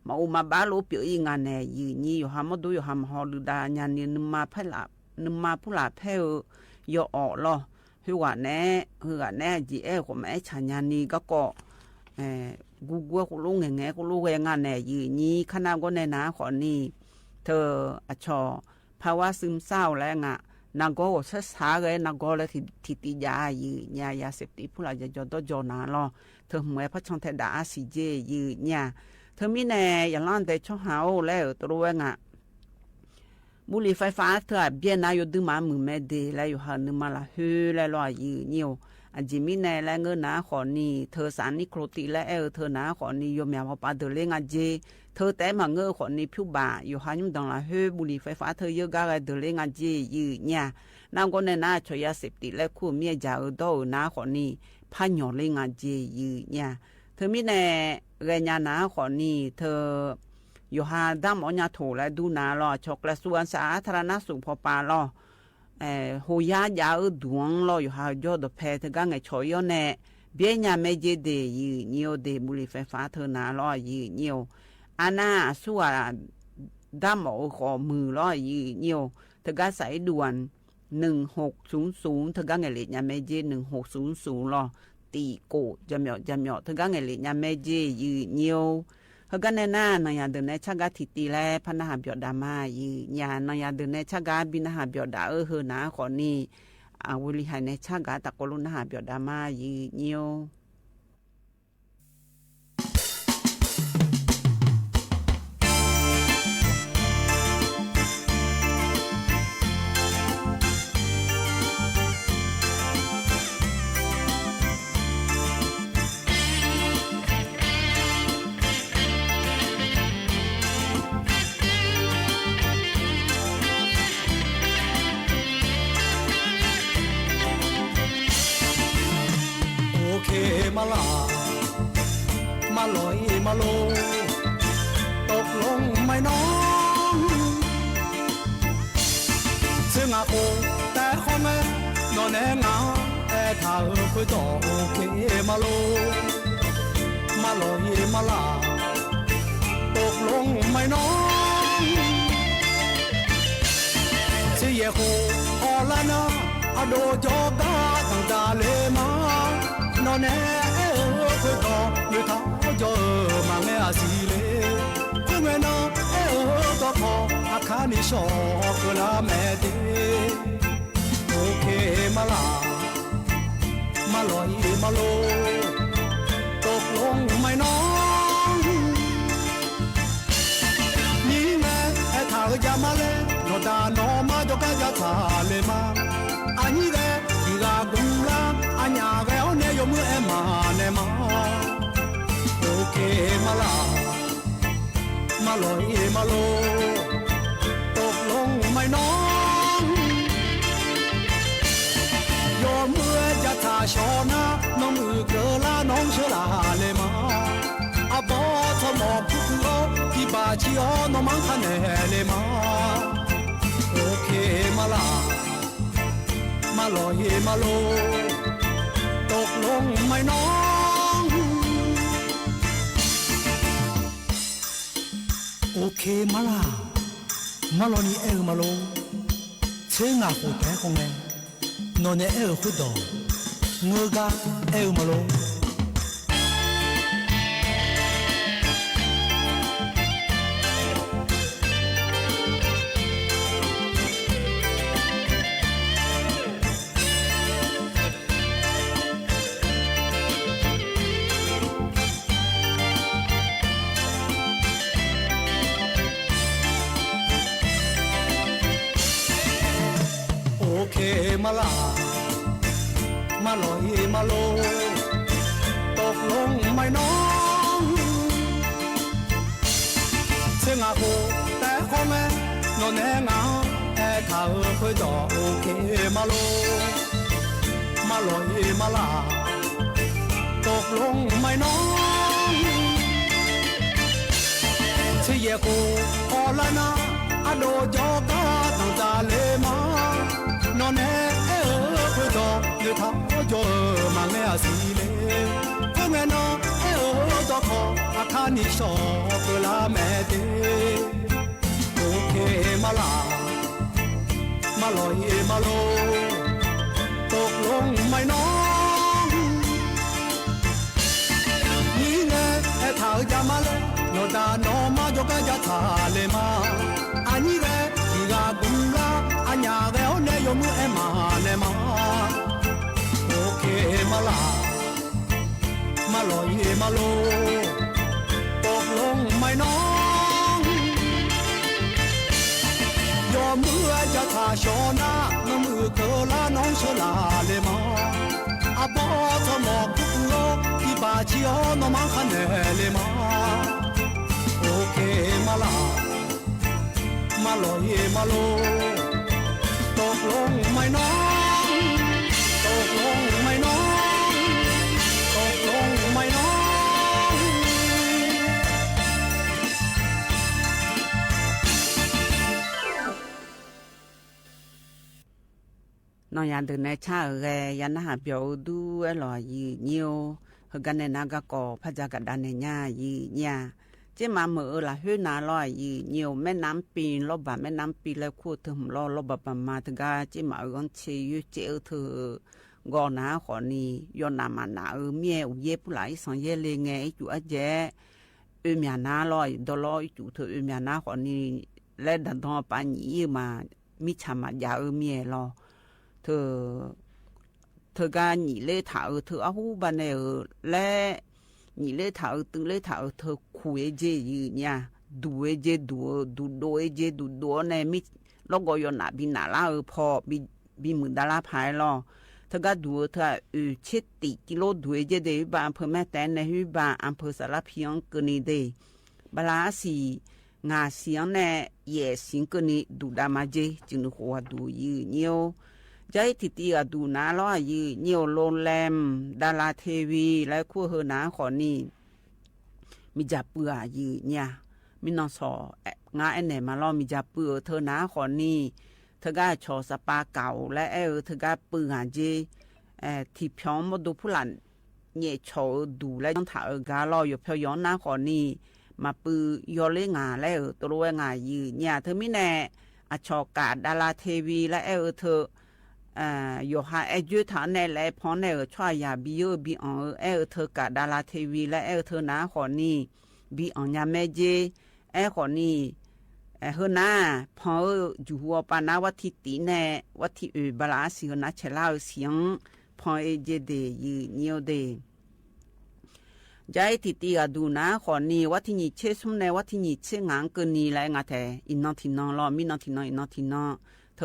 มาอุมาบ้าโลเปียวอี้งาแน่ ยือเยีย โยหาหม้อดง โยหาหม้อฮอลือดา ยานี้นึ่งมาผู้หลา นึ่งมาผู้หลาแพทย์เออ ยอออกลอ เฮอหนาแน่ เฮอหนาแน่ จีแอ้ ก็มาแอ้ฉายานี้ก็ก็ เอ่อ กูกัวกูรู้แง่แง่ กูรู้แง่งาแน่ ยือเยีย ขนาดก็ในหนาข้อนี้ เธออะฉอ ภาวะซึมเศร้าและงะ นางก็โอดสะสาเลย นางก็เลยถิด ถิดติดยา ยือเยีย ยาเสพติดผู้หลาย ยาจอดอจอหนาลอ เธอเหมือนพระช่องแทดาอาสีเจ ยือเยีย เธอมีแน่ อย่าล้านแต่ช่องหาโอ แล้วเออ ตรวยงา บุหรี่ไฟฟ้าเธออะเบี้ยหน้าโยดื้อมามือแม่เด และโยหานึ่งมาละเฮอ และลอยือเยียว อะจีมีแน่ และเงอะหนาข้อนี้ เธอสารนิโคตินและแอ้เออ เธอหนาข้อนี้ โยแม่พอปาเดอเล่งาเจ เธอแต่มาเงอะข้อนี้ผิวบ่า โยหายุ่มดังละเฮอ บุหรี่ไฟฟ้าเธอเยอะก้าแลเดอเล่งาเจ ยือเยีย นางก็ในหนาฉอยาเสพติดและคู่เมียจ๋าเออ ด้อเออ หนาข้อนี้ พาหยอเล่งาเจ ยือเยีย เธอมีแน่ แลยาหนาข้อนี้ เธอ โยหาดำออกยาโถและดูหนาลอ ฉอกระทรวงสาธารณสุขพอปาลอ เอ่อ โฮยายาเออ ดวงลอ โยหาโยดอแพ เธอก็ไงฉอยอแน่ เบี้ยยาแม่เจเด ยือเยียวเด บุหรี่ไฟฟ้าเธอหนาลอ ยือเยียว อาหน้าสั่วดำออกเออ ข้อมือลอ ยือเยียว เธอก็สายด่วน หนึ่งหกศูนย์ศูนย์ เธอก็ไงเหล็กยาแม่เจ หนึ่งหกศูนย์ศูนย์ลอ ตีโกะ จำเหยาะ จำเหยาะ เธอก็ไงเหล็กยาแม่เจ ยือเยียว เฮอก็ในหน้า นางยาเดินในชาติกาถิติและพระนหาเบียดดามา ยือเยีย นางยาเดินในชาติกาบินหาเบียดดาเออ เฮอหนาข้อนี้ อา วลิหายในชาติกาตะโกลุนหาเบียดดามา ยือเยียว โอเคมาลา มาลอยมาโล ตกลงไหมน้อง ซึ่งอาโคแต่ข้อแม้ นอนแนงา แต่ถ้าเออคุยต่อ โอเคมาโล มาลอยมาลา မႂ်ႇၼွင်ႉ သေယဲၵ်ႈႁူဝ် ဢေႃႈလႃႈၼႃႇ ဢၼ်တေႃႇၸေႃးၵႃႈ တၢင်ႇတႃႇလႄႈမႃး ၼေႃႈၼႄႇ ဢေႃႈ ၵူၺ်းတေႃႈ ယွႆႈထႃႈၸေႃး ဢိူဝ်ႈ မႃးငႄႈဢသီလႄႈ ၵူၺ်းငႄႈၼေႃႈ ဢေႃႈ တေႃႇၶေႃႈ ဢၶႃႈၼီႈသေႃး ၵူဝ်လႃႈမႄႈတႄႉ ဢူဝ်ႇၶေႇမႃးလႃႇ မႃးလွႆးမႃးလူင်း တူၵ်းလူင်းမႂ်ႇၼွင်ႉ ၼီႈငႄႈ ဢေႃႈ ထႃႈၵေႃႈယႃႇမႃးလႄႈ ၼေႃႈတႃႇၼေႃႈမႃး ၸေႃးၵႃႈယႃႇထႃႈလႄႈမႃး ဢၼ်ၼီႈလႄႈ ၵီႇၵႃႈၵုမ်ႇလႃႇ ဢၼ်ၼႃႇလႄႈ ဢဝ်ၼႄႇ ယွမ်းမိုဝ်း ဢေႃႈ မႃးၼႄႇမႃး ဢူဝ်ႇၶေႇမႃးလႃႇ မႃးလွႆးမႃးလူင်း တူၵ်းလူင်းမႂ်ႇၼွင်ႉ ယွမ်းမိုဝ်း ယႃႇထႃႈသေႃးၼႃႇ ၼွင်ႉဢိုဝ်ႈ ၵေႃႈလႃႈ ၼွင်ႉသိူဝ်းလႃႇလႄႈမႃး ဢပေႃး သမေႃႇၽုၵ်ႈၵေႃႈ ၵီႇပႃႇၸီႇဢေႃႈ ၼွင်ႉမၢင်ၶႃႈၼႄႇလႄႈမႃး ဢူဝ်ႇၶေႇမႃးလႃႇ မႃးလွႆးမႃးလူင်း တူၵ်းလူင်းမႂ်ႇၼွင်ႉ ဢူဝ်ႇၶေႇမႃးလႃႇ မႃးလွႆးၼီႈ ဢေႃႈ မႃးလူင်း သဵင်ႈငႃးၶူဝ်းတႄႉၶွင်ၼႄႇ ၼေႃႈၼႄႇ ဢေႃႈ ၶူဝ်းတေႃႇ ငိူဝ်ႈၵႃႈ ဢေႃႈ မႃးလူင်း ဢူဝ်ႇၶေႇမႃးလႃႇ မႃးလွႆးမႃးလူင်း တူၵ်းလူင်းမႂ်ႇၼွင်ႉ သဵင်ႈငႃးၶူဝ်းတႄႉၶွင်ၼႄႇ ၼေႃႈၼႄႇငႃး ဢေႃႈ ၶႃႈဢေႃႈ ၶူဝ်းတေႃႇ ဢူဝ်ႇၶေႇမႃးလူင်း မႃးလွႆးမႃးလႃႇ တူၵ်းလူင်းမႂ်ႇၼွင်ႉ သေယဲၵ်ႈၵူဝ် ဢေႃႈလႃႈၼႃႇ ဢၼ်တေႃႇၸေႃးၵႃႈ တၢင်ႇၸႃႇလႄႈမႃး ၼေႃႈၼႄႇ ဢေႃႈ ၶူဝ်းတေႃႇ ၼႄႇထႃႈၸေႃး မႃးငႄႈဢသီလႄႈ ၵူၺ်းငႄႈၼေႃႈ ဢေႃႈ တေႃႇၶေႃႈ ဢၶႃႈၼီႈသေႃး ၵူဝ်လႃႈမႄႈတႄႉ ဢူဝ်ႇၶေႇမႃးလႃႇ မႃးလွႆးမႃးလူင်း တူၵ်းလူင်းမႂ်ႇၼွင်ႉ ၼီႈငႄႈ ဢေႃႈ ထႃႈယႃႇမႃးလႄႈ ၼေႃႈတႃႇၼေႃႈမႃး ၸေႃးၵႃႈယႃႇထႃႈလႄႈမႃး ဢၼ်ၼီႈလႄႈ ၵီႇၵႃႈၵုမ်ႇလႃႇ ဢၼ်ၼႃႇလႄႈ ဢဝ်ၼႄႇ ယွမ်းမိုဝ်း ဢေႃႈ မႃးၼႄႇမႃး ဢူဝ်ႇၶေႇမႃးလႃႇ မႃးလွႆးမႃးလူင်း တူၵ်းလူင်းမႂ်ႇၼွင်ႉ ယွမ်းမိုဝ်း ဢေႃႈ ယႃႇထႃႈသေႃးၼႃႇ ၼွင်ႉဢိုဝ်ႈ ၵေႃႈလႃႈ ၼွင်ႉသိူဝ်းလႃႇလႄႈမႃး ဢပေႃး သမေႃႇၽုၵ်ႈၵေႃႈ ၵီႇပႃႇၸီႇဢေႃႈ ၼွင်ႉမၢင်ၶႃႈၼႄႇလႄႈမႃး ဢူဝ်ႇၶေႇမႃးလႃႇ မႃးလွႆးမႃးလူင်း တူၵ်းလူင်းမႂ်ႇၼွင်ႉ တူၵ်းလူင်းမႂ်ႇၼွင်ႉ တူၵ်းလူင်းမႂ်ႇၼွင်ႉ ၼေႃႈ ယၢမ်းလဵဝ်ၼႆႉ ၸႃႉဢိူဝ်ႈ ယၢမ်းၼႃႈႁႃပျေႃႇဢိူဝ်ႈ တူၺ်းဢေႃႈ ယိုဝ်းညိူဝ်း ႁိုဝ်ၵၼ်ၼႆၼႃႇ ၵေႃႈ ၽႃႇၸႃႇၵႃႇတၼ်ႇၼႆႉၼႃႇ ယိုဝ်းၼႆႉ ၸဵမ်မႃးမိူဝ်ႈဢိူဝ်ႈလႃႇ ႁိုဝ်ၼႃႇလေႃႈ ယိုဝ်းညိူဝ်း မႄႈၼမ်ႉပိင်း လေႃးပႃႇမႄႈၼမ်ႉပိင်း လႄႈ ၶူဝ်းထိူမ်လေႃး လေႃးပႃႇပႃႇမႃး တၵႃႇ ၸဵမ်မႃးဢိူဝ်ႈ ဢွၼ်ၸႄႈယိုဝ်း ၸႄႈဢိူဝ်ႈ ထိူဝ်ႈ ၵေႃႈၼႃႇ ၶေႃႈၼီႈ ယွၼ်ႉၼႃႇမႃးၼႃႇ ဢိူဝ်ႈ မႄႈဢူႈယႄႈ ပူႇလႃႇ ဢီႈသင်ယႄႈလႄႈ ငႄႈဢီႈၸူႇဢႃႈၸႄႈ ဢိူဝ်ႈ မႄႈၼႃႇလေႃႈ တေႃႈလေႃႈ ဢီႈၸူႇထိူဝ်ႈ ဢိူဝ်ႈ မႄႈၼႃႇ ၶေႃႈၼီႈ လႄႈ တၢင်းတွင်းပႃးၼီႈ ဢိူဝ်ႈ မႃး မီးၶျႃႇမႃႇယႃႈ ဢိူဝ်ႈ မႄႈလေႃႈ ထိူဝ်ႈ ထိူဝ်ႈၵႃႈၼီႈလႄႈ ထႃႈ ဢိူဝ်ႈ ထိူဝ်ႈဢႃႈႁူႉပႃးၼႆ ဢိူဝ်ႈ လႄႈ ၼီႈလႄႈ ထႃႈ ဢိူဝ်ႈ တိုၵ်ႉလႄႈ ထႃႈ ဢိူဝ်ႈ ထိူဝ်ႈၶူးဢေးၸေး ယိုဝ်းၼႆႉ တူႇဢေးၸေး တူႇ ဢိူဝ်ႈ တူႇတူဝ်ဢေးၸေး တူႇတူဝ်ၼႆႉ မီး လေႃးၵေႃႈ ယွၼ်ႉၼႃႇ ပီႈၼႃႇလႃႈ ဢိူဝ်ႈ ၽေႃႈ ပီႈ ပီႈမိုဝ်ႉတႃႇလႃႈၽၢႆႇလေႃႈ ထိူဝ်ႈၵႃႈတူႇ ထိူဝ်ႈ ဢိူဝ်ႈ ၸဵတ်းတီႇၵီႇလူဝ်ႇ တူႇဢေးၸေးတႄႉ ႁိုဝ်ပႃး ဢမ်ႇၽိူဝ်ႇမႄႈတႅင်ၼႆႉ ႁိုဝ်ပႃး ဢမ်ႇၽိူဝ်ႇသႃႇရၽီႇ ဢိူဝ်ႈ ၵိူဝ်ႈၼႆႉတႄႉ ပႃႇလႃႇသီႇ ငႃႇသီႇၼႆႉ ယႄႇသီႇၵိူဝ်ႈၼႆႉ တူႇတႃႇမႃးၸေး ၸိုင်ၼႆႉ ၶူးဝႃႈတူႇယိုဝ်းၼႆႉ ၸၢႆးထီႇထီႇဢႃႈ တူႇၼႃႇလေႃႈ ယိုဝ်းၼႆႉ လူင်းလႅမ်ႇ တႃႇလႃႇထီႇဝီႇ လႄႈ ၶူးႁိူဝ်းၼႃႇၶေႃႈၼီႈ မီးၸႃႇပိုဝ်ႉဢႃႈ ယိုဝ်းၼႆႉ မီးၼွင်ႉသေႃး ဢႄႇ ငႃးဢႄႇၼႄႇမႃးလေႃႈ မီးၸႃႇပိုဝ်ႉ ဢိူဝ်ႈ ထိူဝ်ႈၼႃႇၶေႃႈၼီႈ ထိူဝ်ႈၵႃႈၶျေႃႇသပႃႇၵဝ်ႇလႄႈ ဢိူဝ်ႈ ထိူဝ်ႈၵႃႈပိုဝ်ႉဢႃႈၸေး ဢိူဝ်ႈ ထီႇၽျွင်းမူတ်းတူဝ်ၽူႈလၢၼ်ႇ ၼႆႉ ၶျေႃႇဢိူဝ်ႈ တူႇလႄႈ ယင်းထႃႈဢိူဝ်ႈ ၵႃႈလေႃႈ ယူႇၽႅဝ်ယွၼ်ႉၼႃႇၶေႃႈၼီႈ မၤပူၤယီၤလၢငါလဲၣ်ဧၢ တရူဝဲငါယုၢ်ညါ တမံၤန့ၣ် အဆီၣ်ကး ဒါရာ ထီၣ်ဝံၤ လၢအဲၣ်အၢ ထီၣ် ယွၤဟးအဲၣ်ကွံာ်ထီၣ်န့ၣ် လၢဖီန့ၣ်ဧၢ ဆွဲယၤ ဘံယိၣ်ဧၢ ဘံအီၣ်ဧၢ အဲၣ်အၢ ထီၣ်ကး ဒါရာ ထီၣ်ဝံၤ လၢအဲၣ်အၢ ထီၣ်နၤဃီၤနံၤ ဘံအီၣ်ညါမဲာ်က့ အဲၣ်ဃီၤနံၤ ဟၢနၤ ဖီဧၢ ယူၢ်ဟူအီၤပာ်နၤ ဝဲထံၣ်တံၢ်န့ၣ် ဝဲထံၣ်အုၣ်ဘလၣ်အစံၣ် ဟၢနၤဆဲးလါအၢ စံၣ်အီၤ ဖီအ့ၣ်က့ဒ့ၣ် ယုၢ်ညါဒ့ၣ် ကၠဲထံၣ်တံၢ်ဂၤဒူၣ်နၤဃီၤနံၤ ဝဲထံၣ်နံၣ်ဆံဆူန့ၣ် ဝဲထံၣ်နံၣ်ဆံငါကၢၢ်နံၤ လၢအဲၣ်ငါထဲ အံၤနီၤထံၣ်နီၤလီၤ မံနီၤထံၣ်နီၤ အံၤနီၤထံၣ်နီၤ ထီၣ်နၤဃီၤ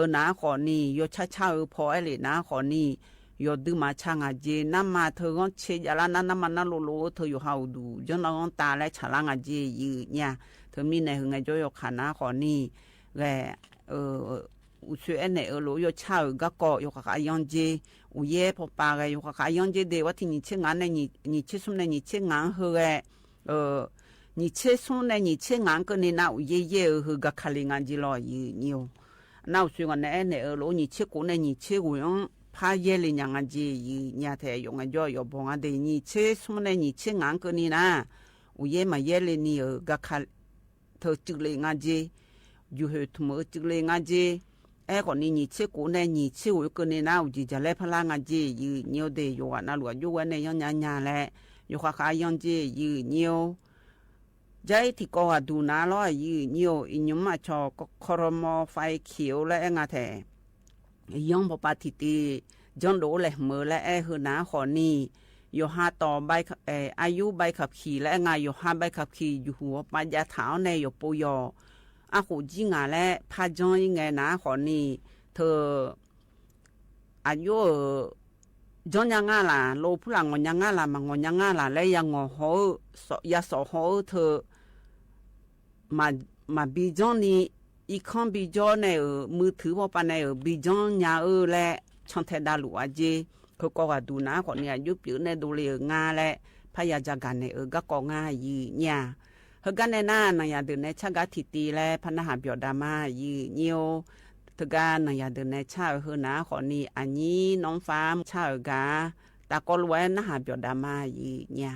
နံၤ ယိၤဆါဆါအၢ ဖီအဲၣ်လံနၤဃီၤနံၤ ယိၤဒုးမၤဆါငါက့ နါမၤထီၣ်ဂီၤဆ့ယါလၢနါ နါမၤနါလိၤလိၤ ထီၣ်ယိၤဟးအိၣ်ဒူၣ် ကၠီနီၣ်ဂီၤတၢ်လၢဆဲးလါငါက့ ယုၢ်ညါ တမံၤန့ၣ် ဟၢငဲၤကၠီယိၤခးနၤဃီၤနံၤ ဂဲ အိၣ်ဆိးအဲၣ်နဲၣ်အၢ လီၤယိၤဆါအၢ ကးကီး ယိၤဃးဃးယီၤက့ အိၣ်ယဲၢ်ဖီပာ်ဂဲ ယိၤဃးဃးယီၤက့ဒ့ၣ် ဝဲထံၣ်နံၣ်ဆံငါန့ၣ် နံၣ်ဆံဆူန့ၣ် နံၣ်ဆံငါဟၢဂဲ နံၣ်ဆံဆူန့ၣ် နံၣ်ဆံငါကၢၢ်နံၤ နအိၣ်ယဲၢ်ယဲၢ်အၢ ဟၢဂၤခးလံငါက့လီၤ ယုၢ်ညါ နအိၣ်ဆိးဂီၤန့ၣ် အဲၣ်နဲၣ်အၢ လီၤနံၣ်ဆံကိးန့ၣ် နံၣ်ဆံဂီၤ ဖးယဲၢ်လံညါငါက့ ယုၢ်ညါထဲ ယိၤငဲၤကၠီယိၤဘီၣ်ငါဒ့ၣ် နံၣ်ဆံဆူန့ၣ် နံၣ်ဆံငါကၢၢ်နံၤနၤ အိၣ်ယဲၢ်မးယဲၢ်လံနံၤအၢ ဂၤခး ထီၣ်စုးလံငါက့ ယူၢ်ဟၢၣ်ထီၣ်မုၢ်စုးလံငါက့ အဲၣ်ဃီၤနံၤ နံၣ်ဆံကိးန့ၣ် နံၣ်ဆံဂီၤကၢၢ်နံၤနၤ အိၣ်က့ယၤလၢဖးလါငါက့ ယုၢ်ညါဒ့ၣ် ယိၤဂၤနၤလူၤအယိၣ်ဝဲန့ၣ် ယီၤညါညါလဲၣ် ယိၤဃးဃးယီၤက့ ယုၢ်ညါ ကၠဲထံၣ်ကီးဂၤဒူၣ်နၤလီၤ ယုၢ်ညါ အံၤညီမးဆီၣ် ကီၢ်ခီရမီ ဖဲခံအိၣ်လၢအဲၣ်ငါထဲ ယီၤဖီပာ်ထံၣ်တံၢ် ကၠီဒိၣ်လဲၣ်မုၢ် လၢအဲၣ်ဟၢနၤဃီၤနံၤ ယိၤဟးတီၢ် ဘီ အယူဘီခီၣ်ဖံး လၢအဲၣ်ငါ ယိၤဟးဘီခီၣ်ဖံး ယူၢ်ဟူအီၤပာ်ယါထီၣ်အီၤန့ၣ် ယိၤပိာ်ယီၤ အဃိးကံငါလဲၣ် ဖးကၠီအံၤငဲၤနၤဃီၤနံၤ ထီၣ် အယိၣ်ဧၢ ကၠီညါငါလၢ် လီၤဖုလၢ် ငီၢ်ညါငါလၢ် မၤငီၢ်ညါငါလၢ် လၢယၤငီၢ်ဟီၣ်ဧၢ ယၤစီၣ်ဟီၣ်ဧၢ ထီၣ် မၤ မၤဘံကၠီနံၤ အံၤခီဘံကၠီန့ၣ်ဧၢ မုၢ်ထူၣ်ဖီပာ်န့ၣ်ဧၢ ဘံကၠီညါဧၢ လၢ ဆီၣ်ထဲဒၣ်လူၤအက့ ဟၢကီးဂၤဒူၣ်နၤဃီၤနံၤ အယိၣ်ပျိးန့ၢ်ဒိၣ်လံဧၢ ငါလၢ ဖးယၤကၠီဂၤန့ၣ်ဧၢ ကးကီးငါ ယုၢ်ညါ ဟၢကါန့ၣ်နၤ နၤယၤဒုးနဲဆါဂၤထံၣ်တံၢ်လၢ ဖးနၢ်ဟးပၠီၣ်ဒၣ်မး ယုၢ်ညါ တဂၤနၤယၤဒုးနဲဆါအၢ ဟၢနၤဃီၤနံၤ အနံၤနီၢ်ဖးဆါအၢဂၤ တၢ်ကီလီၤဝဲ နၢ်ဟးပၠီၣ်ဒၣ်မး ယုၢ်ညါ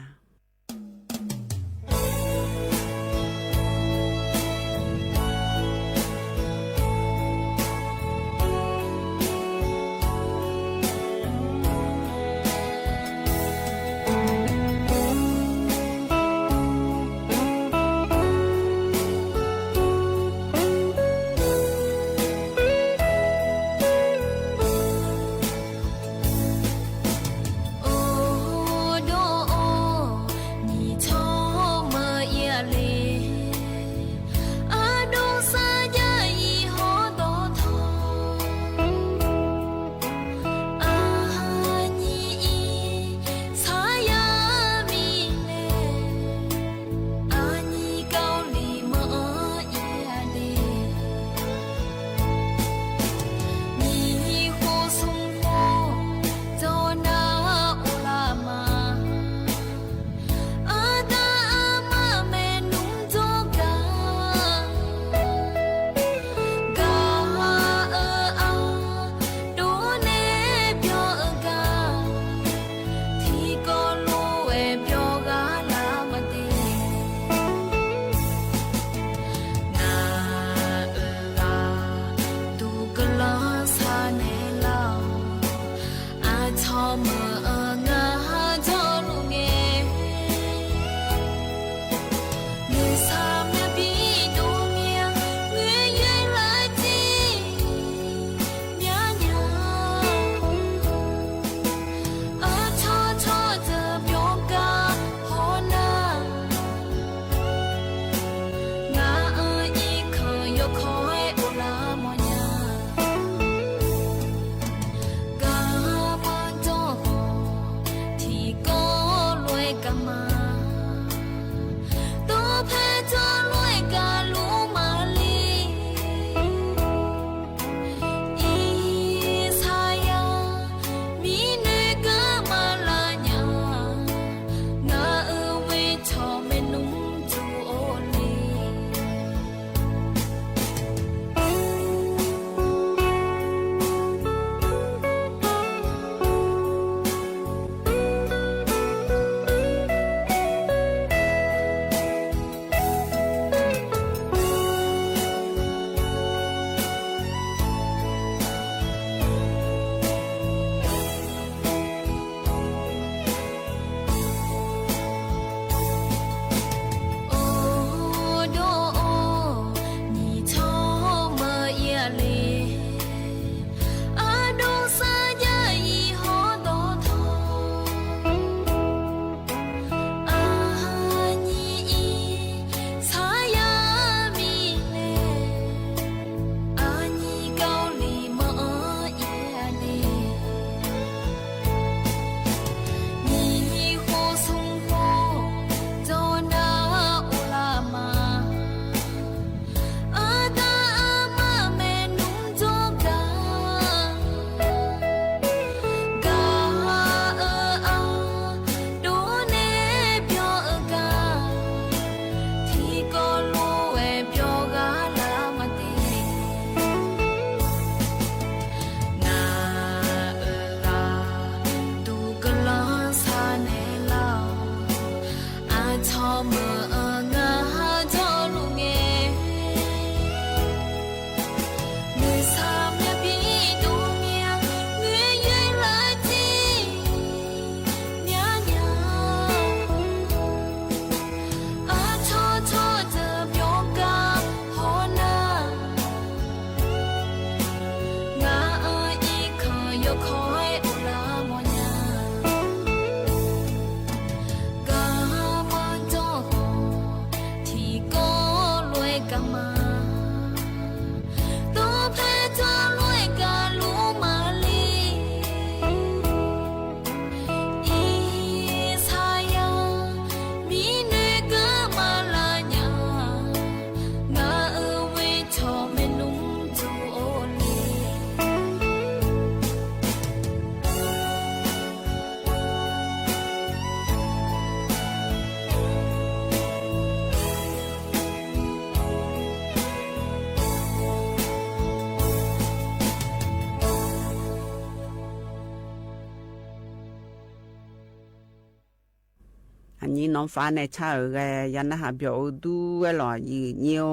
Nyi nonfa ne ใช่ เออ ไง ยาหน้าหาเปียว เออ ดู ไอ้หลอ หยิ่งเยียว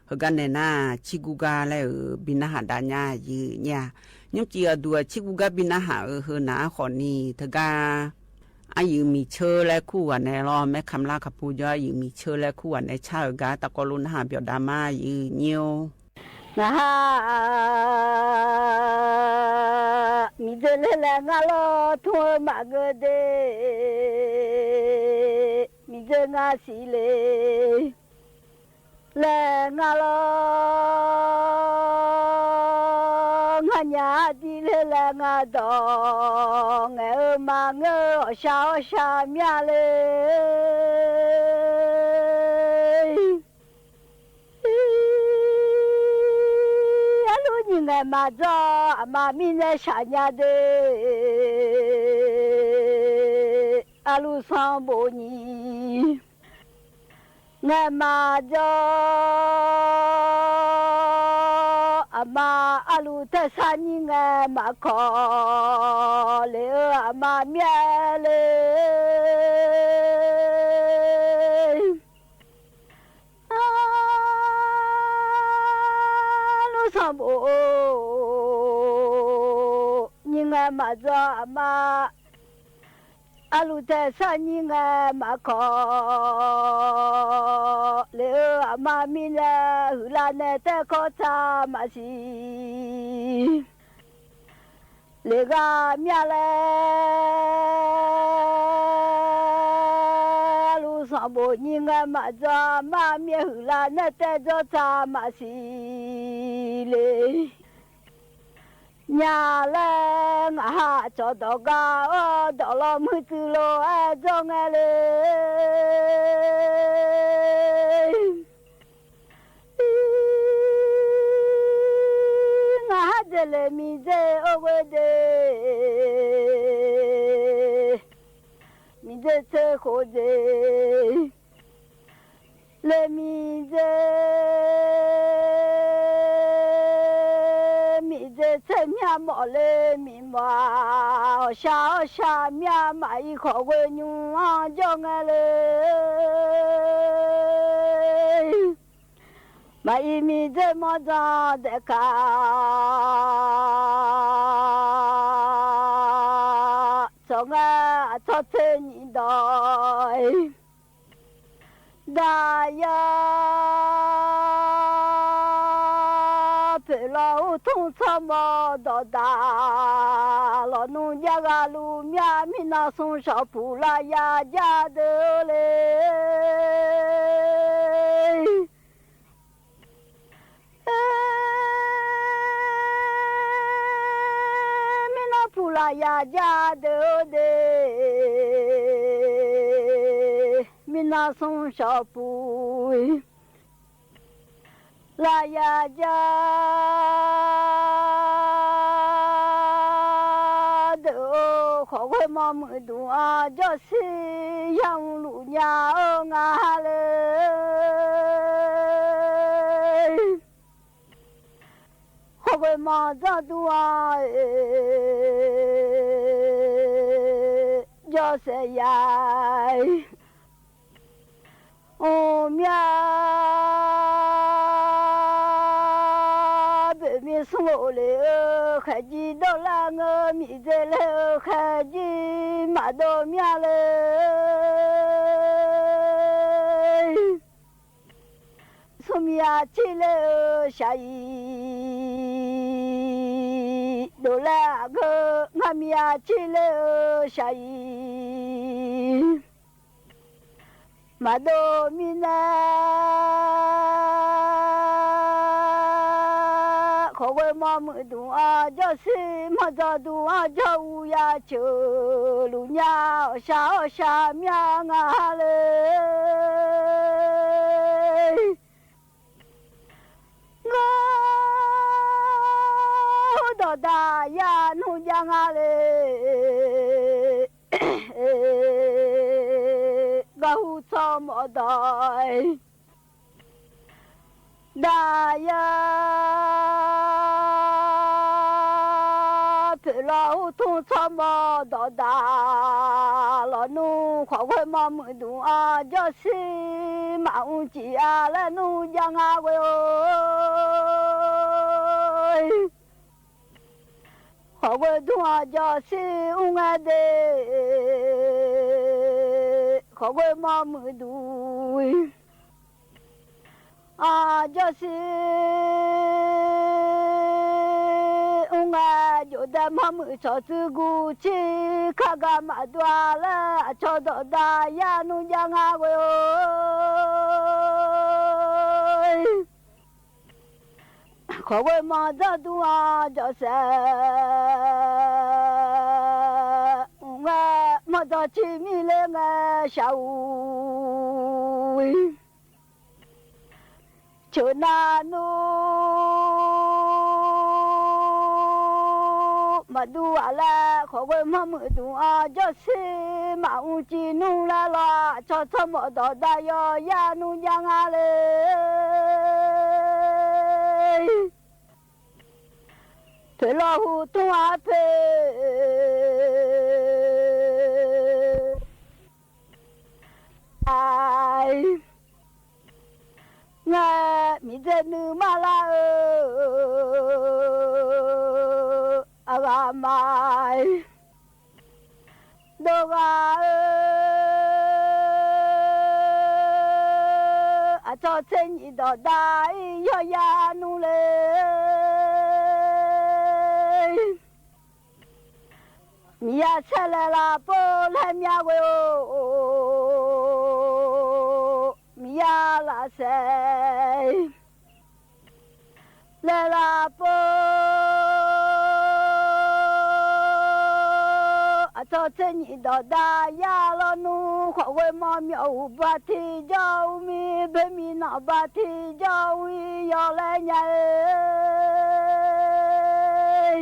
เฮอ กาเน่นนา ชิกู้ก๊า แล เออ บินหน้าหาดา ยา หยิ่งเยียว ยงจิ๊ก เออ ดู ชิกู้ก๊า บินหน้าหา เออ เฮอ หนา ขอนี้ เถิงกา อะ หยิ่งมีเชิญ แล คู่กั๋นแน่ลอ แม่คำลา ขะปูยอ หยิ่งมีเชิญ แล คู่กั๋นแน่ ใช่ เออ กา ตะกอลุนหาเปียวดามา หยิ่งเยียว งา มีเจเล แล งาลอ ทุ่ง เออ หมาก เออ เด มีเจงาสีเล แล งาลอ งาหญ้าดีเล แล งาดอง แง เออ มา เงอ ออชา ออชา เมียเล อะลูกหญิง แง มาจ้อ อะ มามีแน่ ชายา เด อะลูกสองโบนี้ แง มาจ้อ อะ มา อะลูกแต๊สานี้ แง มาขอ เล เออ อะ มาเมียเล อะลูกสองโบนี้ แง มาจ้อ อะ มา อะลูกแต๊สานี้ แง มาขอ เล เออ อะ มามีแน่ หื้อลาแน่ แต๊ข้อจามาสี เล กาเมียแล ลูกสองโบนี้ แง มาจ้อ มาเมีย หื้อลาแน่ แต๊จ้อจามาสี เล ยาแล งาหาจ้อดอกกา อ้อ ดอกลอมือจื้อโล แอ จ้อแงเล งาหาเจเล มีเจ โอเวเด มีเจเจโคเจ เล มีเจ มีเจเจ เมียหมอเล มีหมอ ออชา ออชา เมียหมาอี ขอเวยุง อ้อ จ้อแงเล หมาอี มีเจหมอจ้อ แต๊กา จ้อแง จ้อเจนี้ดอย ดายา เป๋นลอทุ่งชอมอดอดา ลอนุ่งยากาลูเมีย มีหน้าส่งชอบผู้ลายาจาเด้อเล เอ มีหน้าผู้ลายาจาเด้อเด้ มีหน้าส่งชอบผู้ลายาจาเด้อ ขอเวยมอมือดูอาจอด สียังลูกยาเอิงอาเลย ขอเวยมอจอดดูอาเอ จอดเสยใหญ่ โอ้เมีย เป๋นมีส่งเลยเออ แค่จีโดลาเงอ มีเจเลยเออ แค่จีมาโดเมียเลย ส่งเมียจีเลยเออ ใช่ โดลาเงอ งาเมียจีเลยเออ ใช่ มาโดมีนา ขอเวยมอมือดูอาจอด สีมอจอดดูอาจอด อูยาเจอลูกยา ออชา ออชา เมียงาเลย งอดอดายาหนุยางาเลย กะฮู้จอมอดอย ดายา เป๋นลอฮู้ทุ่งจอมอ ดอดา ลอนุ ขอเวยมอมือดูอา จอดสิ มาอุจิอา และนุ ยังอาเวยโอ ขอเวยดูอา จอดสิ อุงอาเด ขอเวยมอมือดู อา จอดสิ อุงอา โยแดมอมือสอดจื้อกูชิ ข้าก็มาดัวและ อาจอดดอดายานุยังอาเวยโอ ขอเวยมอจอดดูอา จอดแส อุงอา มอจอดชิมีเลงา ชาว เชิญนานุ มาดูอาแล ขอเวยมอมือดูอา จอดสิ มาอุจินุงและลอ ชอดชอมอดอดายอยานุยังอาเลย เผยลอหูตุงอาเผย ไอ แงะ มีเจนึ่งมาละเออ อะกาไม โดกาเออ อะจอดเซนอีดอดายอยานุเลย มียาแสแลลาโปแลเมียเวยโอ มียาลาแส แลลาโป อะจอดเซนอีดอดายาลอนุ ขอเวยมอเมียวบาทีเจ้ามี เบมีหนอบาทีเจ้าอียอแลเมียเอย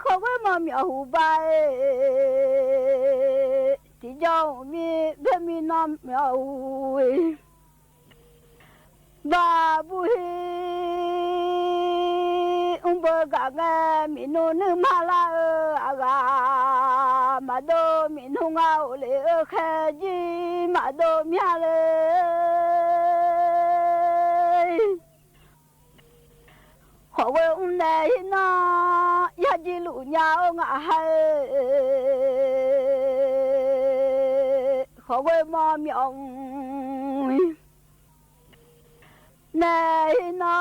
ขอเวยมอเมียวหูบาเอ ตี้เจ้ามี เบมีหนอเมียวหู บาบุฮี อุงเบอร์กะแงะ มีหนูนึ่งมาละเออ อะกา มาโด มีหนูงาโอเลเออ แค่จีมาโดเมียเลย ขอเวยอุ้มแน่ฮีน้อง ยาจีหลู่ยาโองาไฮ ขอเวยมอเมียว แน่ฮีน้อ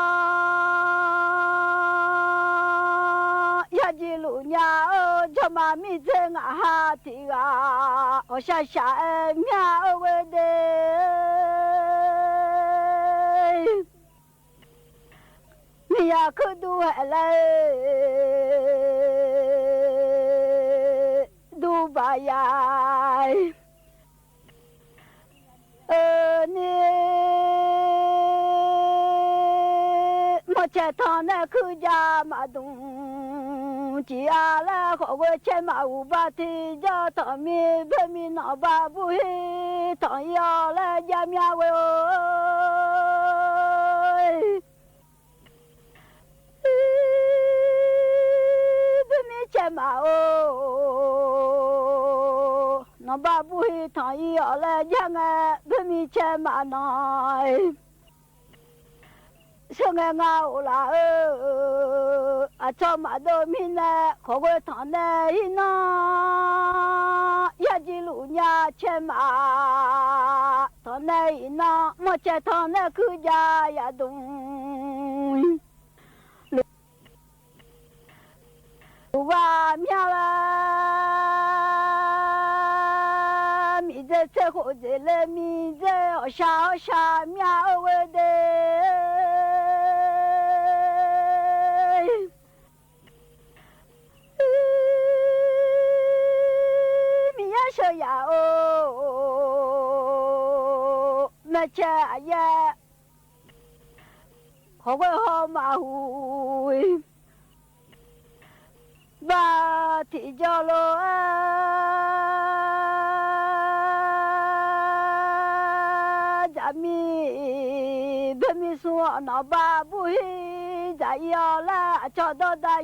ง ยาจีหลู่ยาโอ จะมามีเจงาฮาติกา โอชาชาเอเมียโอเวเด มียาคือดูแหละ ดูบายาย เออ นี่ มอแจทองแน่คือยามาดุง จีอาแล ขอเวยเชมาอุบาที ยอดทองมี เบมีหนอบาบุฮี ทองยอแลยาเมียเวยโอย เบมีเชมาโอ หนอบาบุฮี ทองยอแลยาแงะ เบมีเชมาหน่อย เชิงแงะงาโอลาเออ อะจอมมาโดมีแน่ ขอเวยทองแน่ฮีน้อง ยาจีหลู่ยาเชมา ทองแน่ฮีน้อง มอแจทองแน่คือยายาดุง หลู่ว่าเมียละ มีเจเจโคเจเล มีเจออชาอชาเมียโอเวเด มียาเชยาโอ แม่แจอะแยะ ขอเวยหอมมาหุย บาทีจอโลอา จะมี เบมีสัวหนอบาบุฮี တႃဢီႈဢေႃလႄႈ ဢၶျေႃးတေႃးတႃႇယေႃးယႃႉၼူၺ်းယႃႉမျႃးလႄႈ ဢႃႇ ၶျေႃးသႄႇၺီႇတေႃႇတႃႇ ယေႃးယႃႉၸႃႉငႄႈ ပဵၼ်မီးသုင်ဢူဝ်းလႄႈ ဢိူဝ်ႈ ဢၶျေႃးတေႃးလႄႈ ဢငိူဝ်ႈမီးၸႂ်ငႃးဢူဝ်းလႄႈ ဢိူဝ်ႈ ဢၶျေႃးမႃးတေႃႇမျႃးၼႃႇလႄႈ ၶေႃႈၶိူဝ်းလူႉၸူး ဢိူဝ်ႈ မီးယႃႉၼႃႇပေႃႇၺႃႇဢူဝ်း ၸိူဝ်းလႄႈ ဢယွင်ႇယႃႇ ဢိူဝ်ႈ ၶေႃႈဝႆႈႁူႉပႃးထီႇၸေႃးသူမီးလႄႈ ၶေႃႈဝႆႈမေႃသႃႇဝူၺ်း ပႃးထီႇၸေႃးသူမီး ပဵၼ်မီးၼေႃႈ ပႃးပုၺ်ႇ သူဢီႈဢေႃလႄႈ ယႃႉငႄႈလႄႈ ပဵၼ်မီးသုင်သၢၼ်ဢူၺ်း ပႃးပုၺ်ႇ သူဢီႈဢေႃလႄႈ ယႃႉငႄႈ ဢႃႇ ဢႃႇႁူႉ ၸွမ်းမေႃတေႃႇတႃႇယေႃးယႃႉ လူဝ်ႇဢႄႇမႃးငိူဝ်ႈမျႃး မီးၸႂ်ၸႂ်လႄႈ မီးၸႂ်ယႃႇလႃႇၼႄႇ မီးယႃႉၸေႃးလူဝ်ႇဢၼ်ယႂ်ႇလႄႈတႄႉ မီးယႃႉမျႃးသီႇၸူဝ်ႈ လူဝ်ႇဢၼ်ယႂ်ႇ ယႃႉဢိူဝ်ႈ ဢႃႇ ၶေႃႈဝႆႈႁူႉ မေႃမျေႃႇလေႃႇၼူ ႁူႉပႃးလွႆး ႁွင်ႉငႄႈၼွႆႉ ပဵၼ်မီးၼေႃႈ ပႃးပုၺ်ႇ ႁေႃႈဢီႈဢေႃလႄႈ မျႃးငႃးတႄႉ ပဵၼ်မီးမျေႃႇၼွႆႉ ပႃးပုၺ်ႇ ႁေႃႈဢီႈဢေႃလႄႈ ယႃႉငႄႈ ပဵၼ်မီးသုင်မျေႃႇၼေႃႈ ပႃးပုၺ်ႇ ႁေႃႈၶႃႈမႃးယႃႉမျႃး ႁေႃႈသျႃႉသျႃႉဢႄႇမျႃး ဢိူဝ်ႈ ဢေႃႈ သျႃႉသျႃႉ မျႃးငႃးတႄႉ ၶေႃႈဝႆႈမေႃမျေႃႇ ၼႄႇၼေႃႈ ယႃႇၸီႇလူႇဝႃႈ မျႃးလႄႈ သႃႇၺႃႇ ဢေႃႈ သျႃႉ ဢေႃႈ သျႃႉ မျႃးငႃးလႄႈ ဢၶျေႃးတေႃးတႃႇယေႃးယႃႉလေႃးၼုင်ႈတႄႉ ပဵၼ်လေႃးၸွမ်းမေႃတေႃႇ တႃႇယေႃးယႃႉလေႃးၼုင်ႈ ယႃႇမီးမႃးၸႃႉလေႃးၼုင်ႈ ၶေႃႈဝႆႈၸူႉၸွမ်းမႃးငိူဝ်ႈဢႃးလႄႈလႄႈ ယႃႇမီးပဵၼ်မီးၸူႉၸွမ်းမႄးလႄႈလႄႈ ယႃႇမီးမႃးၸႃႉပဵၼ် မီးၸူႉၸွမ်း ဢၶႃႈၸိုဝ်ႈသႄႈ ၶေႃႈဝႆႈသႃႇလေႃႇ မႃးငိူဝ်ႈ ဢၶႃႈၸိုဝ်ႈသႄႈ ပဵၼ်မီးသႃႇလေႃႇယႂ်ႇ ၵႃႈမႄးလႄႈ ဢၶျေႃးသႄႇၺီႇတေႃႇတႃႇယေႃးယႃႉ ၽေႇလေႃးႁူႉထုင်း ၸွမ်းမေႃတေႃႇတႃႇလေႃးၼုင်ႈ ယႃႉၵႃႈမျႃးဢူၺ်းဝႆႉတႄႉ ၶေႃႈဝႆႈပေႃးၸေႃးၼီႈ မႃးလွင်ႈၸီႇဢႃႇလႄႈ ဢူၺ်း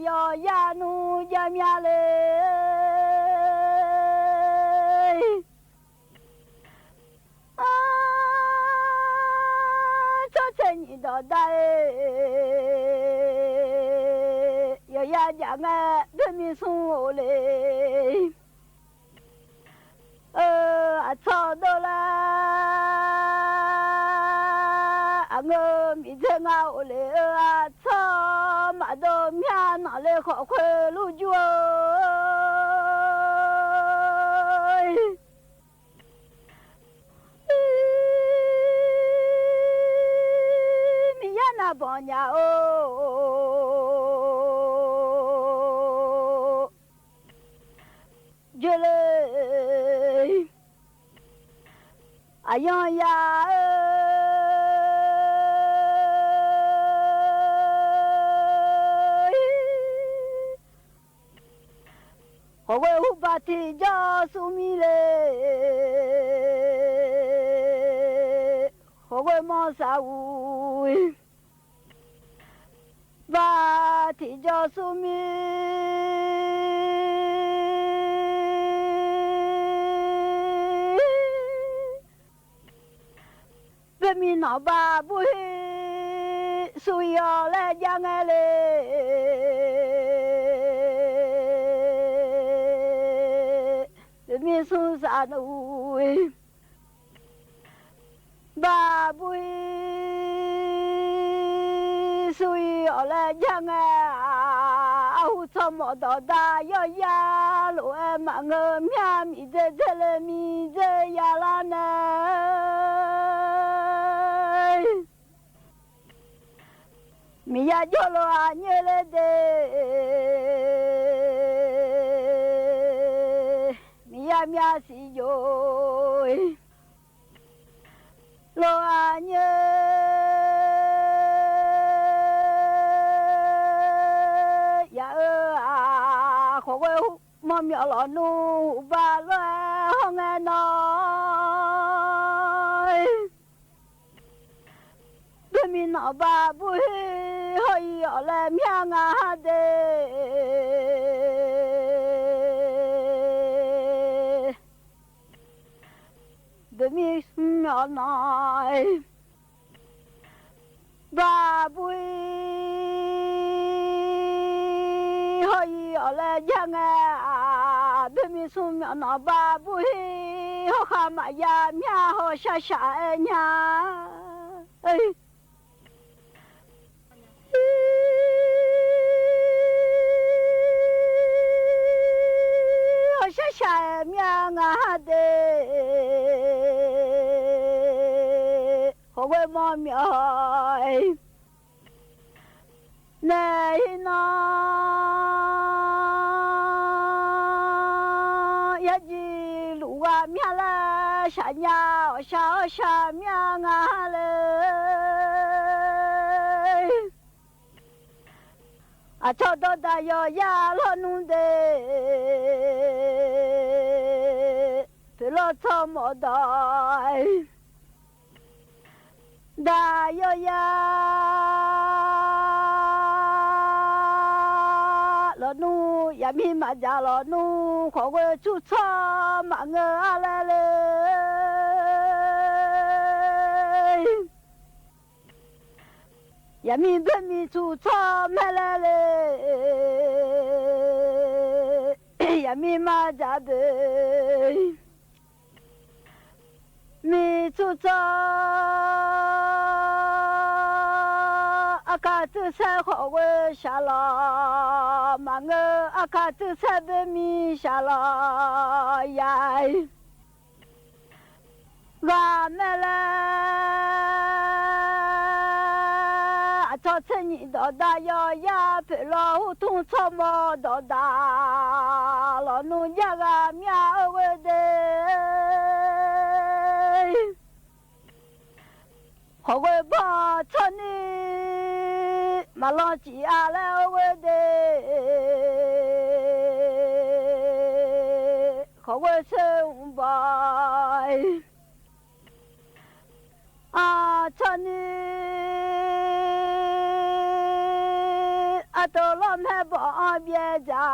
ဝႆႉတႄႉ ၶေႃႈဝႆႈသိုင်ႇပွႆႇ ဢႃႇ ၸေႃးၼီႈ โตล่อแม่บ่อเปียจ๋า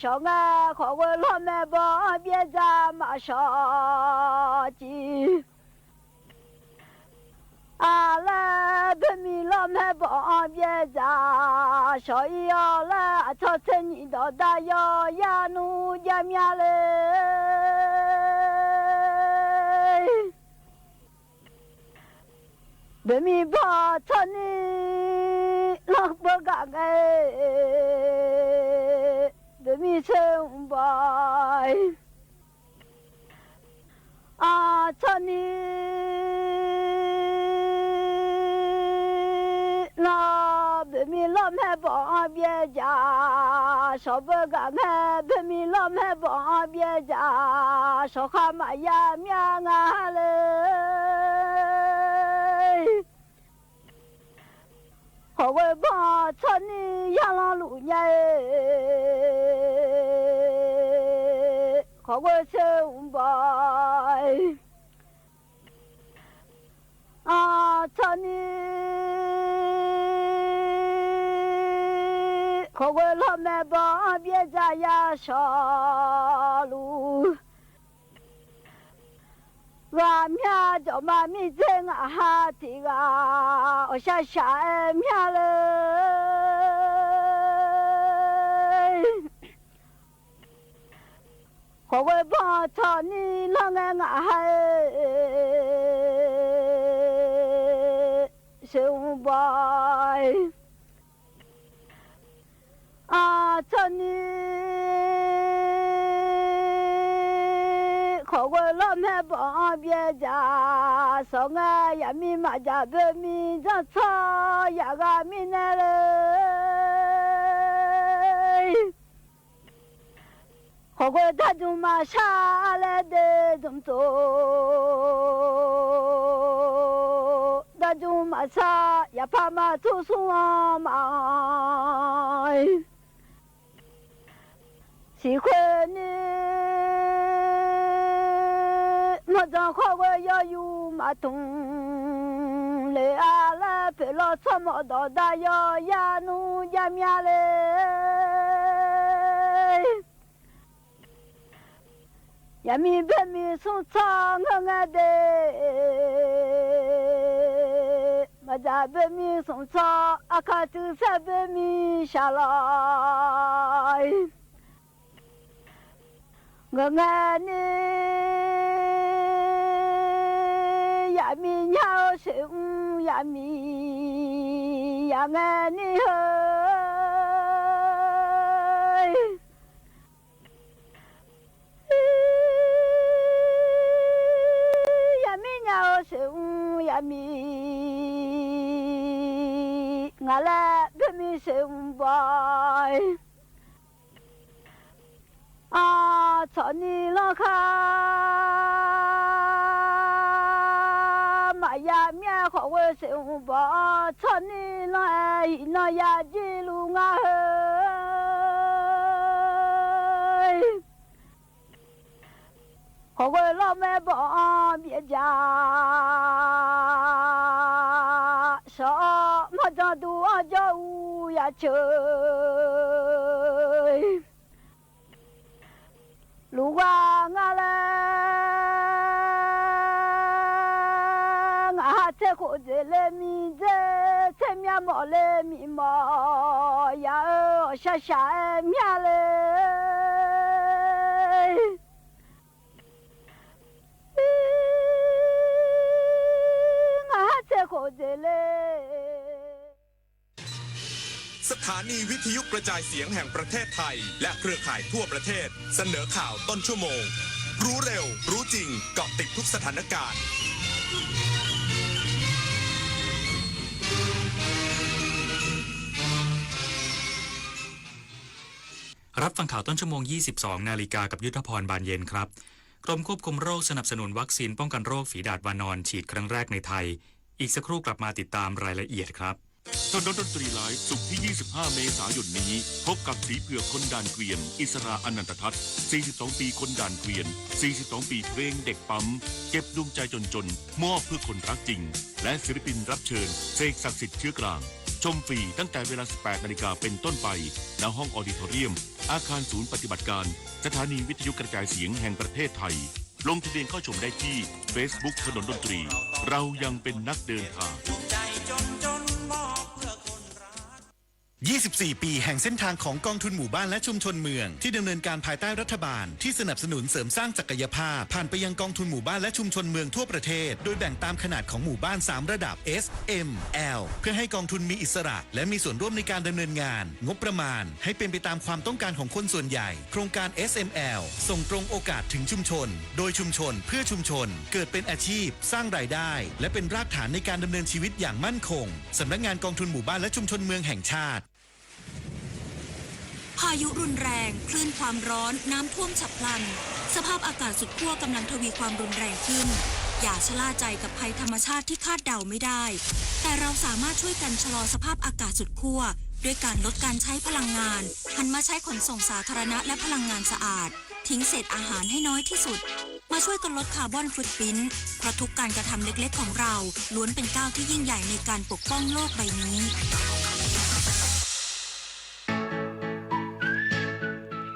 สองแง่ ขอเวอล่อแม่บ่อเปียจ๋า มาสอจี อาแลเบมีล่อแม่บ่อเปียจ๋า สออีออแล อาทอเสนีดอดายอยาหนูยาเมียเลย เบมีบ่อทอนี้ ลองเบอกังเอ เบมีเซอุงบอย อาทอนี้ ลอ เบมีล่อแม่บ่อเปียจ๋า สอเบอกังเอ เบมีล่อแม่บ่อเปียจ๋า สอข้ามายาเมียงาเลย ขอเวอบ่อทอนี้ ยาลองหลู่ใหญ่ ขอเวอเซอุงบอย อาทอนี้ ขอเวอล่อแม่บ่อเปียจ๋ายาสอหลู่ ว่าเมียจ๋อมามีเจ๊งอาหาติกา ออชาชาเอเมียเลย ขอเวอบ่อทอนี้ ลองแง่งาหาเอ เซอุงบอย อาทอนี้ ขอเวอล่อแม่บ่อเปียจ๋า สองแง่ ยามีมาจ๋าเบมี จ้าชอยากามีแน่เลย ขอเวอตาจุงมาซาแลเดจุงโต ตาจุงมาซา ยาพามาทุสุงออมอาย สี่คนนี้ เมื่อจองขอเวยออยู่มาตุง เลยอาแลเปล่อสมอดอดายอยาหนูยาเมียเลย ยามีเบมีสุงซอเงอแงเด มาจ๋าเบมีสุงซอ อาคาจื้อแซ่เบมีชาลอย เงอแงนี้ ยามีเงาเสียง ยามี ยาแงนี้เฮ้ย ยามีเงาเสียง ยามี งาและเบมีเสียงบอย อาทอนี้ลอค่ะ มายาเมียขอเวอเสียงบอย ทอนี้ลอแอหินอยาจีลูงาเฮย ขอเวอล่อแม่บ่อเปียจ๋า สอมอจอดูออจออูยาเฉย ลูกว่างาแล งาเทโคเจเลมีเจ เทเมียหมอเลมีหมอ ยาเออ ชาชาเอเมียเลย งาเทโคเจเล สถานีวิทยุกระจายเสียงแห่งประเทศไทย และเครือข่ายทั่วประเทศ เสนอข่าวต้นชั่วโมง รู้เร็ว รู้จริง เกาะติดทุกสถานการณ์ รับฟังข่าวต้นชั่วโมง ยี่สิบสองนาฬิกา กับยุทธพร บานเย็นครับ กรมควบคุมโรคสนับสนุนวัคซีนป้องกันโรคฝีดาษวานอน ฉีดครั้งแรกในไทย อีกสักครู่กลับมาติดตามรายละเอียดครับ ถนนดนตรีไลฟ์ ศุกร์ที่ ยี่สิบห้า เมษายนนี้ พบกับสีเผือกคนด่านเกวียน อิสรา อนันตทัศน์ สี่สิบสอง ปีคนด่านเกวียน สี่สิบสอง ปีเพลงเด็กปั๊ม เก็บดวงใจจนๆ มอบเพื่อคนรักจริง และศิลปินรับเชิญ เสกศักดิ์สิทธิ์เชื้อกลาง ชมฟรีตั้งแต่เวลา สิบแปดนาฬิกาเป็นต้นไป ณ ห้องออดิทอเรียม อาคารศูนย์ปฏิบัติการ สถานีวิทยุกระจายเสียงแห่งประเทศไทย ลงทะเบียนเข้าชมได้ที่เฟซบุ๊กถนนดนตรี เรายังเป็นนักเดินทาง ยี่สิบสี่ปีแห่งเส้นทางของกองทุนหมู่บ้านและชุมชนเมือง ที่ดำเนินการภายใต้รัฐบาล ที่สนับสนุนเสริมสร้างศักยภาพ ผ่านไปยังกองทุนหมู่บ้านและชุมชนเมืองทั่วประเทศ โดยแบ่งตามขนาดของหมู่บ้านสามระดับ S M L เพื่อให้กองทุนมีอิสระ และมีส่วนร่วมในการดำเนินงาน งบประมาณให้เป็นไปตามความต้องการของคนส่วนใหญ่ โครงการ S M L ส่งตรงโอกาสถึงชุมชน โดยชุมชน เพื่อชุมชน เกิดเป็นอาชีพ สร้างรายได้ และเป็นรากฐานในการดำเนินชีวิตอย่างมั่นคง สำนักงานกองทุนหมู่บ้านและชุมชนเมืองแห่งชาติ พายุรุนแรง คลื่นความร้อน น้ำท่วมฉับพลัน สภาพอากาศสุดขั้วกำลังทวีความรุนแรงขึ้น อย่าชะล่าใจกับภัยธรรมชาติที่คาดเดาไม่ได้ แต่เราสามารถช่วยกันชะลอสภาพอากาศสุดขั้ว ด้วยการลดการใช้พลังงาน หันมาใช้ขนส่งสาธารณะและพลังงานสะอาด ทิ้งเศษอาหารให้น้อยที่สุด มาช่วยกันลดคาร์บอนฟุตปริ้นท์ เพราะทุกการกระทำเล็กๆของเรา ล้วนเป็นก้าวที่ยิ่งใหญ่ในการปกป้องโลกใบนี้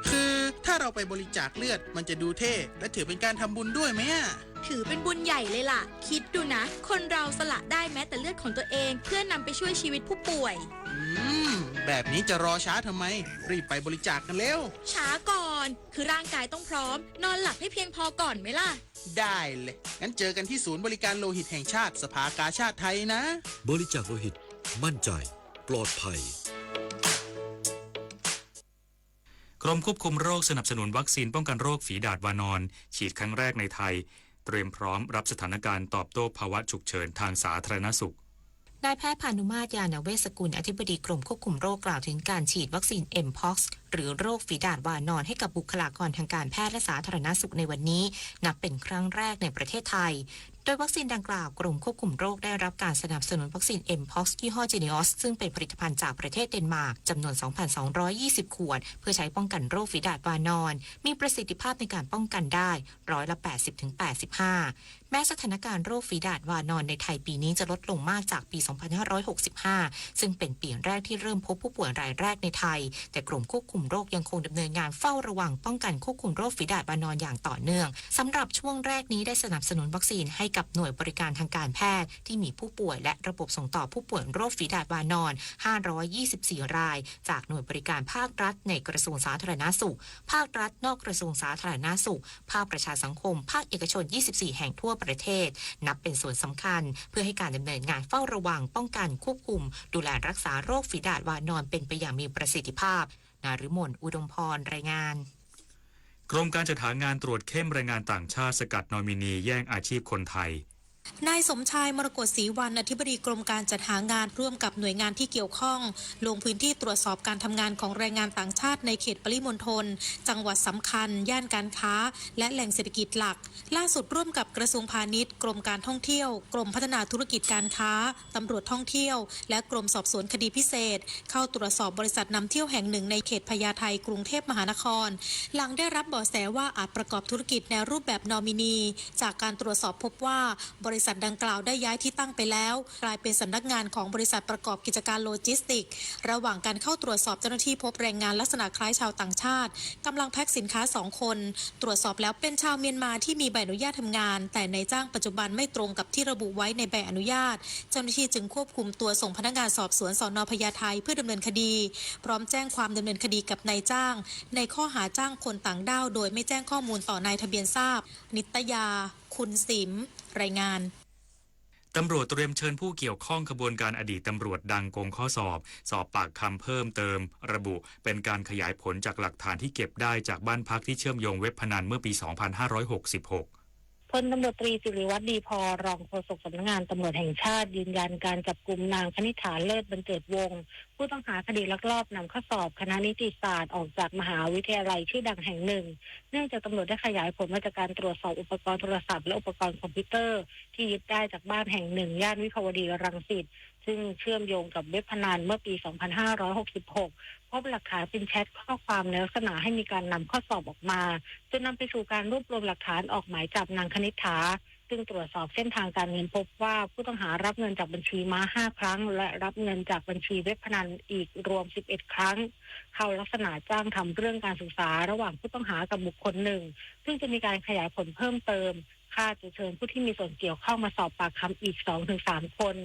คือถ้าเราไปบริจาคเลือด มันจะดูเท่ และถือเป็นการทำบุญด้วยไหมอะ ถือเป็นบุญใหญ่เลยล่ะ คิดดูนะ คนเราสละได้แม้แต่เลือดของตัวเอง เพื่อนำไปช่วยชีวิตผู้ป่วย อืม แบบนี้จะรอช้าทำไม รีบไปบริจาคกันเร็ว ช้าก่อน คือร่างกายต้องพร้อม นอนหลับให้เพียงพอก่อนไหมล่ะ ได้เลย งั้นเจอกันที่ศูนย์บริการโลหิตแห่งชาติ สภากาชาดไทยนะ บริจาคโลหิต มั่นใจ ปลอดภัย กรมควบคุมโรคสนับสนุนวัคซีนป้องกันโรคฝีดาษวานอน ฉีดครั้งแรกในไทย เตรียมพร้อมรับสถานการณ์ตอบโต้ภาวะฉุกเฉินทางสาธารณสุข นายแพทย์พานุมาตร ญาณเวชกุล อธิบดีกรมควบคุมโรค กล่าวถึงการฉีดวัคซีน Mpox หรือโรคฝีดาษวานอนให้กับบุคลากรทางการแพทย์และสาธารณสุขในวันนี้ นับเป็นครั้งแรกในประเทศไทย โดยวัคซีนดังกล่าว กรมควบคุมโรคได้รับการสนับสนุนวัคซีน Mpox ยี่ห้อ Geneos ซึ่งเป็นผลิตภัณฑ์จากประเทศเดนมาร์ก จำนวน สองพันสองร้อยยี่สิบ ขวด เพื่อใช้ป้องกันโรคฝีดาษวานอน มีประสิทธิภาพในการป้องกันได้ ร้อยละแปดสิบถึงแปดสิบห้า แม้สถานการณ์โรคฝีดาษวานอนในไทยปีนี้จะลดลงมากจากปี สองพันห้าร้อยหกสิบห้า ซึ่งเป็นปีแรกที่เริ่มพบผู้ป่วยรายแรกในไทย แต่กรมควบคุมโรคยังคงดำเนินงานเฝ้าระวังป้องกันควบคุมโรคฝีดาษวานอนอย่างต่อเนื่อง สำหรับช่วงแรกนี้ได้สนับสนุนวัคซีนให้กับหน่วยบริการทางการแพทย์ที่มีผู้ป่วย และระบบส่งต่อผู้ป่วยโรคฝีดาษวานอน ห้าร้อยยี่สิบสี่ ราย จากหน่วยบริการภาครัฐในกระทรวงสาธารณสุข ภาครัฐนอกกระทรวงสาธารณสุข ภาคประชาสังคม ภาคเอกชน ยี่สิบสี่ แห่งทั่วประเทศ นับเป็นส่วนสำคัญ เพื่อให้การดำเนินงานเฝ้าระวัง ป้องกัน ควบคุม ดูแลรักษาโรคฝีดาษวานอนเป็นไปอย่างมีประสิทธิภาพ นฤมล อุดมพร รายงาน กรมการจัดหางานตรวจเข้มแรงงานต่างชาติ สกัดนอมินีแย่งอาชีพคนไทย นายสมชาย มรกตศรีวรรณ อธิบดีกรมการจัดหางาน ร่วมกับหน่วยงานที่เกี่ยวข้อง ลงพื้นที่ตรวจสอบการทำงานของแรงงานต่างชาติในเขตปริมณฑล จังหวัดสำคัญ ย่านการค้า และแหล่งเศรษฐกิจหลัก ล่าสุดร่วมกับกระทรวงพาณิชย์ กรมการท่องเที่ยว กรมพัฒนาธุรกิจการค้า ตำรวจท่องเที่ยว และกรมสอบสวนคดีพิเศษ เข้าตรวจสอบบริษัทนำเที่ยวแห่งหนึ่งในเขตพญาไท กรุงเทพมหานคร หลังได้รับเบาะแสว่าอาจประกอบธุรกิจในรูปแบบนอมินี จากการตรวจสอบพบว่า บริษัทดังกล่าวได้ย้ายที่ตั้งไปแล้ว กลายเป็นสำนักงานของบริษัทประกอบกิจการโลจิสติกส์ ระหว่างการเข้าตรวจสอบ เจ้าหน้าที่พบแรงงานลักษณะคล้ายชาวต่างชาติ กำลังแพ็คสินค้าสองคน ตรวจสอบแล้วเป็นชาวเมียนมาที่มีใบอนุญาตทำงาน แต่นายจ้างปัจจุบันไม่ตรงกับที่ระบุไว้ในใบอนุญาต เจ้าหน้าที่จึงควบคุมตัวส่งพนักงานสอบสวน สน.พญาไท เพื่อดำเนินคดี พร้อมแจ้งความดำเนินคดีกับนายจ้าง ในข้อหาจ้างคนต่างด้าวโดยไม่แจ้งข้อมูลต่อนายทะเบียนทราบ นิตยา คุณสิม รายงาน ตำรวจเตรียมเชิญผู้เกี่ยวข้องขบวนการอดีตตำรวจดังโกงข้อสอบ สอบปากคำเพิ่มเติม ระบุเป็นการขยายผลจากหลักฐานที่เก็บได้จากบ้านพักที่เชื่อมโยงเว็บพนันเมื่อปี สองพันห้าร้อยหกสิบหก พลตำรวจตรีสิริวัฒน์ ดีพอ รองโฆษกสำนักงานตำรวจแห่งชาติ ยืนยันการจับกุมนางคณิษฐา เลิศบันเจิดวงศ์ ผู้ต้องหาคดีลักลอบนำข้อสอบคณะนิติศาสตร์ออกจากมหาวิทยาลัยชื่อดังแห่งหนึ่ง เนื่องจากตำรวจได้ขยายผลมาจากการตรวจสอบอุปกรณ์โทรศัพท์และอุปกรณ์คอมพิวเตอร์ที่ยึดได้จากบ้านแห่งหนึ่งย่านวิภาวดีรังสิต ซึ่งเชื่อมโยงกับเว็บพนันเมื่อปี สองพันห้าร้อยหกสิบหก พบหลักฐานเป็นแชทข้อความในลักษณะให้มีการนำข้อสอบออกมา จนนำไปสู่การรวบรวมหลักฐานออกหมายจับนางคณิษฐา ซึ่งตรวจสอบเส้นทางการเงินพบว่าผู้ต้องหารับเงินจากบัญชีม้าห้าครั้ง และรับเงินจากบัญชีเว็บพนันอีกรวมสิบเอ็ดครั้ง เข้าลักษณะจ้างทำเรื่องการศึกษาระหว่างผู้ต้องหากับบุคคลหนึ่ง ซึ่งจะมีการขยายผลเพิ่มเติม คาดจะเชิญผู้ที่มีส่วนเกี่ยวข้องมาสอบปากคำอีกสองถึงสามคน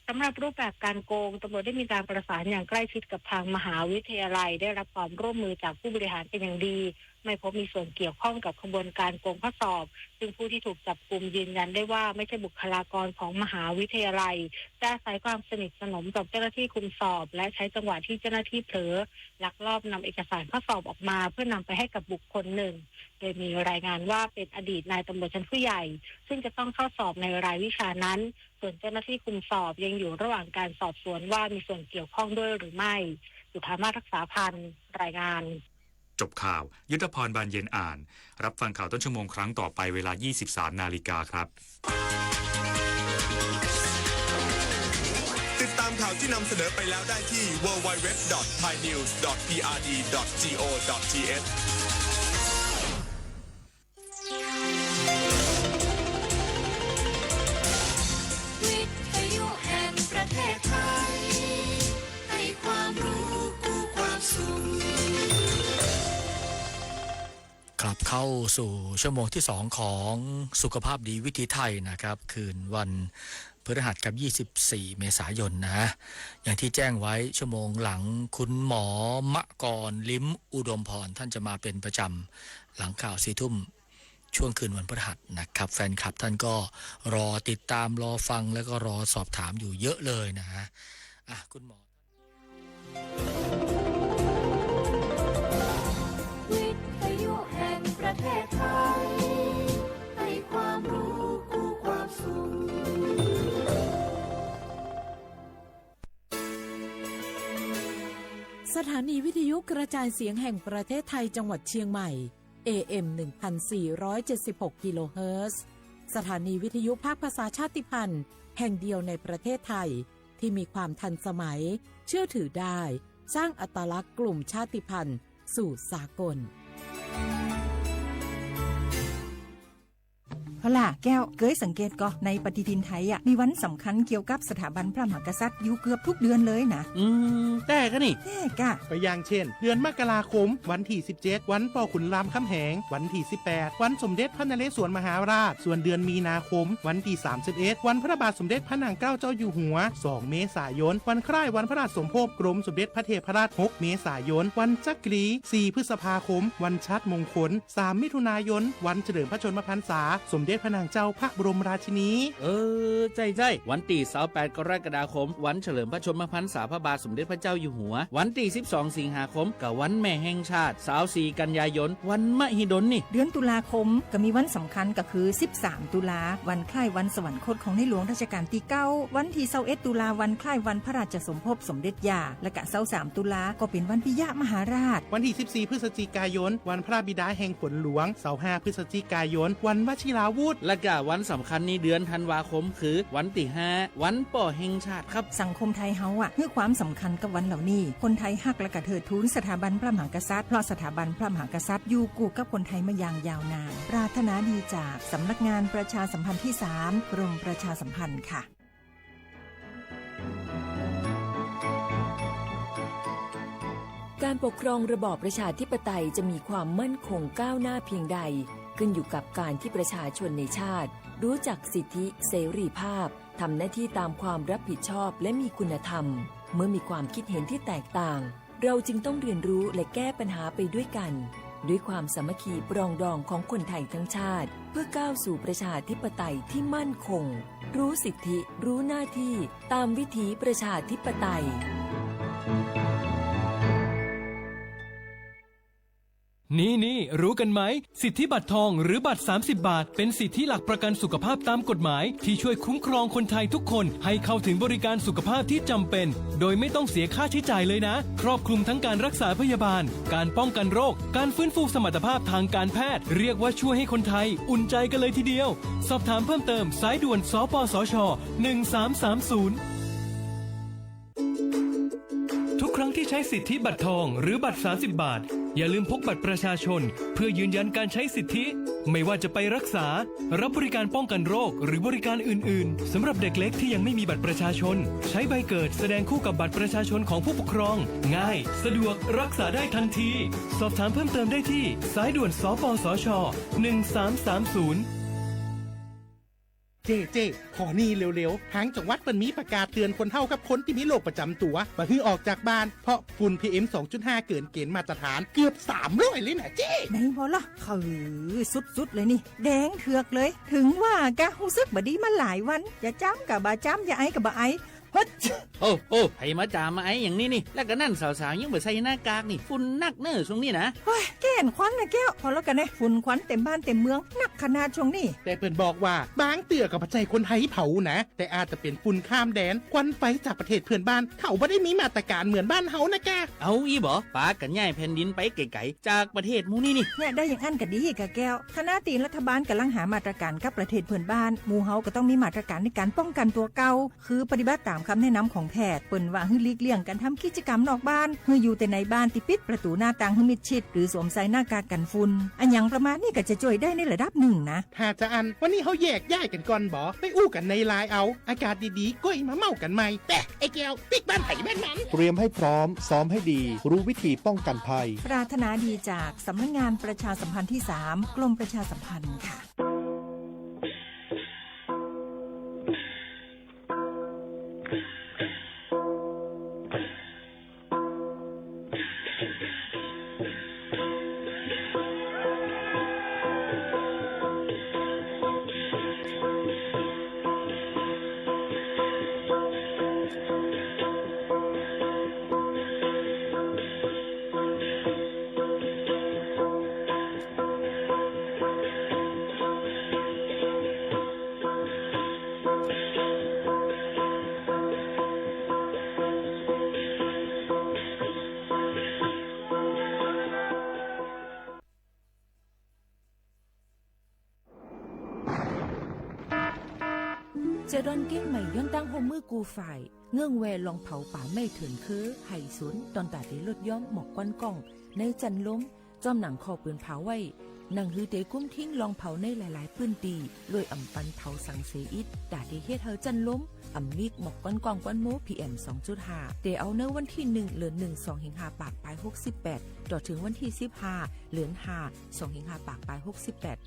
สำหรับรูปแบบการโกง ตำรวจได้มีการประสานอย่างใกล้ชิดกับทางมหาวิทยาลัย ได้รับความร่วมมือจากผู้บริหารเป็นอย่างดี ไม่พบมีส่วนเกี่ยวข้องกับขบวนการโกงข้อสอบ ซึ่งผู้ที่ถูกจับกุมยืนยันได้ว่าไม่ใช่บุคลากรของมหาวิทยาลัย จะอาศัยความสนิทสนมกับเจ้าหน้าที่คุมสอบ และใช้จังหวะที่เจ้าหน้าที่เผลอ ลักลอบนำเอกสารข้อสอบออกมา เพื่อนำไปให้กับบุคคลหนึ่ง โดยมีรายงานว่าเป็นอดีตนายตำรวจชั้นผู้ใหญ่ ซึ่งจะต้องเข้าสอบในรายวิชานั้น ส่วนเจ้าหน้าที่คุมสอบยังอยู่ระหว่างการสอบสวนว่ามีส่วนเกี่ยวข้องด้วยหรือไม่ สุธามาศ รักษาพันธ์ รายงาน จบข่าว ยุทธพร บานเย็นอ่าน รับฟังข่าวต้นชั่วโมงครั้งต่อไปเวลายี่สิบสามนาฬิกาครับ ติดตามข่าวที่นำเสนอไปแล้วได้ที่ ดับเบิลยู ดับเบิลยู ดับเบิลยู ดอท ไทยนิวส์ ดอท พี อาร์ ดี ดอท จี โอ ดอท ที เอช วิทยุแห่งประเทศไทย ให้ความรู้คู่ความสุข ครับ เข้าสู่ชั่วโมงที่สองของสุขภาพดีวิถีไทยนะครับ คืนวันพฤหัสครับ ยี่สิบสี่เมษายนนะฮะ อย่างที่แจ้งไว้ ชั่วโมงหลังคุณหมอมะกร ลิ้มอุดมพร ท่านจะมาเป็นประจำหลังข่าวสี่ทุ่ม ช่วงคืนวันพฤหัสนะครับ แฟนคลับท่านก็รอติดตาม รอฟัง แล้วก็รอสอบถามอยู่เยอะเลยนะฮะ อ่ะ คุณหมอ วิทยุแห่งประเทศไทย ให้ความรู้คู่ความสุข สถานีวิทยุกระจายเสียงแห่งประเทศไทยจังหวัดเชียงใหม่ เอ เอ็ม หนึ่งพันสี่ร้อยเจ็ดสิบหก กิโลเฮิรตซ์ สถานีวิทยุภาคภาษาชาติพันธุ์แห่งเดียวในประเทศไทย ที่มีความทันสมัย เชื่อถือได้ สร้างอัตลักษณ์กลุ่มชาติพันธุ์สู่สากล เอาล่ะ แก้ว เกยสังเกตก่อ ในปฏิทินไทยอะ มีวันสำคัญเกี่ยวกับสถาบันพระมหากษัตริย์อยู่เกือบทุกเดือนเลยนะ อืม แต๊กะนี่ แต๊กะ ก็อย่างเช่น เดือนมกราคม วันตี้สิบเจ็ด วันป้อขุนรามคำแหง วันตี้สิบแปด วันสมเด็จพระนเรศวรมหาราช ส่วนเดือนมีนาคม วันตี้สามสิบเอ็ด วันพระบาทสมเด็จพระนางเกล้าเจ้าอยู่หัว สองเมษายน วันคล้ายวันพระราชสมภพกรมสมเด็จพระเทพรัตน์ หกเมษายน วันจักรี สี่พฤษภาคม วันชาติมงคล สามมิถุนายน วันเฉลิมพระชนมพรรษาสมเด็จพระนางเจ้าพระบรมราชินี เออ ใจ้ๆ วันตี้ซาวแปดกรกฎาคม วันเฉลิมพระชนมพรรษาพระบาทสมเด็จพระเจ้าอยู่หัว วันตี้สิบสองสิงหาคม ก็วันแม่แห่งชาติ ซาวสี่กันยายน วันมหิดลนี่ เดือนตุลาคมก็มีวันสำคัญก็คือ สิบสามตุลา วันคล้ายวันสวรรคตของในหลวงรัชกาลตี้เก้า วันตี้ซาวเอ็ดตุลา วันคล้ายวันพระราชสมภพสมเด็จย่า และก็ซาวสามตุลาก็เป๋นวันปิยมหาราช วันตี้สิบสี่พฤศจิกายน วันพระบิดาแห่งฝนหลวง ซาวห้าพฤศจิกายน วันวชิราวุธ และก็วันสำคัญในเดือนธันวาคมคือวันตี้ห้า วันป้อแห่งชาติครับ สังคมไทยเฮาอะ หื้อความสำคัญกับวันเหล่านี้ คนไทยฮักและก็เทิดทูนสถาบันพระมหากษัตริย์ เพราะสถาบันพระมหากษัตริย์อยู่กู้กับคนไทยมาอย่างยาวนาน ปรารถนาดีจากสำนักงานประชาสัมพันธ์ที่สาม กรมประชาสัมพันธ์ค่ะ การปกครองระบอบประชาธิปไตยจะมีความมั่นคงก้าวหน้าเพียงใด ขึ้นอยู่กับการที่ประชาชนในชาติ รู้จักสิทธิเสรีภาพ ทำหน้าที่ตามความรับผิดชอบ และมีคุณธรรม เมื่อมีความคิดเห็นที่แตกต่าง เราจึงต้องเรียนรู้และแก้ปัญหาไปด้วยกัน ด้วยความสามัคคีปรองดองของคนไทยทั้งชาติ เพื่อก้าวสู่ประชาธิปไตยที่มั่นคง รู้สิทธิ รู้หน้าที่ ตามวิถีประชาธิปไตย นี่ๆ รู้กันไหม สิทธิบัตรทองหรือบัตรสามสิบบาท เป็นสิทธิหลักประกันสุขภาพตามกฎหมาย ที่ช่วยคุ้มครองคนไทยทุกคนให้เข้าถึงบริการสุขภาพที่จำเป็น โดยไม่ต้องเสียค่าใช้จ่ายเลยนะ ครอบคลุมทั้งการรักษาพยาบาล การป้องกันโรค การฟื้นฟูสมรรถภาพทางการแพทย์ เรียกว่าช่วยให้คนไทยอุ่นใจกันเลยทีเดียว สอบถามเพิ่มเติม สายด่วน สปสช หนึ่งสามสามศูนย์ ทุกครั้งที่ใช้สิทธิบัตรทองหรือบัตรสามสิบบาท อย่าลืมพกบัตรประชาชน เพื่อยืนยันการใช้สิทธิ ไม่ว่าจะไปรักษา รับบริการป้องกันโรค หรือบริการอื่นๆ สำหรับเด็กเล็กที่ยังไม่มีบัตรประชาชน ใช้ใบเกิดแสดงคู่กับบัตรประชาชนของผู้ปกครอง ง่าย สะดวก รักษาได้ทันที สอบถามเพิ่มเติมได้ที่ สายด่วน สปสช หนึ่งสามสามศูนย์ เจ้ เจ้ ขอนี่เร็วๆ ตางจังหวัดเปิ้นมีประกาศเตือนคนเฒ่ากับคนตี้มีโรคประจำตั๋ว บ่หื้อออกจากบ้าน เพราะฝุ่น พีเอ็ม สองจุดห้า เกินเกณฑ์มาตรฐานเกือบสามร้อยเลยนะเจ้ ไหนบ่ล่ะ เออ สุดๆ เลยนี่ แดงเถือกเลย เถิงว่ากะ ฮู้สึกบ่ดีมาหลายวัน จะจามกะบ่จาม จะไอก็บ่ไอ ฮัด โอ้ โอ้ ใผมาจามมาไออย่างนี้นี่ แล้วก็นั่นสาวๆ ยังบ่ใส่หน้ากากนี่ ฝุ่นนักเน่อช่วงนี้นะ เฮ้ย แก้นควันนะแก้ว พอแล้วกันเน่ ฝุ่นควันเต็มบ้านเต็มเมือง นักขนาดช่วงนี้ แต่เปิ้นบอกว่า บางเตื้อก็บ่ใจ้คนไทยเผานะ แต่อาจจะเป๋นฝุ่นข้ามแดน ควันไฟจากประเทศเพื่อนบ้าน เขาบ่ได้มีมาตรการเหมือนบ้านเฮานะกะ เอาอี้บ่ ปากั๋นย้ายแผ่นดินไปไก๋ๆ จากประเทศหมู่นี้นี่ เนี่ย ได้อย่างอั้นก็ดีกะแก้ว ขณะตี้รัฐบาลก่ำลังหามาตรการกับประเทศเพื่อนบ้าน หมู่เฮาก็ต้องมีมาตรการในการป้องกันตั๋วเก่า คือปฏิบัติต๋ามกำแนะนำของแพทย์ เปิ้นว่าหื้อหลีกเลี่ยงก๋านทำกิจกรรมนอกบ้าน หื้ออยู่แต่ในบ้านตี้ปิดประตู๋หน้าต่างหื้อมิดชิด หรือสวมใส่หน้ากากกั๋นฝุ่น อะหยังประมาณนี้ก็จะจ้วยได้ในระดับนึ่งนะ ถ้าจาอั้น วันนี้เฮาแยกย้ายกั๋นก่อนบ่ ไปอู้กั๋นในไลน์เอา อากาศดีๆ ก้อยมาเม้ากั๋นใหม่ แปะ ไอ้แก้ว ปิ๊กบ้านไผบ้านมัน เตรียมให้พร้อม ซ้อมให้ดี รู้วิธีป้องกันภัย ปรารถนาดีจากสำนักงานประชาสัมพันธ์ที่สาม กรมประชาสัมพันธ์ค่ะ เจอดอนเกียงใหม่ย้อนตั้งฮ่วมมือกู้ฝ่าย เงื่อนแวลองเผาป่าไม้เถื่อนเคือ ไห่สน ตอนต๋าเต๋ลดย้อมหมอกควันก้อง ในจั้นลม จอมหนังข้อปืนเผาไว้ หนังหือเต๋กุ้มทิ้งลองเผาในหลายๆ ปื้นตี้ โดยอ่ำปันเผาสังเสียอิด ต๋าเต๋เฮ็ดหื้อจั้นลม อ่ำมีหมอกควันก้องควันโม พีเอ็ม สองจุดห้า เต๋เอาในวันตี้หนึ่ง เดือนหนึ่ง สองเฮงห้าปากปายหกสิบแปด ต่อเถิงวันตี้สิบห้า เดือนห้า สองเฮงห้าปากปายหกสิบแปด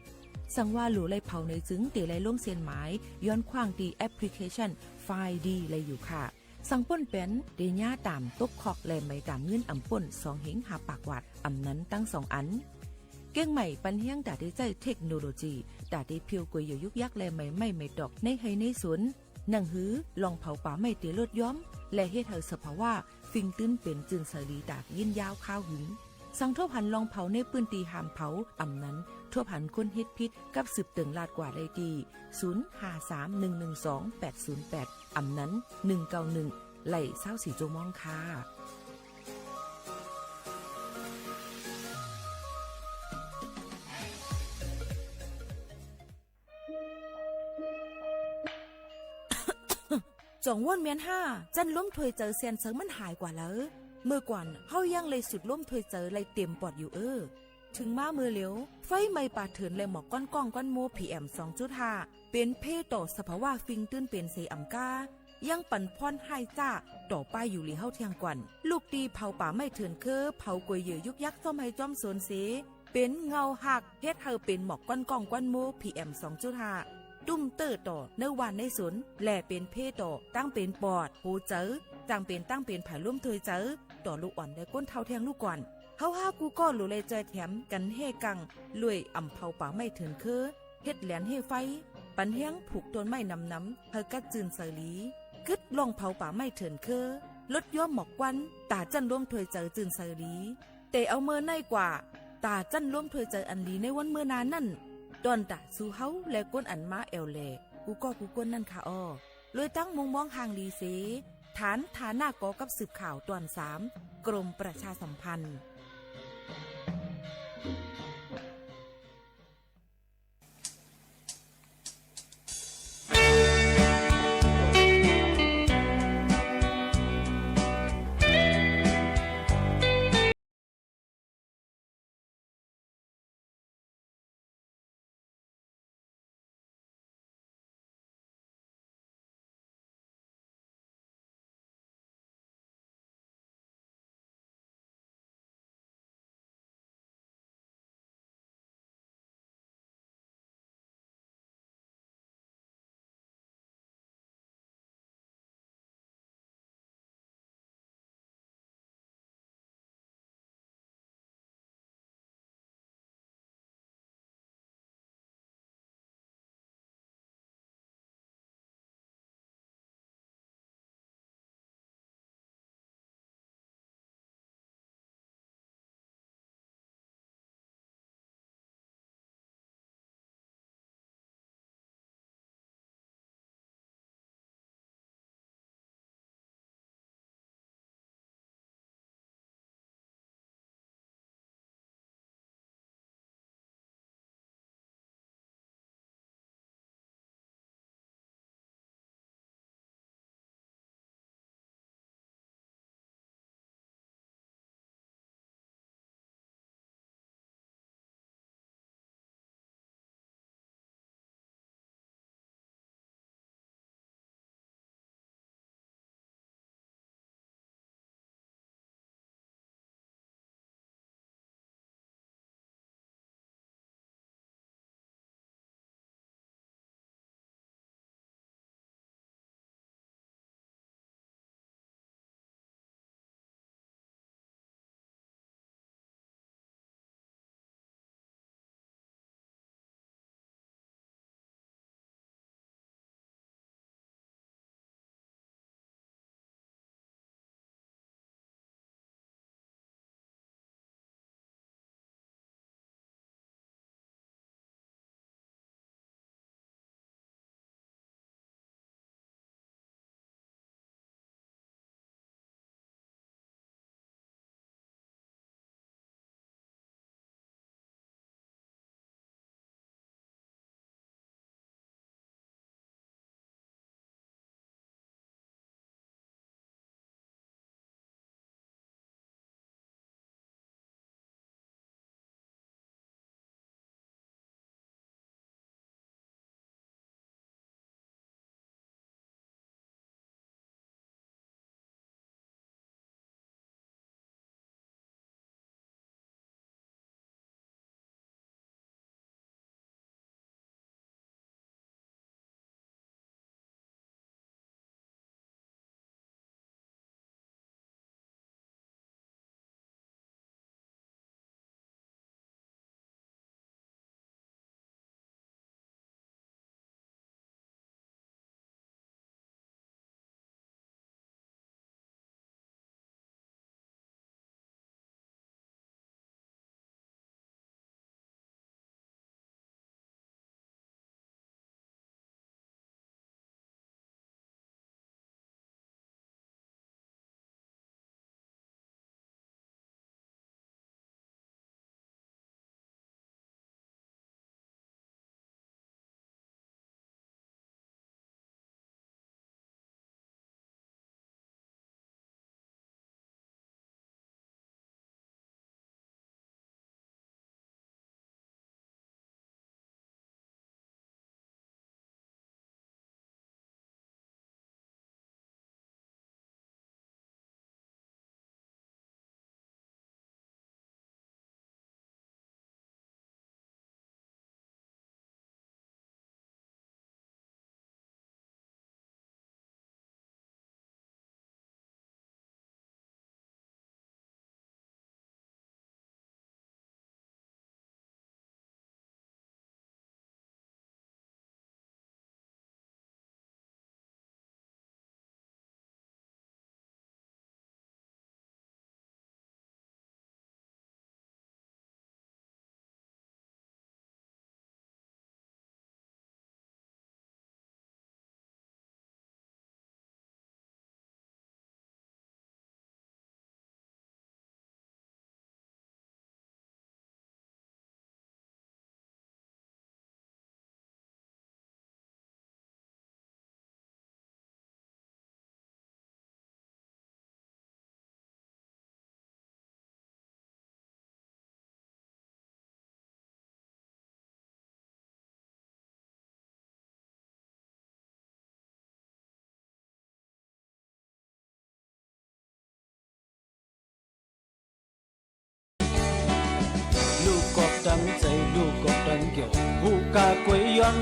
สังว่าหลู่ไล่เผาในจึงเต๋ไล่ลงเส้นหมาย ย้อนขว้างตี้แอปพลิเคชัน ไฟล์ดี ไล่อยู่ค่ะ สังป้นแป๋น เต๋หญ้าต๋ามตกคอก และไหมต๋ามเงินอ่ำป้น สองเฮงห้าปากวาท อ่ำนั้นตังสองอัน เกียงใหม่ปันแฮงต๋าเต๋ใจ๊เทคโนโลยี ต๋าเต๋เผียวก๋วยเหยื่อยุกยักษ์ และไหมไม้ไหมตอก ในไฮ่ในสน หนังหือลองเผาป่าไม้เต๋ลดย้อม และเฮ็ดหื้อสภาวะ ฟิงตื้นเป๋นจื้นใสหลีต๋ายินยาวคาวหึง สังทบหันลองเผาในปื้นตี้ห้ามเผา อ่ำนั้นทบหันคนเฮ็ดผิดกับสืบเติ่งลาดกว่าได้ตี้ ศูนย์ห้าสามหนึ่งหนึ่งสองแปดศูนย์แปด อ่ำนั้น หนึ่งเก้าหนึ่ง ไล่ซาวสี่จั่วโมงค่ะ จ่องว่นเมียนห้า จั้นลมถ้วยเจอแซนเซิงมันหายกว่าแล้ว เมื่อก่อนเฮายังไล่สูดลมถ้วยเจอไล่เต๋มปอดอยู่เอ้อ เถิงมาเมื่อเหลียว ไฟไหม้ป่าเถื่อนและหมอกควันก้องควันโม พีเอ็ม สองจุดห้า เป๋นเพ่ต่อสภาวะฟิงตื้นเป๋นเสอ่ำก้า ยังปั๋นพ่อนฮ้ายจ้าต่อป้ายอยู่หลีเฮาแท่งก่อน ลูกตี้เผาป่าไม้เถื่อนเคือ เผาก๋วยเหยื่อยุกยักษ์จ้อมไฮ่จ้อมสนเส เป๋นเงาหัก เฮ็ดหื้อเป๋นหมอกควันก้องควันโม พีเอ็ม สองจุดห้า ตุ้มเต๊อะต่อในว่านในสน และเป๋นเพ่ต่อตั้งเป๋นปอด หัวใจ๋ ตั้งเป๋นตั้งเป๋นผายลมถ้วยเจอ ต่อลูกอ่อนและก้นเฒ่าแท่งลูกก่อน เฮาฮ้ากู้ก้อหลู่ไล่จอยแถมกั๋นแฮ่กัง รวยอ่ำเผาป่าไม้เถื่อนเคือ เฮ็ดแหลนเฮ่ไฟ ปันแฮงผูกต้นไม้หนำๆ หื้อกัดจื้นใสหลี กึ๊ดลองเผาป่าไม้เถื่อนเคือ ลดย้อมหมอกควัน ต๋าจั้นลมถ้วยเจอจื้นใสหลี แต่เอาเมื่อไหนกว่า ต๋าจั้นลมถ้วยเจออันหลีในวันเมื่อหน้านั้น ต้อนต๋าสู่เฮาและก้นอันมาแอ่วแหล่ กู้ก้อกู้ก้นนั่นค่ะอ้อ รวยตั้งมุมมองห่างหลีเส ฐานฐานะกอกับสืบข่าวต๋อนสาม กรมประชาสัมพันธ์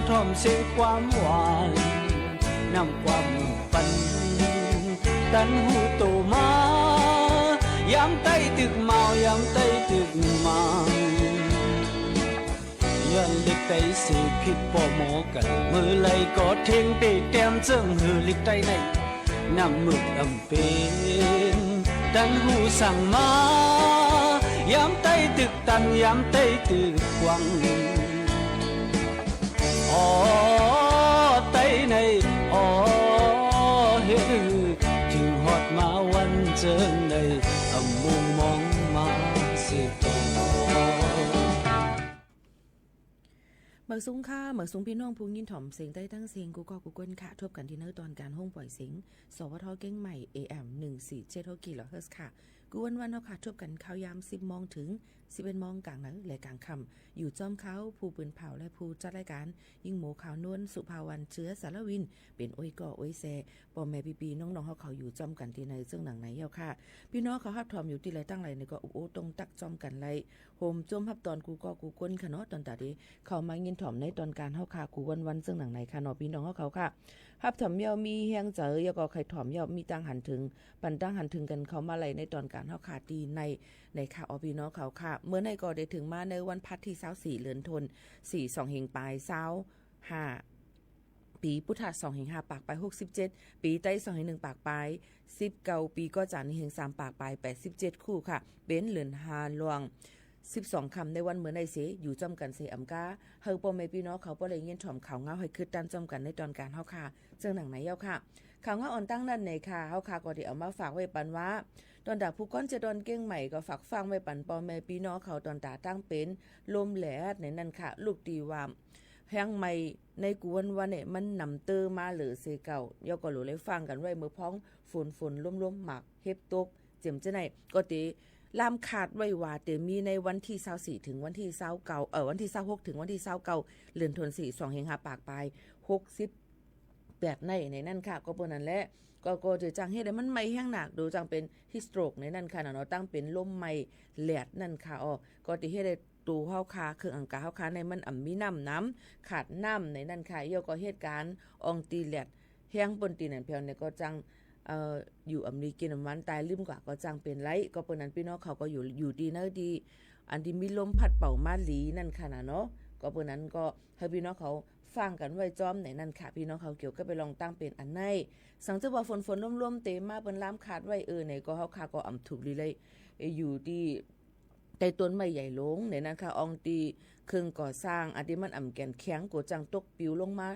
ถ่อมเสียงความหวาน นำความมุ่งฝัน ตันหูโตมา ยามใต้ตึกหมาว ยามใต้ตึกหมาว ย้อนเหล็กใต้เสผิดป้อมอกั๋น เมื่อใดก็เท็งเตะแต้ม เจิ่งหื้อเหล็กใต้ใน น้ำมืดอ่ำเป๋น ตันหูสั่งมา ยามใต้ตึกตัน ยามใต้ตึกกว้าง อ้อ ใต้ใน อ้อ เฮ็ดหื้อ จึงฮอดมาวันเจิ่งใด อ่ำมุงมองมาเสียก่อ เมิกสุงค่ะ เมิกสุงปี้น้องผู้ยินถ่อมเสียงใต้ตังเสียงกู้ก้อกู้ก้นค่ะ ทบกั๋นตี้เนื้อตอนก๋านโฮงป่อยเสียง สวท เจียงใหม่ เอเอ็ม หนึ่งสี่เจ็ดหก กิโลเฮิรตซ์ค่ะ กู้วันๆ เฮาค่ะ ทบกั๋นข่าวยามสิบโมงเถิงสิบเอ็ดโมงก๋างเหนือและก๋างค่ำ อยู่จ้อมเฮา ผู้ปืนเผ่าและผู้จัดรายก๋าน ยิ่งโม ขาวนวล สุภาวรรณ เจือสารวิน เป๋นอ้อยก่ออ้อยแซ ป้อแม่ปี้ๆ น้องๆ เฮาเขาอยู่จ้อมกั๋นตี้ในเซิ่งหนังไหนเย้าค่ะ ปี้น้องเขาฮับถ่อมอยู่ตี้ใดตั้งไหลนี่ก็อุบโอ้ตรงตักจ้อมกั๋นไล โฮมจ้วมฮับตอนกู้ก้อกู้ก้นค่ะเนาะ ตอนตาดี เข้ามายินถ่อมในตอนก๋านเฮาค่ะ กู้วันๆ เซิ่งหนังไหนค่ะเนาะ ปี้น้องเฮาเขาค่ะ ฮับถ่อมเย้ามีแฮงใจ๋ เย้าก็ใค่ถ่อมเย้ามีตังหันเถิง ปันตังหันเถิงกั๋นเข้ามาไลในตอนก๋านเฮาค่ะ ตี้ใน ในค่ะ อ้อ ปี้น้องเขาค่ะ เมื่อในก็ได้เถิงมาในวันพัดตี้ซาวสี่ เดือนธันวา สี่ สองเฮงปายซาวห้า ปี๋พุทธะ สองเฮงห้าปากปายหกสิบเจ็ด ปี๋ไต สองเฮงหนึ่งปากปายสิบเก้า ปี๋ก๋อจ๋าน เฮงสามปากปายแปดสิบเจ็ดคู่ค่ะ เป๋นเดือนห้าล่วง สิบสองค่ำในวันเมื่อในเส อยู่จ้อมกั๋นเสอ่ำก้า หื้อป้อแม่ปี้น้องเขาป้อได้ยินถ่อมข่าวเงาหื้อคึกตันจ้อมกั๋นในตอนก๋านเฮาค่ะ เซิ่งหนังไหนเย้าค่ะ ข่าวเงาอ่อนตั้งนั่นในค่ะ เฮาค่ะก็ได้เอามาฝากไว้ปันว่า ตอนตาผู้ก้อนเจดอนเจียงใหม่ก็ฝากฟังไว้ปันป้อแม่ปี้น้องเขา ตอนตาตั้งเป๋นลมแหลดในนั่นค่ะ ลูกตี้ว่า แฮงใหม่ในกู้วันๆ เนี่ย มันนำเตื้อมาเหลือเสียเก่า เย้าก็หลู่ได้ฟังกั๋นไว้เมื่อพ้อง ฝนๆ ลมๆ หมากเห็บตก เจียมจะไหน ก็เต๋ล่ามคาดไว้ว่าเต๋มีในวันตี้ซาวสี่ เถิงวันตี้ซาวเก้า เอ่อ วันตี้ซาวหก เถิงวันตี้ซาวเก้า เดือนธันวา สองเฮงห้าปากปายหกสิบแปดใน ในนั่นค่ะ ก็เปิ้นนั่นแหละ ก็ ก็เต๋จั่งเฮ็ดหื้อมันไหม้แฮงนัก โดยจั่งเป๋น heat stroke ในนั่นค่ะเนาะ ตั้งเป๋นลมไหม้แหลดนั่นค่ะ อ้อ ก็เต๋เฮ็ดหื้อ ตั๋วเฮาค่ะ เครื่องอังกาเฮาค่ะ ในมันอ่ำมีน้ำหนำ ขาดน้ำในนั่นค่ะ เย้าก็เหตุก๋ารณ์อ่องตี้แหลดแฮงเปิ้นตี้นั่นแผวเนี่ยก็จั่ง เอ่อ อยู่อ่ำดีกิ๋นอ่ำหวานต๋ายลืมกว่าก็จั่งเป๋นไล ก็เปิ้นนั้นปี้น้องเขาก็อยู่ อยู่ตี้เนินตี้ อันตี้มีลมพัดเป่ามาหลีนั่นค่ะน่ะเนาะ ก็เปิ้นนั้นก็หื้อปี้น้องเขาฟังกั๋นไว้จ้อมในนั่นค่ะ ปี้น้องเขาเกี่ยวกับไปลองตั้งเป๋นอันไหน สังเจ้าว่าฝนๆ ลมๆ เต๋มาเปิ้นล่ามคาดไว้ เออ ในก็เฮาค่ะก็อ่ำถูกดีเลย เออ อยู่ตี้ ใต้ต้นไม้ใหญ่หลวงในนั่นค่ะ อ่องตี้เครื่องก่อสร้าง อันตี้มันอ่ำแก่นแข็ง กั๋วจั่งตกปิวลงมา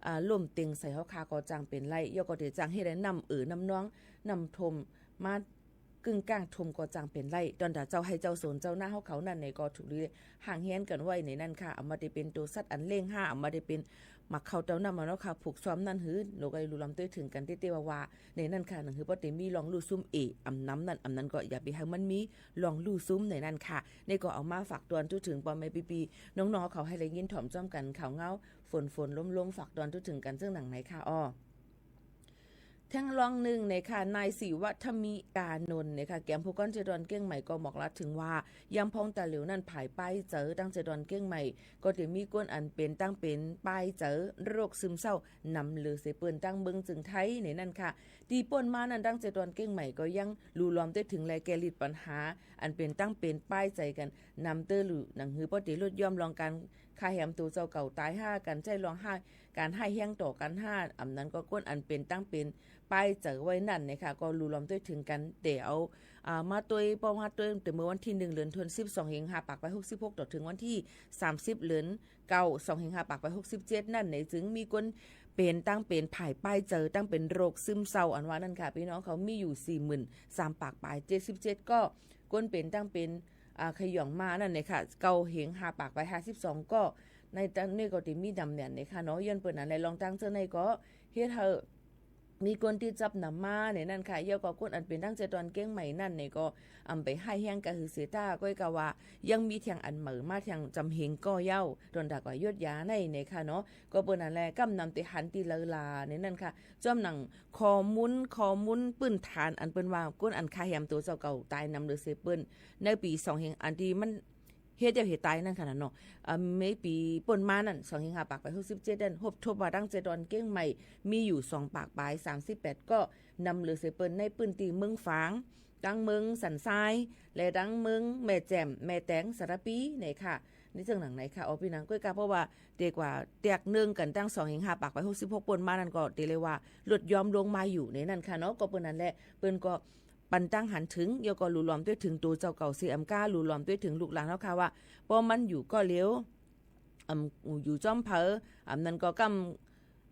อ่า ล้มเต็งใส่เฮาค่ะ ก็จั่งเป๋นไล เย้าก็เต๋จั่งเฮ็ดหื้อน้ำเอ่อน้ำนอง น้ำท่วมมา กึ่งก้างท่วมก็จั่งเป๋นไล ตอนตาเจ้าไฮ่เจ้าสวนเจ้านาเฮาเขานั่นในก็ถูกดี ห่างเฮี้ยนกั๋นไว้ในนั่นค่ะ อ่ำบ่าได้เป๋นตั๋วสัตว์อันเล้งห้า อ่ำบ่าได้เป๋นหมากเข้าเต้าน้ำอะเนาะค่ะ ผูกซ้อมนั่นหื้อ หนูก็ได้ลู่ลำต้วยเถิงกั๋นเต๊ๆ ว่าๆ ในนั่นค่ะ หนึ่งหื้อป้อเต๋มีลองลู่ซุ่มเออ่ำน้ำนั่น อ่ำนั้นก็อย่าไปหื้อมันมีลองลู่ซุ่มในนั่นค่ะ นี่ก็เอามาฝากตวนทู่เถิงป้อแม่ปี้ๆ น้องๆ เขาหื้อได้ยินถ่อมจ้อมกั๋นข่าวเงา ฝนๆ ลมๆ ฝากตวนทู่เถิงกั๋นเซิ่งหนังไหนค่ะ อ้อ แท่งลองนึ่งในค่ะ นายศิวะธมิกานนท์ในค่ะ แก่นผู้ก้อนเจดอนเจียงใหม่ก็หมอกลัดเถิงว่า ยามพ่องตาเหลียวนั่นผายป้ายเจอตั้งเจดอนเจียงใหม่ ก็เต๋มีก้นอันเป๋นตั้งเป๋นป้ายเจอโรคซึมเศร้านำเหลือเสียเปิ้นตั้งเมืองเจิงไทยในนั่นค่ะ ตี้ป้นมานั่นตั้งเจดอนเจียงใหม่ก็ยังลู่ลอมเต๊เถิงแลแก้ฤทธิ์ปัญหา อันเป๋นตั้งเป๋นป้ายเจอกั๋นนำเต๊อะหลู่ หนังหื้อป้อเต๋ลดย่อมลองก๋านฆ่าแหมตั๋วเจ้าเก่าต๋ายห้า ก๋านใจ๊ลองห้า ก๋านฮ้ายแฮงต่อกั๋นห้า อ่ำนั้นก็ก้นอันเป๋นตั้งเป๋นป้ายเจอไว้นั่นในค่ะ ก็ลู่ลอมเต๊เถิงกั๋น เต๋เอา อ่า มาตวย ป้อมาตวยเต๊เมื่อวันตี้หนึ่ง เดือนธันวา สิบสอง เฮงห้าปากปายหกสิบหก ต่อเถิงวันตี้สามสิบ เดือนเก้า สอง เฮงห้าปากปายหกสิบเจ็ด นั่นใน จึงมีก้นเป๋นตั้งเป๋นผายป้ายเจอตั้งเป๋นโรคซึมเศร้าอันว่านั่นค่ะ ปี้น้องเขามีอยู่ สี่หมื่นสามปากปายเจ็ดสิบเจ็ด ก็ ก้นเป๋นตั้งเป๋น อ่า ขย่องมานั่นในค่ะ เก้า เฮงห้าปากปายห้าสิบสอง ก็ ในตั้งนี้ก็เต๋มีนำแหน่นในค่ะเนาะ ย้อนเปิ้นอันในลองตั้งเตื้อในก็ เฮ็ดหื้อ มีก้นตี้จับนำมาในนั่นค่ะ เย้าก็ก้นอันเป๋นตั้งเจดอนเจียงใหม่นั่นในก็ อ่ำไปฮ้ายแฮงกะหื้อเสียต้า ก้อยกาว่า ยังมีแท่งอันใหม่มาแท่งจ๋ำเฮงก็เย้า ตอนตาก็ยดยาในในค่ะเนาะ ก็เปิ้นนั่นแหละ ก้ำนำเต๋หันตี้เลินลาในนั่นค่ะ จ้อมหนังข้อมูล ข้อมูลปื้นฐานอันเปิ้นว่า ก้นอันฆ่าแหมตั๋วเจ้าเก่าต๋ายนำเหลือเสียเปิ้น ในปี๋สองเฮง อันตี้มัน เหตุเดียวเหตุตายนั่นค่ะนะเนาะ อ่า เมื่อปี๋ป้นมานั่น สองเหียงห้าปากปายหกสิบเจ็ด นั้น ฮบทบว่าตั้งแต่ดอนเก้งใหม่ มีอยู่สองปากปายสามสิบแปด ก็นำเหลือเสียเปิ้นในปื้นตี้เมืองฝาง ตังเมืองสันทราย และตังเมืองแม่แจ่ม แม่แตง สารภี เนี่ยค่ะ นี่เจิ่งหนังไหนค่ะ อ๋อ ปี้น้อง ก้อยก่า เพราะว่าเต๋กว่าแตกนึ่งกั๋นตั้งสองเหียงห้าปากปายหกสิบหก ป้นมานั่นก็เต๋เลยว่าลดย้อมลงมาอยู่ในนั้นค่ะเนาะ ก็เปิ้นนั้นแหละ เปิ้นก็ ปันตังหันเถิง แล้วก็หลู่หลอมตวยเถิงตั๋วเจ้าเก่าเสียแอมก้า หลู่หลอมตวยเถิงลูกหลานเฮาค่ะว่า ป้อมันอยู่ก้อเหลียว อ่ำ อยู่จ้อมเผอ อ่ำ นั้นก็ก้ำ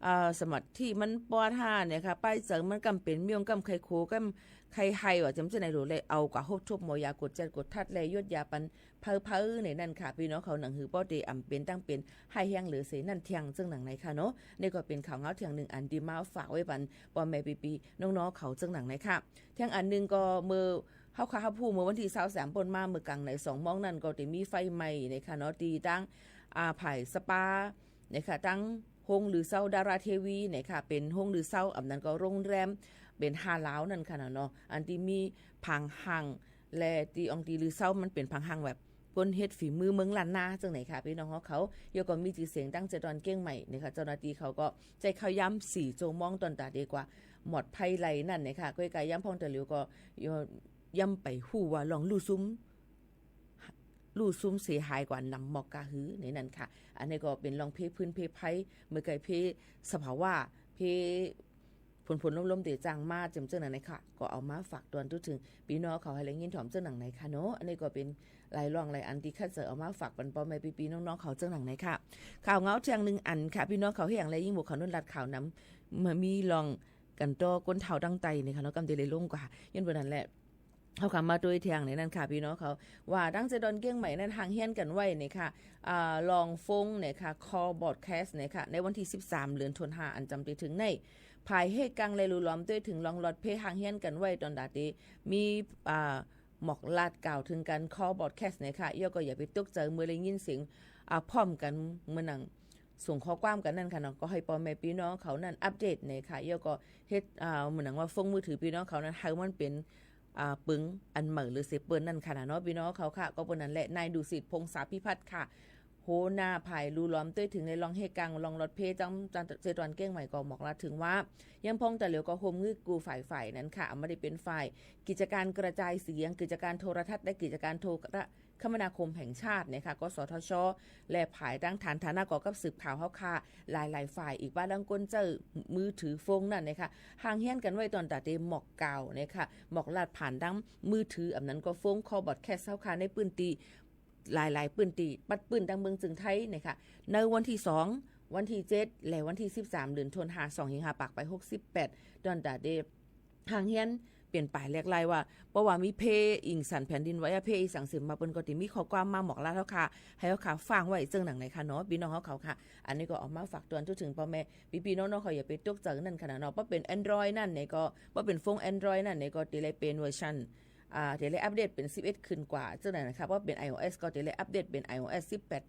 อ่า สมัติตี้มันปอดห้าเนี่ยค่ะ ป้ายเจิงมันก้ำเป๋นเมี่ยง ก้ำไข่โข ก้ำไข่ไห่ ว่าจำเจ้าไหนหลู่เลย เอากว่าฮบทบหมอยากดแจ๊ดกดทัด และหยดยาปันเผอๆ ในนั้นค่ะ ปี้น้องเขา หนังหื้อป้อเต๋อ่ำเป๋นตังเป๋นไห้แฮงเหลือเสียนั่นเตียง เจิ่งหนังไหนค่ะเนาะ นี่ก็เป๋นข่าวเงาเตียงนึ่งอันตี้มาฝากไว้ปันป้อแม่ปี้ๆ น้องๆ เขา เจิ่งหนังไหนค่ะ เตียงอันนึ่งก็เมื่อ เฮาค่ะ เฮาฮู้เมื่อวันตี้ซาวสาม ป้นมา เมื่อกลางในสองโมงนั้นก็ได้มีไฟไหม้นะคะเนาะ ตี้ตัง อ่า ฝ่ายสปานะคะ ตังโฮงลือเซาดาราเทวีนะคะ เป๋นโฮงลือเซา อ่ำ นั้นก็โรงแรม เป๋นฮาลาลนั่นค่ะนะเนาะ อันตี้มีผางห้าง และตี้อ่องตี้ลือเซามันเป๋นผางห้างแบบ คนเฮ็ดฝีมือเมืองล้านนา เจิ่งไหนค่ะ ปี้น้องเฮาเขา แล้วก็มีจื้อเสียงตั้งแต่ดอนเก้งใหม่นะคะ เจ้าหน้าตี้เขาก็ใจ๊เข้ายามสี่ชั่วโมง ตอนต๋าเดกว่าหมดภัยไหลนั่นนะคะ ก้อยก่า ยามพ่องต๋าเหลียวก็ ย- ยามไปฮู้ว่าล่องลู่ซุม ลู่ซุมเสียหายกว่านำหมอกกาหือในนั้นค่ะ อันนี้ก็เป๋นล่องเพพื้นเพภัย เมื่อไก่เพสภาวะ เพฝนๆ ลมๆ เต๋จ่างมา เจิ่งๆ นั้นนะคะ ก็เอามาฝากตวนตุ๊เถิงปี้น้องเขาหื้อได้ยินถ่อม เจิ่งหนังไหนค่ะเนาะ อันนี้ก็เป๋นหลายล่องหลายอันตี้คัดเสนอเอามาฝากปันป้อแม่ปี้ๆ น้องๆ เขา เจิ่งหนังไหนค่ะ ข่าวเงาเตียงนึ่งอันค่ะ ปี้น้องเขาหื้อหยังแลยิ่งบวกเขานุ่นลัดข่าวนำ มามีล่อง กั๋นต่อก้นเฒ่าตังใต้นี่ค่ะเนาะ กำเต๋เลยลงกว่า ย้อนเปิ้นนั้นแหละ เฮาค่ะมาตวยเตียงในนั้นค่ะ ปี้น้องเขา ว่าตั้งแต่ดอนเก้งใหม่นั้นห่างเหียนกั๋นไว้นี่ค่ะ อ่า ล่องฟงเนี่ยค่ะ คอลบอดแคสเนี่ยค่ะ ในวันตี้สิบสาม เดือนธันวา อันจำเต๋เถิงใน ฝ่ายเฮกังและหลู่หลอมตวยเถิงล่องรถเพ่ห่างเหียนกั๋นไว้ ตอนต๋าเต๋มี อ่า หมอกลาดกล่าวเถิงกั๋น คอลบอดแคสเนี่ยค่ะ แล้วก็อย่าไปตกใจ๋เมื่อได้ยินเสียง อ่า พร้อมกั๋นเมื่อหนัง ส่งข้อความกั๋นนั่นค่ะเนาะ ก็หื้อป้อแม่ปี้น้องเขานั้นอัปเดตเนี่ยค่ะ แล้วก็เฮ็ด อ่า เหมือนหนังว่าฟงมือถือปี้น้องเขานั้น หื้อมันเป๋น อ่า ปึงอันใหม่หรือเสียเปิ้นนั่นค่ะนะเนาะ ปี้น้องเขาค่ะ ก็เปิ้นนั้นแหละ นายดุสิต พงศาภิพัฒน์ค่ะ หัวหน้าฝ่ายหลู่หลอมตวยเถิงในล่องเฮกังล่องรถเพ่ จัง จัง เจตวันเก้งใหม่ก็หมอกลาดเถิงว่า ยามพ่องต๋าเหลียวก็ฮ่วมงื้อกู้ฝ่ายฝ่ายนั้นค่ะ อ่ำ บ่ได้เป๋นฝ่ายกิจการกระจายเสียง กิจการโทรทัศน์ และกิจการโทร คมนาคมแห่งชาติเนี่ยค่ะ กสทช และฝ่ายตังฐานฐานะก่อกับสืบข่าวเฮาค่ะ หลายๆ ฝ่าย อีกว่าตังก้นใจ๊มือถือฟงนั่นเนี่ยค่ะ ห่างเหียนกั๋นไว้ ตอนต๋าเต๋หมอกกล่าวเนี่ยค่ะ หมอกลาดผ่านตังมือถือ อ่ำ นั้นก็ฟงคอลบอดแคสเฮาค่ะ ในปื้นตี้ หลายๆ ปื้นตี้ ปัดปื้นตังเมืองเจิงไทยเนี่ยค่ะ ในวันตี้สอง วันตี้เจ็ด และวันตี้สิบสาม เดือนธันวา สองเหียงห้าปากปายหกสิบแปด ตอนต๋าเต๋ ห่างเหียนเป๋นป๋ายแหลกไล่ว่า เพราะว่ามีเพ่อิงสันแผ่นดินไหวอะ เพ่อีสังเสริมมา เปิ้นก็เต๋มีข้อความมาหมอกลาดเฮาค่ะ หื้อเฮาค่ะฟังไว้ เจิ่งหนังไหนค่ะเนาะ ปี้น้องเฮาเขาค่ะ อันนี้ก็เอามาฝากตวนตุ๊เถิงป้อแม่ปี้ๆ น้องๆ เขา อย่าไปตกใจ๋นั่นค่ะนะเนาะ เพราะเป๋นแอนดรอยด์นั่นเนี่ยก็ เพราะเป๋นฟงแอนดรอยด์นั่นเนี่ยก็เต๋เลยเป๋นเวอร์ชัน อ่า เต๋เลยอัปเดตเป๋นสิบเอ็ดขึ้นกว่า เจิ่งนั้นนะคะ เพราะเป๋นไอโอเอสก็เต๋เลยอัปเดตเป๋นไอโอเอสสิบแปด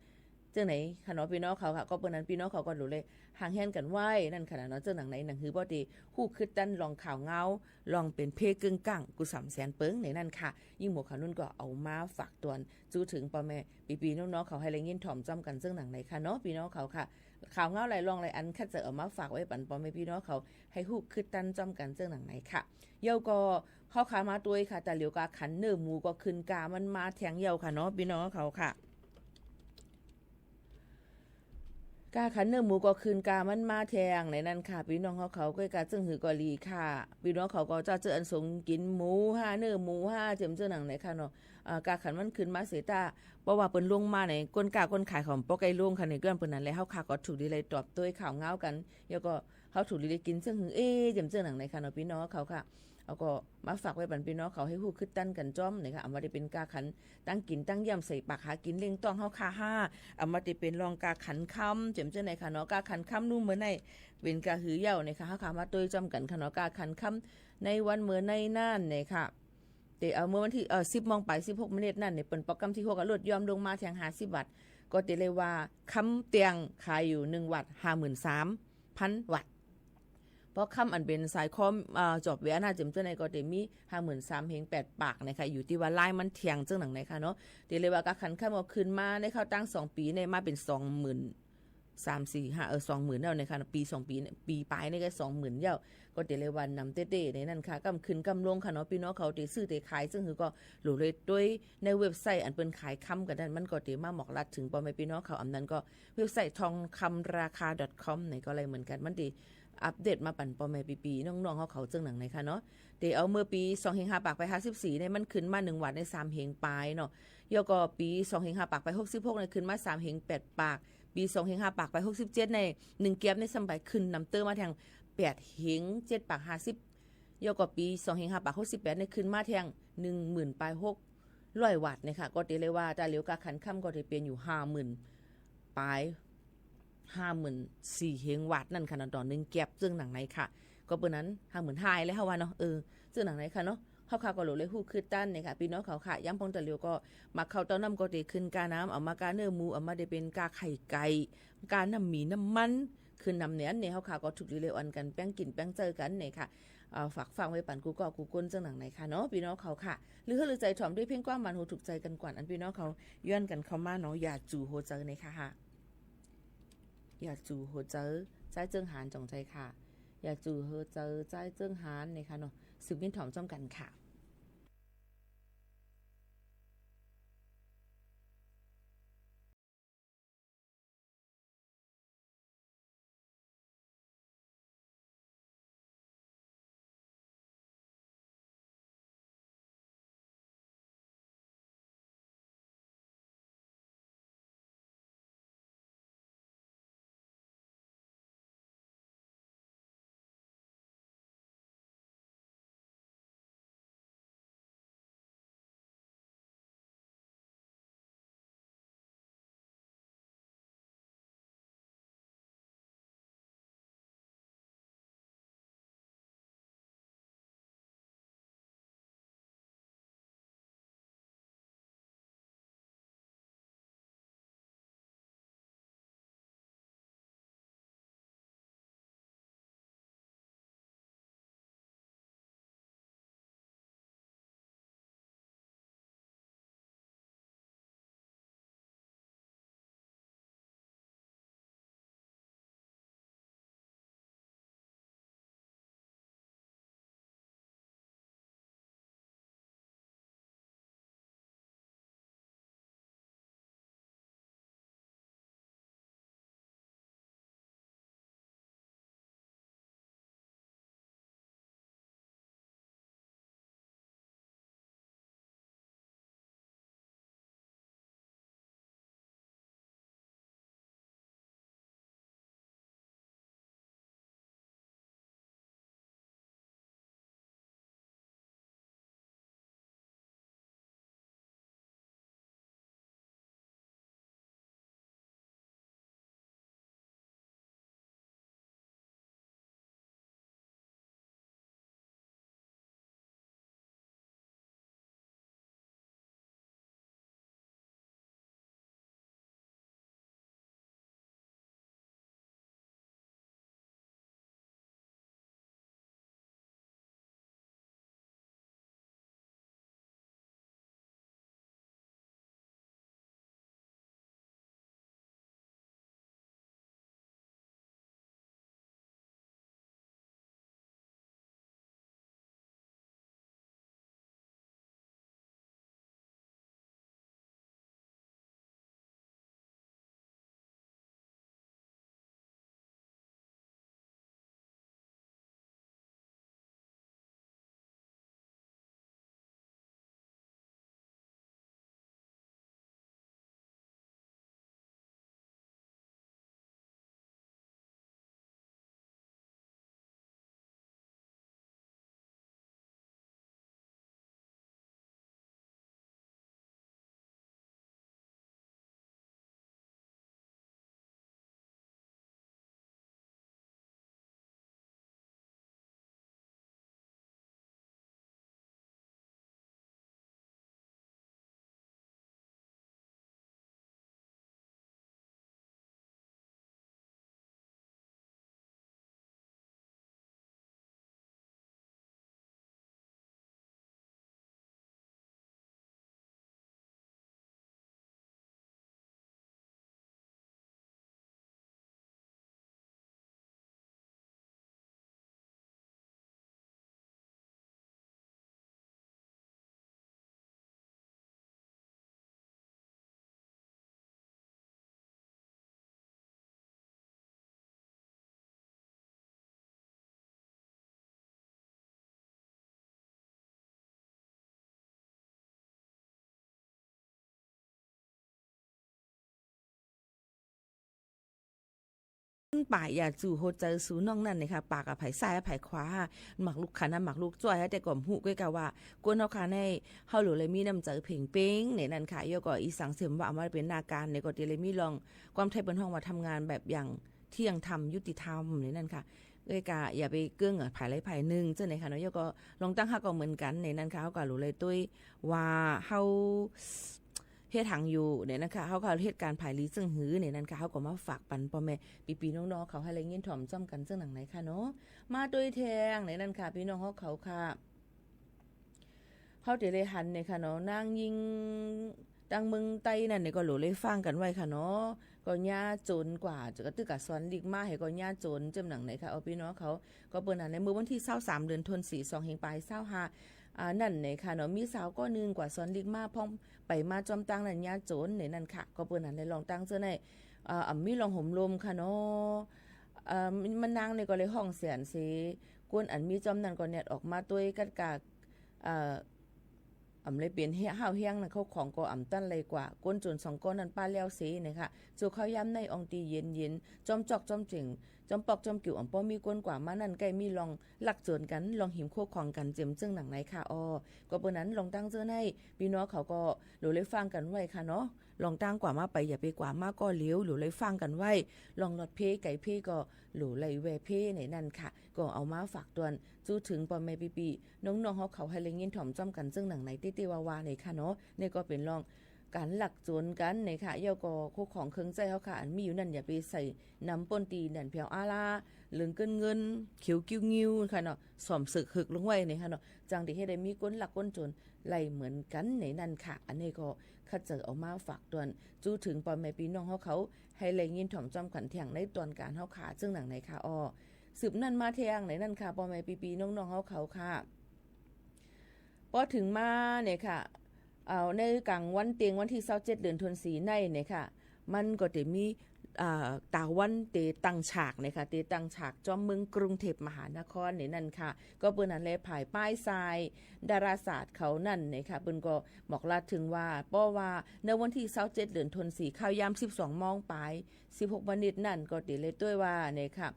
เจิ่งไหนค่ะเนาะ ปี้น้องเขาค่ะ ก็เปิ้นนั้นปี้น้องเขาก็หลู่เลยห่างเหียนกั๋นไว้นั่นค่ะนะเนาะ เจิ่งหนังไหน หนังหื้อป้อเต๋ฮู้คึดตันล่องข่าวเงา ล่องเป๋นเพ่เกิ่งก้างกู้สามแสนเปิงในนั้นค่ะ ยิ่งบวกเขานุ่นก็เอามาฝากตวน จุเถิงป้อแม่ปี้ๆ น้องๆ เขาหื้อได้ยินถ่อมจ้อมกั๋น เจิ่งหนังไหนค่ะเนาะ ปี้น้องเขาค่ะ ข่าวเงาหลายล่องหลายอัน คัดเสนอเอามาฝากไว้ปันป้อแม่ปี้น้องเขา หื้อฮู้คึดตันจ้อมกั๋น เจิ่งหนังไหนค่ะ แล้วก็เฮาค่ะมาตวยค่ะ ต๋าเหลียวกาขันเนื้อหมูก็ขึ้นกามันมาแทงแล้วค่ะเนาะ ปี้น้องเขาค่ะ กาขันเนื้อหมูก็ขึ้นกามันมาแทงในนั้นค่ะ ปี้น้องเฮาเขา ก้อยก่า เจิ่งหื้อก็หลีค่ะ ปี้น้องเขาก็เจ้าเจ้าอันสงกิ๋นหมูห้า เนื้อหมูห้า เจิ่มเจิ่งหนังไหนค่ะเนาะ อ่า กาขันมันขึ้นมาเสียต้า เพราะว่าเปิ้นลงมาใน ก้นก้าก้นขายเขาบ่ใก้ลงค่ะ ในเรื่องเปิ้นนั้นแหละ เฮาค่ะก็ถูกดีเลยตอบตวยข่าวเงากั๋น แล้วก็เฮาถูกดีเลยกิ๋นเจิ่งหื้อ เอ๊ะ เจิ่มเจิ่งหนังไหนค่ะเนาะ ปี้น้องเขาค่ะ เอาก็มาฝากไว้ปันปี้น้องเขา หื้อฮู้คึดตันกั๋นจ้อมนะคะ อ่ำ บ่ได้เป๋นกาขันตังกิ๋นตังเยี่ยมใส่ปากหากิ๋นเลี้ยงต๊องเฮาค่ะห้า อ่ำ บ่ได้เป๋นล่องกาขันค่ำ เจิ่มเจิ่งไหนค่ะเนาะ กาขันค่ำนู่นเมื่อไหน เป๋นกาหื้อเย้านะคะ เฮาค่ะมาตวยจ้อมกั๋นค่ะเนาะ กาขันค่ำในวันเมื่อไหนนั่นนะคะ เต๋เอาเมื่อวันตี้ เอ่อ สิบโมงปายสิบหกมินิตนั่นเนี่ย เป๋นปอกก้ำตี้หก ก็ลดย้อมลงมาแทงห้าสิบบาท ก็เต๋เลยว่า ค่ำเตียงขายอยู่หนึ่งวัตต์ห้าหมื่นสามพันวัตต์ เพราะคำอันเป๋นสายคอม อ่า จอบแหวนห้าเจ๋มเจ้าไหนก็เต๋มีห้าหมื่นสามเฮงแปดปากนะคะ อยู่ตี้ว่าลายมันเถียงเจ้าหนังไหนคะเนาะ เต๋เลยว่ากาขันคำก็ขึ้นมาในคราวตั้งสองปี๋เนี่ยมาเป๋นสองหมื่น สาม สี่ ห้า เออ สองหมื่นแล้วนะคะ ปี๋สองปี๋เนี่ย ปี๋ป๋ายนี่ก็สองหมื่นแล้ว ก็เต๋เลยว่านำเต๊ๆ ในนั้นค่ะ ก้ำขึ้นก้ำลงค่ะเนาะ ปี้น้องเขาเต๋ซื้อเต๋ขายซึ่งหือก็หลู่เลยตวยในเว็บไซต์อันเปิ้นขายคำกั๋นนั้น มันก็เต๋มาบอกลัดเถิงป้อแม่ปี้น้องเขา อำนั้นก็เว็บไซต์ทองคำราคา ดอทคอม ไหนก็ได้เหมือนกั๋น มันเต๋อัปเดตมาปั๋นป้อแม่ปี้ๆ น้องๆ เขาเขาเจ้าหนังไหนคะเนาะ เต๋เอาเมื่อปี๋สองเฮงห้าปากไปห้าสิบสี่เนี่ยมันขึ้นมาหนึ่งวาทในสามเฮงป๋ายเนาะ แล้วก็ปี๋สองเฮงห้าปากไปหกสิบหกเนี่ยขึ้นมาสามเฮงแปดปาก ปี๋สองเฮงห้าปากไปหกสิบเจ็ดเนี่ย หนึ่งแก็บเนี่ยซ้ำไปขึ้นนำเต๊อะมาแทงแปดเฮงเจ็ดปากห้าสิบ แล้วก็ปี๋สองเฮงห้าปากหกสิบแปดเนี่ยขึ้นมาแทงหนึ่งหมื่นป๋ายหกร้อยวาทเนี่ยค่ะ ก็เต๋เลยว่าตาเหลียวกาขันคำก็เต๋เป๋นอยู่ห้าหมื่นป๋าย ห้าหมื่นสี่เฮงวาทนั่นค่ะเนาะ ต่อหนึ่งแก็บเจ้าหนังไหนคะ ก็เปิ้นนั้นห้าหมื่นห้าแล้วเฮาว่าเนาะ เออ เจ้าหนังไหนคะเนาะ เฮาค่ะก็หลู่เลยฮู้คืดตันเนี่ยค่ะ ปี้น้องเขาค่ะ ย้ำป้องตาเหลียวก็มาเข้าเต้าน้ำก็เต๋ขึ้นกาน้ำ เอามากาเนื้อหมู เอามาเต๋เป๋นกาไข่ไก่ กาน้ำหมีน้ำมัน ขึ้นนำเนี่ย อันเนี่ยเฮาค่ะก็ถูกดีเลยอ่อนกั๋นแป้งกิ๋นแป้งเจอกั๋นเนี่ยค่ะ เอ่อ ฝากฟังไว้ปั๋นกู้ก้อกู้คนเจ้าหนังไหนคะเนาะ ปี้น้องเขาค่ะ หรือหื้อลือใจ๋ถ่อมด้วยเพลงความหวานหูถูกใจ๋กั๋นก่อน อันปี้น้องเขาย้อนกั๋นเข้ามาเนาะ อย่าจู๋หัวใจ๋เนี่ยค่ะ อย่าจู๋หัวใจ๋ ใจ๊เจิ้งหานจ่องใจ๋ค่ะ อย่าจู๋หัวใจ๋ ใจ๊เจิ้งหานเนี่ยค่ะเนาะ สืบยินถ่อมจ้อมกั๋นค่ะ ป๋ายอย่าจู๋หดใจ๋สูน้องนั้นนะคะ ป๋ากับผายซ้ายผายขวา หมากลุกขันนะ หมากลุกจ้อย แต่ก็บ่ฮู้ ก้อยกาว่า คนเฮาข้าใน เฮาหลู่เลยมีน้ำใจ๋เพ่งเป้งในนั้นค่ะ แล้วก็อีสังเสริมว่าเอามาเป๋นหน้าการเนี่ย ก็จะเลยมีร่อง ความไทยเปิ้นฮ้องว่าทำงานแบบอย่างเที่ยงธรรมยุติธรรมในนั้นค่ะ ก้อยกาอย่าไปเกื้อหนุนผายใดผายนึ่งเจ้าไหนค่ะเนาะ แล้วก็ลองตั้งเฮาก็เหมือนกั๋นในนั้นค่ะ เฮาก็หลู่เลยตวยว่าเฮา เฮ็ดหยังอยู่เนี่ยนะคะ เฮาก็เฮ็ดก๋านผายดีเซิ่งหื้อเนี่ยนั้นค่ะ เฮาก็มาฝากปันป้อแม่ปี้ๆน้องๆเขาหื้อได้ยินถ่อมจ้อมกั๋นเซิ่งหนังไหนค่ะเนาะ มาตวยแทงเนี่ยนั้นค่ะ ปี้น้องเฮาเขาค่ะ เฮาจะได้หันเนี่ยค่ะเนาะ นางญิงตางเมืองใต้นั้นเนี่ยก็หลู่ได้ฟังกั๋นไว้ค่ะเนาะ ก็เยียะโจ๋นกว่า จะกระตึกกะซ้อนลีกมาหื้อก็เยียะโจ๋นเจิ่มหนังไหนค่ะ เอาปี้น้องเขา ก็เปิ้นหันในเมื่อวันตี้ซาวสาม เดือนธันวา สองเฮงปายซาวห้า อ่า นั้นเนี่ยค่ะเนาะ มีสาวก้อนึ่งกว่าซ้อนลีกมา พ่องไปมาจ้อมตั้งนั้นเยียะโจ๋นเนี่ยนั้นค่ะ ก็เปิ้นหันในลองตั้งเซิ่งใน อ่า อ่ำมีร่องหมลมค่ะเนาะ อ่า มันนางเนี่ยก็เลยฮ้องเสียงเส คนอันมีจ้อมนั้นก็แนดออกมาตวยกัดกา อ่า อ่ำเลยเป๋นเฮ ห้าวแฮงนั้น เข้าของก็อ่ำตันไหลกว่า คนโจ๋นสองก้อนนั้นป้าแล้วเสเนี่ยค่ะ จั่วข้าวยามในอ่องตี้เย็นๆ จ้อมจอกจ้อมเจ๋ง จ้อมปอกจ้อมกิ่ว อ่ำป้อมีคนกว่ามานั้น ใก้มีร่องลักโจ๋นกั๋น ร่องหิมโคของกั๋นเจิ่มเซิ่งหนังไหนค่ะ อ้อ ก็เปิ้นหันลองตั้งเซิ่งใน ปี้น้องเขาก็หลู่ได้ฟังกั๋นไว้ค่ะเนาะ ลองตั้งกว่ามาไป อย่าไปกว่ามาก็เหลียว หลู่ได้ฟังกั๋นไว้ ร่องรอดเพ่ไก๋เพ่ก็หลู่ได้แวะเพ่ในนั้นค่ะ ก็เอามาฝากตวน จู๊เถิงป้อแม่ปี้ๆน้องๆเฮาเขาหื้อได้ยินถ่อมจ้อมกั๋นเซิ่งหนังไหนตี้ๆว่าๆเนี่ยค่ะเนาะ นี่ก็เป๋นร่องก๋านลักโจ๋นกั๋นเนี่ยค่ะ แล้วก็เข้าของเครื่องใจ๊เฮาค่ะ อันมีอยู่นั้นอย่าไปใส่นำป้นตี้นั่นแผวอาลา เหลืองเกิ้นเงิน เขียวกิ้วงิ้วค่ะเนาะ สวมเสิกเหิกลงไว้เนี่ยค่ะเนาะ จั่งตี้หื้อได้มีคนลักคนโจ๋นไหลเหมือนกั๋นในนั้นค่ะ อันนี้ก็ข้าเจ้าเอามาฝากตวน จู๊เถิงป้อแม่ปี้น้องเฮาเขาหื้อได้ยินถ่อมจ้อมกั๋นแทงในตอนก๋านเฮาค่ะ เซิ่งหนังไหนค่ะ อ้อ สืบนั้นมาแทงในนั้นค่ะ ป้อแม่ปี้ๆน้องๆเฮาเขาค่ะ ปอเถิงมาเนี่ยค่ะ เอาในก๋างวันเต็งวันตี้ซาวเจ็ด เดือนธันวาในเนี่ยค่ะ มันก็จะมี อ่า ต๋าวันเต๋ตั้งฉากเนี่ยค่ะ เต๋ตั้งฉากจ้อมเมืองกรุงเทพมหานครในนั้นค่ะ ก็เปิ้นหันแลผายป้ายทรายดาราศาสตร์เขานั้นเนี่ยค่ะ เปิ้นก็บอกลาดเถิงว่า เพราะว่าในวันตี้ซาวเจ็ด เดือนธันวา ข้าวยามสิบสองโมงปาย สิบหกมินิตนั้นก็เต๋เลยตวยว่าเนี่ยค่ะ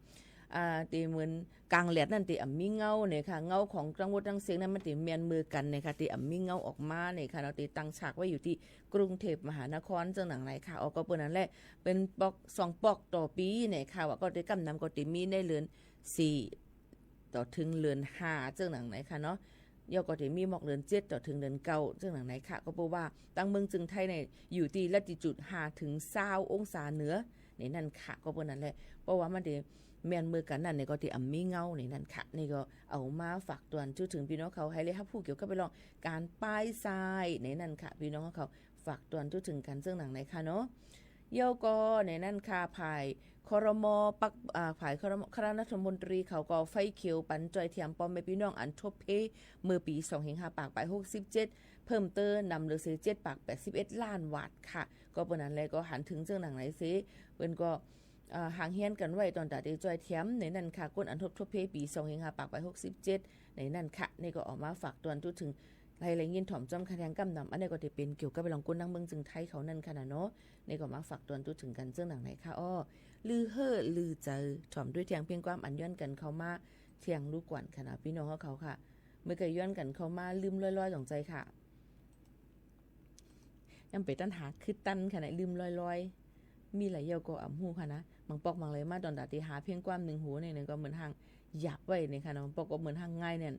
อ่า เต๋เหมือนก๋างแดดนั้นเต๋อ่ำมีเงาเนี่ยค่ะ เงาของตังหมดตังเสี้ยงนั้นมันเต๋แม่นเหมือนกั๋นเนี่ยค่ะ เต๋อ่ำมีเงาออกมาเนี่ยค่ะเนาะ เต๋ตั้งฉากไว้อยู่ตี้กรุงเทพมหานครเซิ่งหนังไหนค่ะ อ้อ ก็เปิ้นหันแล เป๋นปอกสองปอกต่อปี๋เนี่ยค่ะ ว่าก็เต๋ก้ำนำก็เต๋มีในเดือนสี่ ต่อเถิงเดือนห้าเซิ่งหนังไหนค่ะเนาะ แล้วก็เต๋มีหมอกเดือนเจ็ด ต่อเถิงเดือนเก้าเซิ่งหนังไหนค่ะ ก็เปิ้นว่าตังเมืองเจียงไฮ้เนี่ยอยู่ตี้ลัติจูดห้าเถิงซาวองศาเหนือในนั้นค่ะ ก็เปิ้นหันแล เพราะว่ามันเต๋แม่นเหมือนกั๋นนั้นเนี่ยก็เต๋อ่ำมีเงาในนั้นค่ะ นี่ก็เอามาฝากตวน จู๊เถิงปี้น้องเขาหื้อได้ฮับฮู้เกี่ยวกับเรื่องก๋านป้ายทรายในนั้นค่ะ ปี้น้องเขาฝากตวน จู๊เถิงกั๋นเซิ่งหนังไหนค่ะเนาะ แล้วก็ในนั้นค่ะ ฝ่าย ครม. ปัก อ่า ฝ่าย ครม. คณะรัฐมนตรีเขาก็ไฟเขียวปันจ้อยแถมป้อแม่ปี้น้องอันทบเพเมื่อปี๋สองเฮงห้าปากปายหกสิบเจ็ด เพิ่มเติมนำเหลือเสียเจ็ดปากแปดสิบเอ็ดล้านวาทค่ะ ก็เปิ้นหันแลก็หันเถิงเซิ่งหนังไหนเส เปิ้นก็ อ่า หางเฮียนกั๋นไว้ตอนต๋าเต๋จ้อยแถมในนั้นค่ะ คนอันทบทบเพปี๋สองเฮงห้าปากปายหกสิบเจ็ดในนั้นค่ะ นี่ก็เอามาฝากตวน จู๊เถิง หื้อได้ยินถ่อมจ้อมกั๋นแทงก้ำนำ อันนี้ก็จะเป๋นเกี่ยวกับเรื่องคนตังเมืองเจียงไฮ้เขานั้นค่ะนะเนาะ นี่ก็มาฝากตวน จู๊เถิงกั๋นเซิ่งหนังไหนค่ะ อ้อ ลือเฮ่อลือเจอ ถ่อมด้วยแทงเพียงความอันย้อนกั๋นเข้ามาแทงลูกกวนค่ะนะ ปี้น้องเฮาเขาค่ะ เมื่อกี้ย้อนกั๋นเข้ามาลืมลอยๆ จ๋องใจ๋ค่ะ ยังเป๋นตันหาคือตันค่ะนะ ลืมลอยๆ มีหลายเยี่ยวก็อ่ำฮู้ค่ะนะ บางปอกบางเลยมาตอนต๋าเต๋หาเพียงความนึ่งหัวเนี่ย เนี่ยก็เหมือนห่างหยาบไว้เนี่ยค่ะนะ บางปอกก็เหมือนห่างง่ายเนี่ย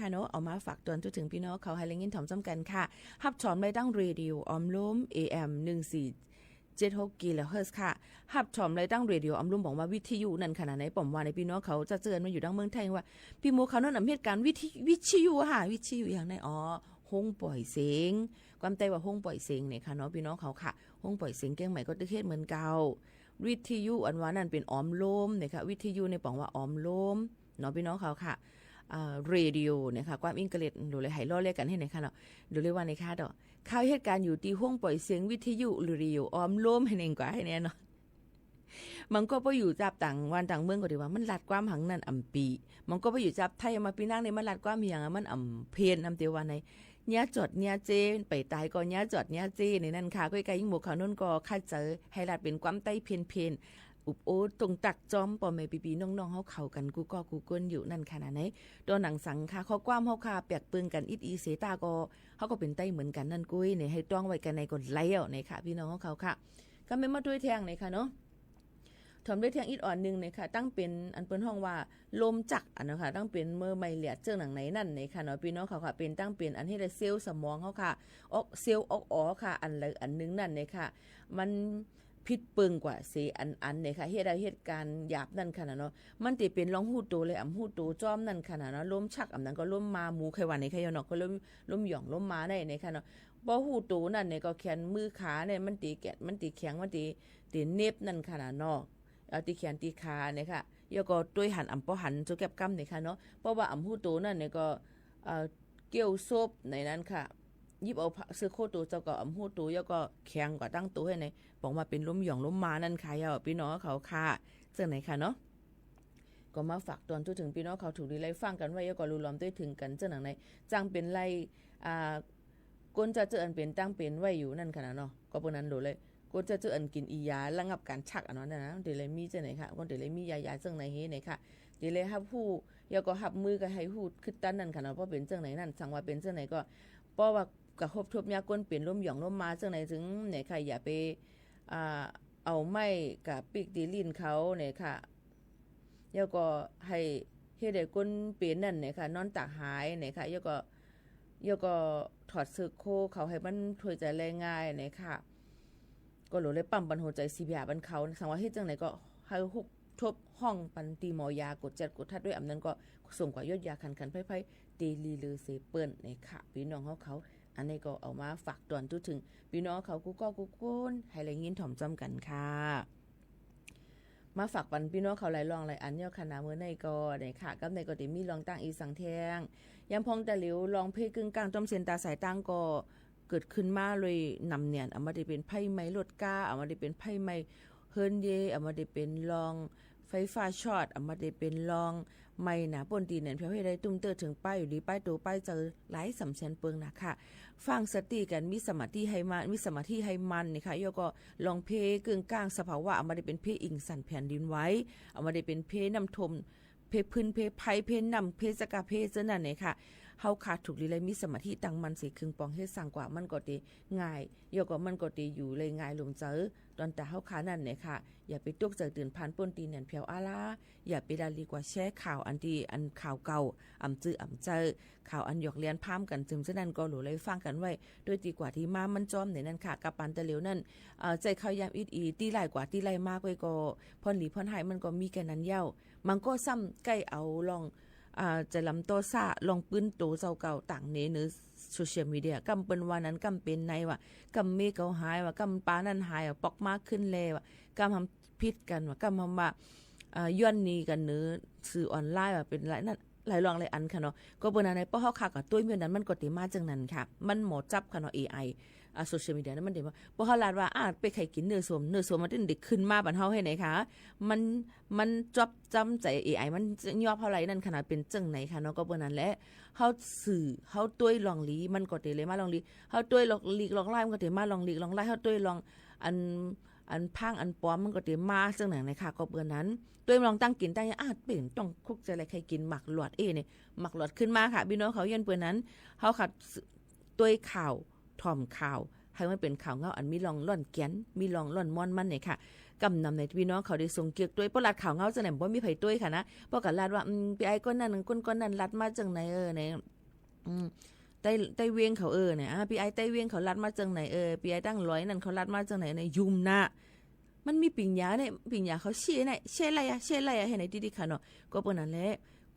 ค่ะเนาะ เอามาฝากตวนทั่วเถิงปี้น้องเขาหื้อได้ยินถ่อมจ้ำกั๋นค่ะ ฮับถ่อมได้ตั้งเรดิโอออมโลม เอ เอ็ม หนึ่งสี่เจ็ดหก กิโลเฮิรตซ์ค่ะ ฮับถ่อมได้ตั้งเรดิโอออมโลม ป๋องว่าวิทยุนั่นค่ะนะ ในป๋อมว่าในปี้น้องเขาจะเจิญมาอยู่ดั้งเมืองไทยว่า ปี้หมู่เขานั่นอำเฮ็ดก๋านวิทยุ วิทยุค่ะ วิทยุอย่างไหน อ๋อ โฮงป่อยเสียง ความใต้ว่าโฮงป่อยเสียงเนี่ยค่ะเนาะ ปี้น้องเขาค่ะ โฮงป่อยเสียงเจียงใหม่ก็ตึกเฮ็ดเหมือนเก่า วิทยุอันว่านั่นเป๋นออมโลมเนี่ยค่ะ วิทยุในป๋องว่าออมโลมเนาะ ปี้น้องเขาค่ะ อ่า เรดิโอเนี่ยค่ะ ความอังกฤษ หลูเลยหื้อล้อเลียนกั๋นหื้อเนี่ยค่ะเนาะ หลูเลยว่าเนี่ยค่ะเนาะ ข้าเฮ็ดก๋านอยู่ตี้โฮงป่อยเสียงวิทยุเรดิโอออมโลมหื้อเน่งกว่าหื้อแน่เนาะ มันก็ไปอยู่จับต่างวันต่างเมืองก็ดีว่ามันลัดความหังนั้นอำปี้ มันก็ไปอยู่จับไทยมาปี้นางเนี่ยมันลัดความเหียงอะ มันอำเพ็ญนำเตียวว่าใน เยียะจอดเยียะเจ๊ ไปต๋ายก็เยียะจอดเยียะเจ๊ ในนั้นค่ะ ก้อยกายิ่งหมู่เขานั่นก็คัดเจอหื้อลัดเป๋นความใต้เพ็ญๆ อุบโอ้ตรงตักจ้อมป้อแม่ปี้ๆ น้องๆ เฮาเขากั๋นกู้ก้อกู้ก้นอยู่นั่นค่ะนะ ในตอนหนังสังค่ะ ข้อความเฮาค่ะแปลกเปิงกั๋นอิดอีเสยต้าก็ เฮาก็เป๋นใต้เหมือนกั๋นนั่นกุ้ย ในหื้อต้องไว้กั๋นในก็แล้วในค่ะ ปี้น้องเฮาเขาค่ะ ก็แม่นมาตวยแทงในค่ะเนาะ ถ่อมตวยแทงอีกอ่อนนึ่งในค่ะ ตั้งเป๋นอันเปิ้นฮ้องว่าลมจักรอันนั้นค่ะ ตั้งเป๋นเมื่อไหม้เลียดเจื้องหนังในนั้นในค่ะเนาะ ปี้น้องเขาค่ะ เป๋นตั้งเป๋นอันเฮ็ดหื้อเซลล์สมองเฮาค่ะ ออกเซลล์ออกออค่ะ อันใดอันนึ่งนั่นในค่ะ มันผิดเปิงกว่าเสอันอันในค่ะ เฮ็ดหื้อเหตุก๋ารณ์หยาบนั่นค่ะนะเนาะ มันจะเป๋นลองฮู้โตและอำฮู้โตจ้อมนั่นค่ะนะเนาะ ลมจักรอำนั้นก็ลมมา หมู่ใค่ว่าในค่ะเนาะ ก็ลม ลมหย่องลมมาได้ในค่ะเนาะ บ่ฮู้โตนั่นในก็แขนมือขาในมันจะแกะ มันจะแข็ง มันจะ จะเน็บนั่นค่ะนะเนาะ เอาตี้แขนตี้ขาเนี่ยค่ะ แล้วก็ตวยหันอำป้อหันโจแก็บก้ำเนี่ยค่ะเนาะ เพราะว่าอำฮู้โตนั่นเนี่ยก็ เอ่อ เกี่ยวศพในนั้นค่ะ หยิบเอาผ้าเสื้อโค้ทโตเจ้าก็อำฮู้โต แล้วก็แข็งกว่าตั้งโตหื้อใน ป๋องว่าเป๋นลมหย่องลมมานั่นค่ะ เย้าปี้น้องเขาค่ะ เจ้าไหนค่ะเนาะ ก็มาฝากตวนทั่วเถิงปี้น้องเขาถูกดีไล่ฟังกั๋นไว้ แล้วก็รู้ล้อมตวยเถิงกั๋นเจ้าหนังใน จังเป๋นไล่ อ่า คนจะเจออันเป๋นตั้งเป๋นไว้อยู่นั่นค่ะนะเนาะ ก็เปิ้นนั้นโหลเลย คนจะเจออันกิ๋นอียาระงับก๋านจักรอันนั้นนะ มันจะเลยมีเจ้าไหนค่ะ คนจะเลยมียายาเจ้าไหนหื้อไหนค่ะ จะเลยฮับฮู้ แล้วก็ฮับมือก็หื้อฮู้ขึ้นตันนั่นค่ะเนาะ เพราะเป๋นเจ้าไหนนั่น สังว่าเป๋นเจ้าไหนก็ เพราะว่ากระทบทบยาคนเป๋นลมหย่องลมมาเจ้าไหนจึงไหนค่ะ อย่าไป อ่า เอาไม้กะปิ๊กตี้ลิ้นเขาไหนค่ะ แล้วก็หื้อเฮ็ดหื้อคนเป๋นนั่นเนี่ยค่ะ นอนตากหายเนี่ยค่ะ แล้วก็ แล้วก็ถอดเสื้อโค้ทเขาหื้อมันถ้วยจาแลง่ายเนี่ยค่ะ ก็โหลเลยปั๊มปันหัวใจ๋ ซีพีอาร์ ปันเขา สังว่าเฮ็ดจังไหนก็หื้อฮุบทบฮ้องปันตี้หมอยากวดแจ๊ดกวดธัดตวย อำนั้นก็ส่งกว่ายอดยาคันๆ ไพร่ๆ ตี้ลีเลือเสเปิ้นเนี่ยค่ะ ปี้น้องเฮาเขา อันนี้ก็เอามาฝากตวนทั่วเถิงปี้น้องเขากู้ก้อกู้คน หื้อได้ยินถ่อมจ้ำกั๋นค่ะ มาฝากปันปี้น้องเขาหลายลองหลายอันเย้าค่ะนะ เมื่อในก็ได้ค่ะ กำในก็ได้มีลองตั้งอีสังแทง ยามพ่องตะหลิว ลองเพลงกึ่งก้างจ้อมเส้นตาสายตางก็เกิดขึ้นมาเลยนำเนียน อาจว่าได้เป๋นไฟไหม้รถก๊า อาจว่าได้เป๋นไฟไหม้เฮือนเย อาจว่าได้เป๋นลองไฟฟ้าช็อต อาจว่าได้เป๋นลอง ไหม้หนาป้นตี้แหน่นแผว หื้อได้ตุ้มเตื้อเถิงป้ายอยู่ดี ป้ายโตป้ายเจอ หลายสำแสนเปิงนาค่ะ ฟังสติกั๋น มีสมาธิหื้อมั่น มีสมาธิหื้อมั่นนี่ค่ะ แล้วก็ลองเพลงกึ่งก้างสภาวะ อาจว่าได้เป๋นเพลงอิงสันแผ่นดินไหว อาจว่าได้เป๋นเพลงน้ำท่วม เพลงพื้น เพลงไฟ เพลงน้ำ เพลงสะกะเพลงเจ้านั่นเนี่ยค่ะ เฮาค่ะถูกดีเลย มีสมาธิตั้งมั่นเสียครึ่งปอง เฮ็ดสังกว่ามันก็ได้ง่าย แล้วก็มันก็ได้อยู่เลยง่ายลงเจอ ตอนตาเฮาค่ะนั่นเนี่ยค่ะ อย่าไปตกใจ๋ตื่นพลันป้นตี้แหน่นแผวอ้าล้า อย่าไปดาลีกว่าแชร์ข่าวอันตี้อันข่าวเก่า อ่ำจื้ออ่ำเจอ ข่าวอันหยอกเลียนพร่ำกั๋นจึมเจ้านั่นก็หลู่เลยฟังกั๋นไว้ ตวยตี้กว่าตี้มามันจ้อมเนี่ยนั่นค่ะ กับปันตะเหลียวนั่น เอ่อ ใจ๊ข้าวยามอิดอี ตี้ไล่กว่าตี้ไล่มาก้อยก็ พ่อนหลีพ่อนฮ้ายมันก็มีแก่นั้นเย้า มันก็ซ้ำใก้เอาลอง อ่า ใจ๋ลำต่อซ่า ลองปื้นโตเจ้าเก่าต่างเนเนอโซเชียลมีเดีย กำเปิ้นว่านั้น กำเป๋นในว่า กำเมยเขาหายว่า กำปานั่นหายว่า ปอกมาขึ้นแลว่า กำหำผิดกั๋นว่า กำหำว่า อ่า ย้อนหนีกั๋นเนอสื่อออนไลน์ว่าเป๋นไรนั่น หลายลองหลายอันค่ะเนาะ ก็เปิ้นอันไหน ป้อเฮาค่ะก็ตวยเมียนั้น มันก็เต๋มาจั่งนั้นค่ะ มันหมอจับค่ะเนาะ เอไอ อ่า โซเชียลมีเดียนั้นมันเต๋มา ป้อเฮาลาดว่า อ่า ไปใค่กิ๋นเนื้อส้ม เนื้อส้มมันเต๋ได้ขึ้นมาปันเฮาหื้อไหนคะ มัน มันจอบจำใจ๋ เอไอ มันยอบเฮาไหลนั่นขนาดเป๋นจั่งไหนค่ะเนาะ ก็เปิ้นนั้นแหละ เฮาซื่อ เฮาตวยลองหลี มันก็เต๋เลยมาลองหลี เฮาตวยลองหลีกลองไล่ มันก็เต๋มาลองหลีกลองไล่ เฮาตวยลองอัน อันพังอันปลอม มันก็เต๋มาจั่งไหนนะคะ ก็เปิ้นนั้น ตวยลองตั้งกิ๋นตั้ง อ่า เป๋นต้องคุกใจ๋อะไร ใค่กิ๋นหมากหลอดเอ้เนี่ย หมากหลอดขึ้นมาค่ะ ปี้น้องเขา ย้อนเปิ้นนั้น เฮาค่ะ ตวยข่าว ถ่อมข่าว หื้อมันเป๋นข่าวเงาอันมีลองล่อนแก๋น มีลองล่อนม่วนมันเนี่ยค่ะ กำนำในปี้น้องเขาได้ส่งเกียกตวย ป้อลัดข่าวเหงาเจ้าไหนบ่มีใผตวยค่ะนะ ป้อก็ลัดว่า อืม ปี้อ้ายก้อนนั้น ก้นก้อนนั้นลัดมาจังไหน เออ ไหน อืม ใต้ ใต้เวียงเขา เออ เนี่ย อ่า ปี้อ้ายใต้เวียงเขาลัดมาจังไหน เออ ปี้อ้ายตั้งลอยนั่นเขาลัดมาจังไหน เนี่ย ยุ่มนะ มันมีปิ่งยาเนี่ย ปิ่งยาเขาเช่เนี่ย เช่ไรอะ เช่ไรอะ เห็นไหนตี้ๆ ค่ะเนาะ ก็เปิ้นนั้นแหละ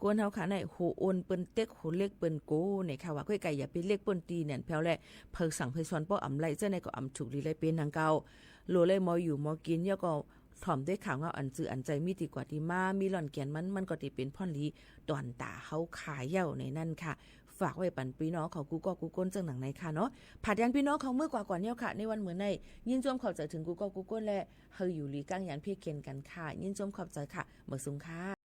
คนเฮาค่ะในหัวโอนเปิ้นเต็ก หัวเล็กเปิ้นโกเนี่ยค่ะว่า ก้อยก่ายอย่าไปเล็กเปิ้นตี้เนี่ย แผวแหละ เผยสั่งเผยสอนป้ออำไล เจ้าในก็อำถูกดีเลย เป๋นหนังเก่า โลเลยมออยู่มอกิ๋น แล้วก็ถ่อมด้วยข่าวเหงาอันจื้ออันใจ๋ มีตี้กว่าตี้มา มีล่อนแก๋นมัน มันก็ตี้เป๋นพ่อนดี ต่อนต๋าเฮาขายเย้าในนั้นค่ะ ฝากไว้ปันปี้น้องเขากู้ก้อกู้ก้นเจ้าหนังในค่ะเนาะ ผาดยังปี้น้องเขาเมื่อกว่าก่อนเย้าค่ะ ในวันเหมือนใน ยินจมขอบใจ๋เถิงกู้ก้อกู้ก้น และหื้ออยู่หลีก้างหยันเพียรเข็ญกั๋นค่ะ ยินจมขอบใจ๋ค่ะ บ่าสุงค่ะ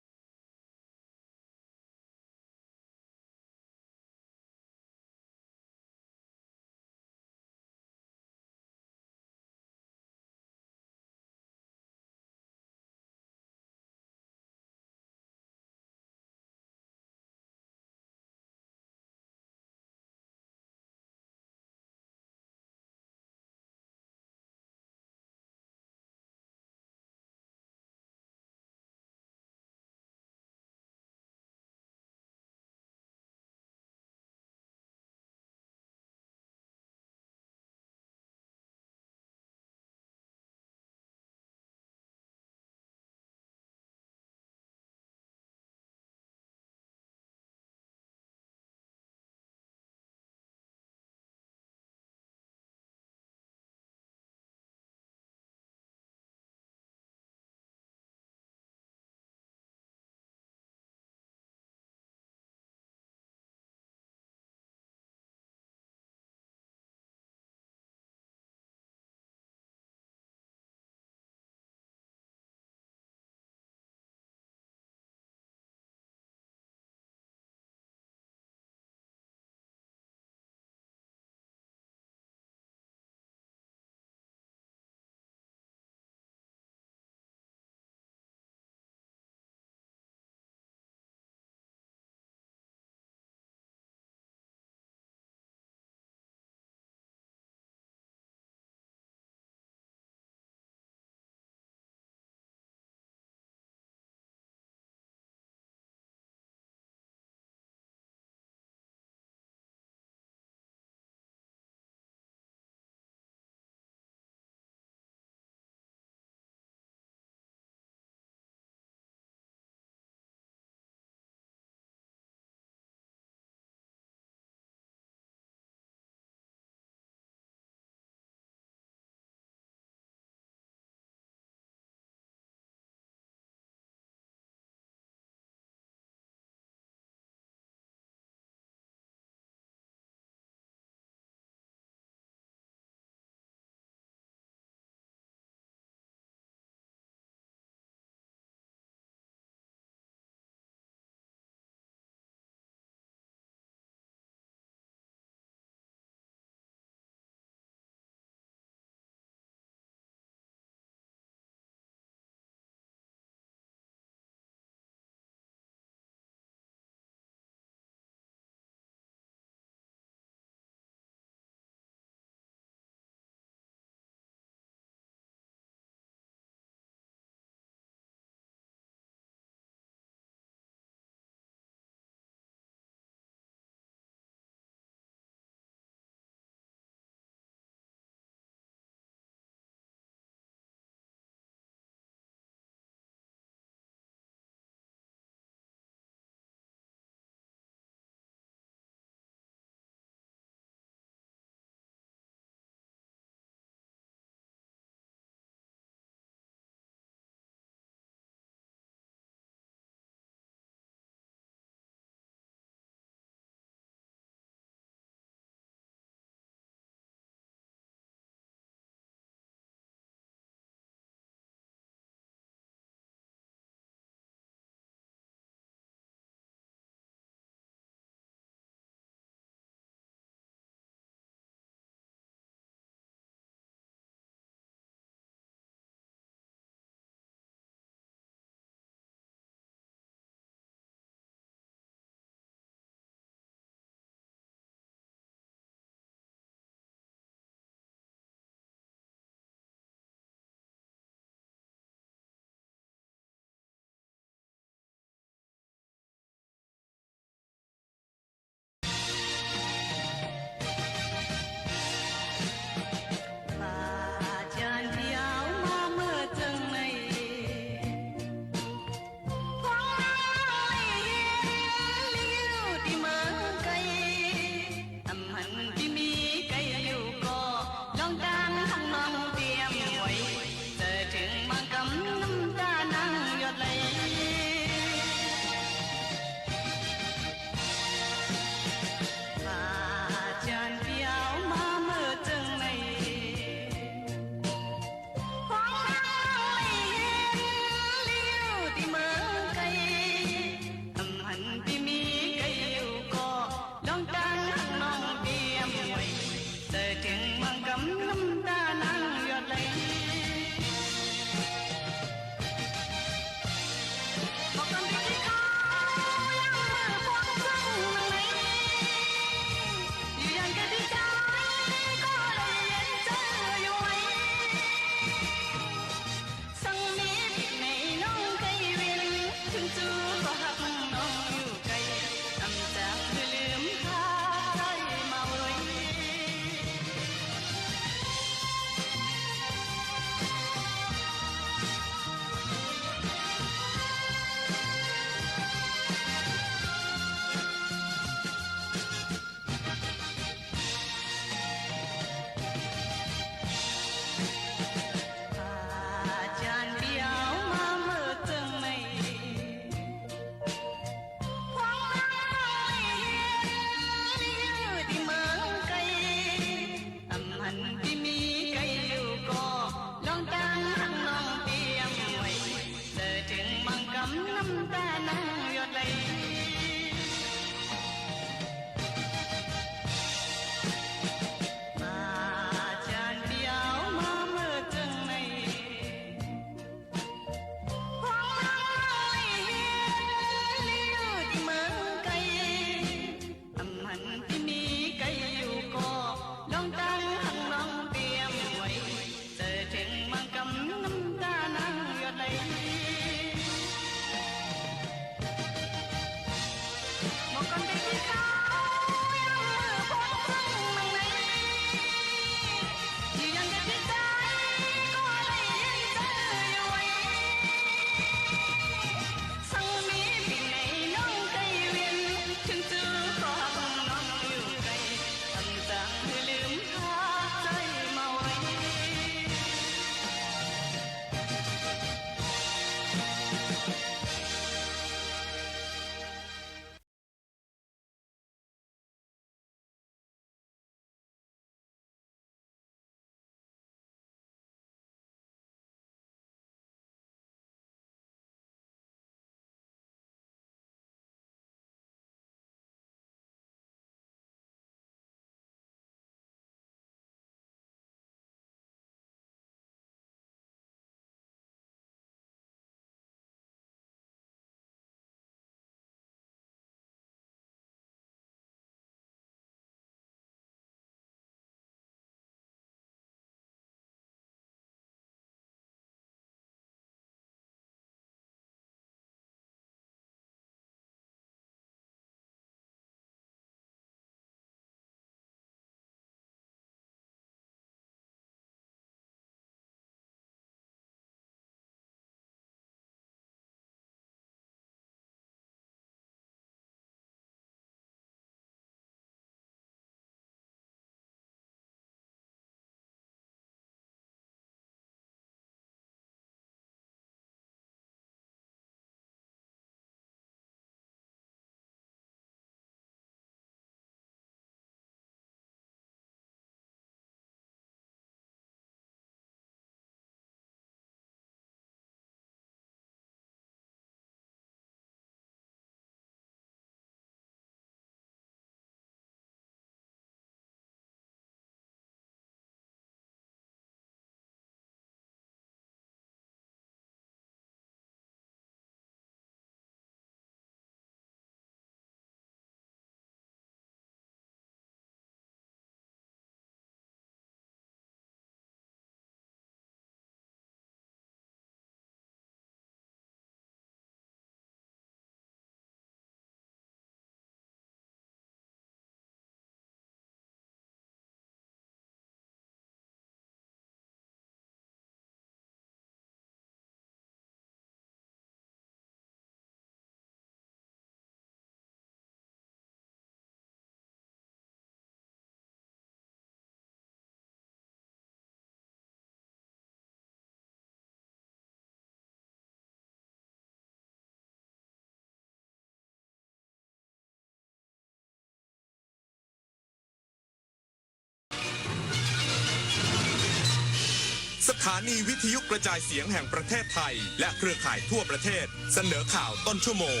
สถานีวิทยุกระจายเสียงแห่งประเทศไทย และเครือข่ายทั่วประเทศ เสนอข่าวต้นชั่วโมง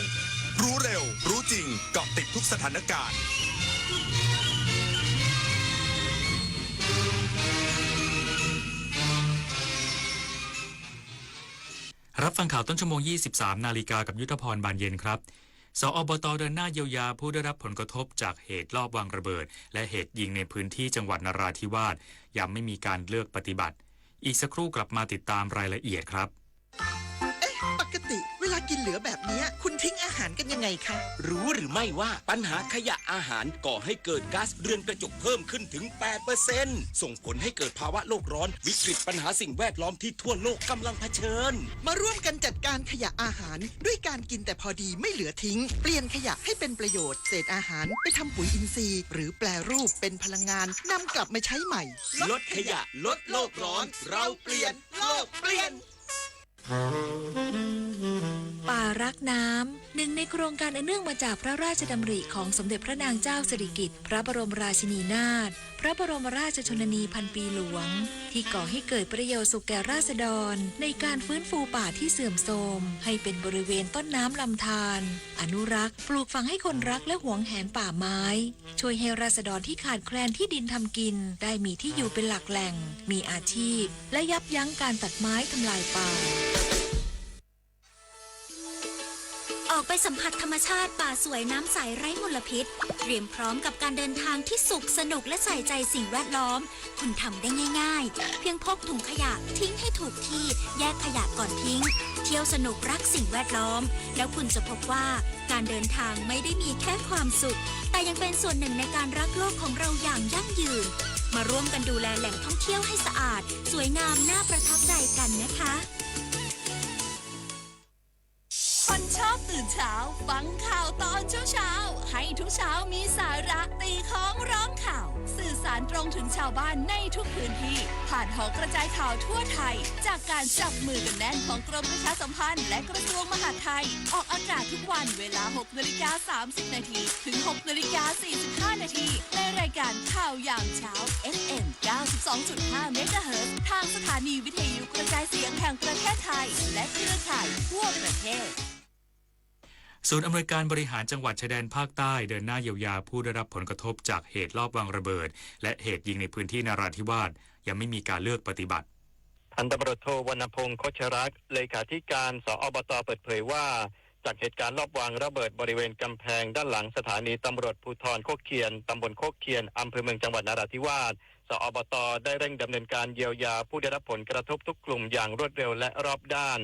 รู้เร็ว รู้จริง เกาะติดทุกสถานการณ์ รับฟังข่าวต้นชั่วโมง ยี่สิบสามนาฬิกา กับยุทธพร บานเย็นครับ สอบต เดินหน้าเยียวยาผู้ได้รับผลกระทบจากเหตุลอบวางระเบิด และเหตุยิงในพื้นที่จังหวัดนราธิวาส ยังไม่มีการเลือกปฏิบัติ อีกสักครู่กลับมาติดตามรายละเอียดครับ เอ๊ะ ปกติเวลากินเหลือแบบเนี้ย คุณทิ้งอาหารกันยังไงคะ รู้หรือไม่ว่าปัญหาขยะอาหารก่อให้เกิดก๊าซเรือนกระจกเพิ่มขึ้นถึง แปดเปอร์เซ็นต์ ส่งผลให้เกิดภาวะโลกร้อน วิกฤตปัญหาสิ่งแวดล้อมที่ทั่วโลกกำลังเผชิญ มาร่วมกันจัดการขยะอาหาร ด้วยการกินแต่พอดีไม่เหลือทิ้ง เปลี่ยนขยะให้เป็นประโยชน์ เศษอาหารไปทำปุ๋ยอินทรีย์ หรือแปรรูปเป็นพลังงาน นำกลับมาใช้ใหม่ ลดขยะ ลดโลกร้อน เราเปลี่ยน โลกเปลี่ยน ป่ารักน้ำ หนึ่งในโครงการอันเนื่องมาจากพระราชดำริของสมเด็จพระนางเจ้าสิริกิติ์ พระบรมราชินีนาถ พระบรมราชชนนีพันปีหลวง ที่ก่อให้เกิดประโยชน์สุขแก่ราษฎร ในการฟื้นฟูป่าที่เสื่อมโทรม ให้เป็นบริเวณต้นน้ำลำธาร อนุรักษ์ ปลูกฝังให้คนรักและหวงแหนป่าไม้ ช่วยให้ราษฎรที่ขาดแคลนที่ดินทำกิน ได้มีที่อยู่เป็นหลักแหล่ง มีอาชีพ และยับยั้งการตัดไม้ทำลายป่า ไปสัมผัสธรรมชาติป่าสวยน้ำใสไร้มลพิษ เตรียมพร้อมกับการเดินทางที่สุขสนุกและใส่ใจสิ่งแวดล้อม คุณทำได้ง่ายๆ เพียงพกถุงขยะทิ้งให้ถูกที่ แยกขยะก่อนทิ้ง เที่ยวสนุกรักสิ่งแวดล้อม แล้วคุณจะพบว่าการเดินทางไม่ได้มีแค่ความสุข แต่ยังเป็นส่วนหนึ่งในการรักโลกของเราอย่างยั่งยืน มาร่วมกันดูแลแหล่งท่องเที่ยวให้สะอาด สวยงามน่าประทับใจกันนะคะ คนชอบตื่นเช้า ฟังข่าวตอนเช้าๆ ให้ทุกเช้ามีสาระ ตีค้องร้องข่าว สื่อสารตรงถึงชาวบ้านในทุกพื้นที่ ผ่านหอกระจายข่าวทั่วไทย จากการจับมือกันแน่นของกรมประชาสัมพันธ์ และกระทรวงมหาดไทย ออกอากาศทุกวันเวลา หกนาฬิกาสามสิบนาที ถึง หกนาฬิกาสี่สิบห้านาที ในรายการข่าวยามเช้า เอฟเอ็ม เก้าสิบสองจุดห้าเมกะเฮิรตซ์ ทางสถานีวิทยุกระจายเสียงแห่งประเทศไทย และเครือข่ายทั่วประเทศ ศูนย์อำนวยการบริหารจังหวัดชายแดนภาคใต้เดินหน้าเยียวยาผู้ได้รับผลกระทบจากเหตุลอบวางระเบิด และเหตุยิงในพื้นที่นราธิวาส ยังไม่มีการเลือกปฏิบัติ พันตำรวจโทวรรณพงษ์ คชรักษ์ เลขาธิการ สอบต เปิดเผยว่า จากเหตุการณ์ลอบวางระเบิดบริเวณกำแพงด้านหลังสถานีตำรวจภูธรโคกเคียน ตำบลโคกเคียน อำเภอเมือง จังหวัดนราธิวาส สอบต ได้เร่งดำเนินการเยียวยาผู้ได้รับผลกระทบทุกกลุ่มอย่างรวดเร็วและรอบด้าน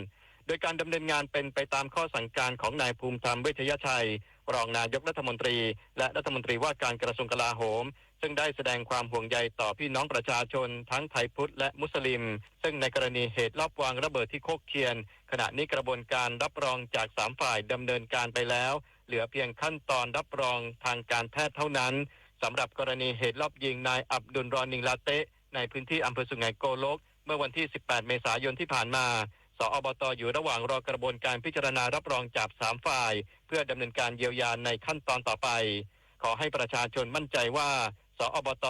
โดยการดำเนินงานเป็นไปตามข้อสั่งการของนายภูมิธรรม เวชยชัย รองนายกรัฐมนตรี และรัฐมนตรีว่าการกระทรวงกลาโหม ซึ่งได้แสดงความห่วงใยต่อพี่น้องประชาชนทั้งไทยพุทธและมุสลิม ซึ่งในกรณีเหตุลอบวางระเบิดที่โคกเคียน ขณะนี้กระบวนการรับรองจากสามฝ่ายดำเนินการไปแล้ว เหลือเพียงขั้นตอนรับรองทางการแพทย์เท่านั้น สำหรับกรณีเหตุลอบยิงนายอับดุลรอนิงลาเตะ ในพื้นที่อำเภอสุไหงโกลก เมื่อวันที่ สิบแปด เมษายนที่ผ่านมา สอบต อยู่ระหว่างรอกระบวนการพิจารณารับรองจากสามฝ่าย เพื่อดำเนินการเยียวยาในขั้นตอนต่อไป ขอให้ประชาชนมั่นใจว่า สอบต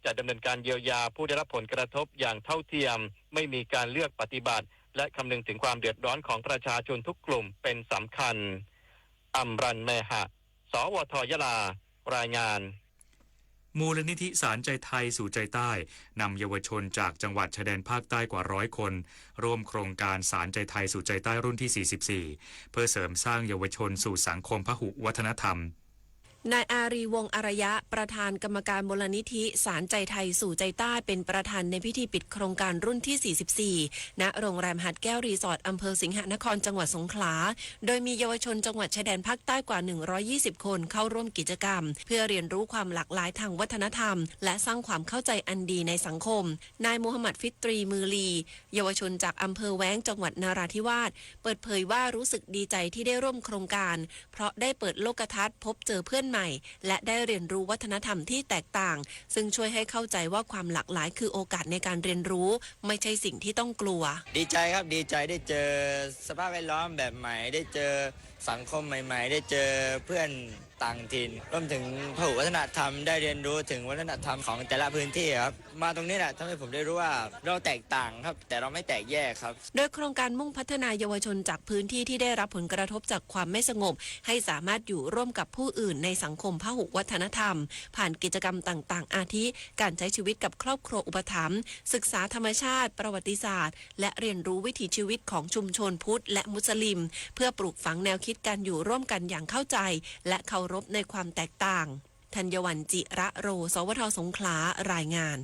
จะดำเนินการเยียวยาผู้ได้รับผลกระทบอย่างเท่าเทียม ไม่มีการเลือกปฏิบัติ และคำนึงถึงความเดือดร้อนของประชาชนทุกกลุ่มเป็นสำคัญ อำรัน แมหะ สวท ยะลา รายงาน มูลนิธิสานใจไทยสู่ใจใต้ นำเยาวชนจากจังหวัดชายแดนภาคใต้กว่าร้อยคน ร่วมโครงการสานใจไทยสู่ใจใต้รุ่นที่ สี่สิบสี่ เพื่อเสริมสร้างเยาวชนสู่สังคมพหุวัฒนธรรม นายอารี วงศ์อารยะ ประธานกรรมการมูลนิธิสานใจไทยสู่ใจใต้ เป็นประธานในพิธีปิดโครงการรุ่นที่ สี่สิบสี่ ณ โรงแรมหาดแก้วรีสอร์ท อำเภอสิงหนคร จังหวัดสงขลา โดยมีเยาวชนจังหวัดชายแดนภาคใต้กว่า หนึ่งร้อยยี่สิบ คนเข้าร่วมกิจกรรม เพื่อเรียนรู้ความหลากหลายทางวัฒนธรรม และสร้างความเข้าใจอันดีในสังคม นายมูฮัมหมัด ฟิตรี มือลี เยาวชนจากอำเภอแว้ง จังหวัดนราธิวาส เปิดเผยว่ารู้สึกดีใจที่ได้ร่วมโครงการ เพราะได้เปิดโลกทัศน์ พบเจอเพื่อนใหม่ และได้เรียนรู้วัฒนธรรมที่แตกต่าง ซึ่งช่วยให้เข้าใจว่าความหลากหลายคือโอกาสในการเรียนรู้ ไม่ใช่สิ่งที่ต้องกลัว ดีใจครับ ดีใจได้เจอสภาพแวดล้อมแบบใหม่ ได้เจอสังคมใหม่ๆ ได้เจอเพื่อนต่างถิ่น รวมถึงพหุวัฒนธรรม ได้เรียนรู้ถึงวัฒนธรรมของแต่ละพื้นที่ครับ มาตรงนี้แหละทำให้ผมได้รู้ว่าเราแตกต่างครับ แต่เราไม่แตกแยกครับ โดยโครงการมุ่งพัฒนาเยาวชนจากพื้นที่ที่ได้รับผลกระทบจากความไม่สงบ ให้สามารถอยู่ร่วมกับผู้อื่นในสังคมพหุวัฒนธรรม ผ่านกิจกรรมต่างๆ อาทิ การใช้ชีวิตกับครอบครัวอุปถัมภ์ ศึกษาธรรมชาติ ประวัติศาสตร์ และเรียนรู้วิถีชีวิตของชุมชนพุทธและมุสลิม เพื่อปลูกฝังแนวคิดการอยู่ร่วมกันอย่างเข้าใจ และเคารพในความแตกต่าง ธัญวัลย์ จิระโร สวท สงขลา รายงาน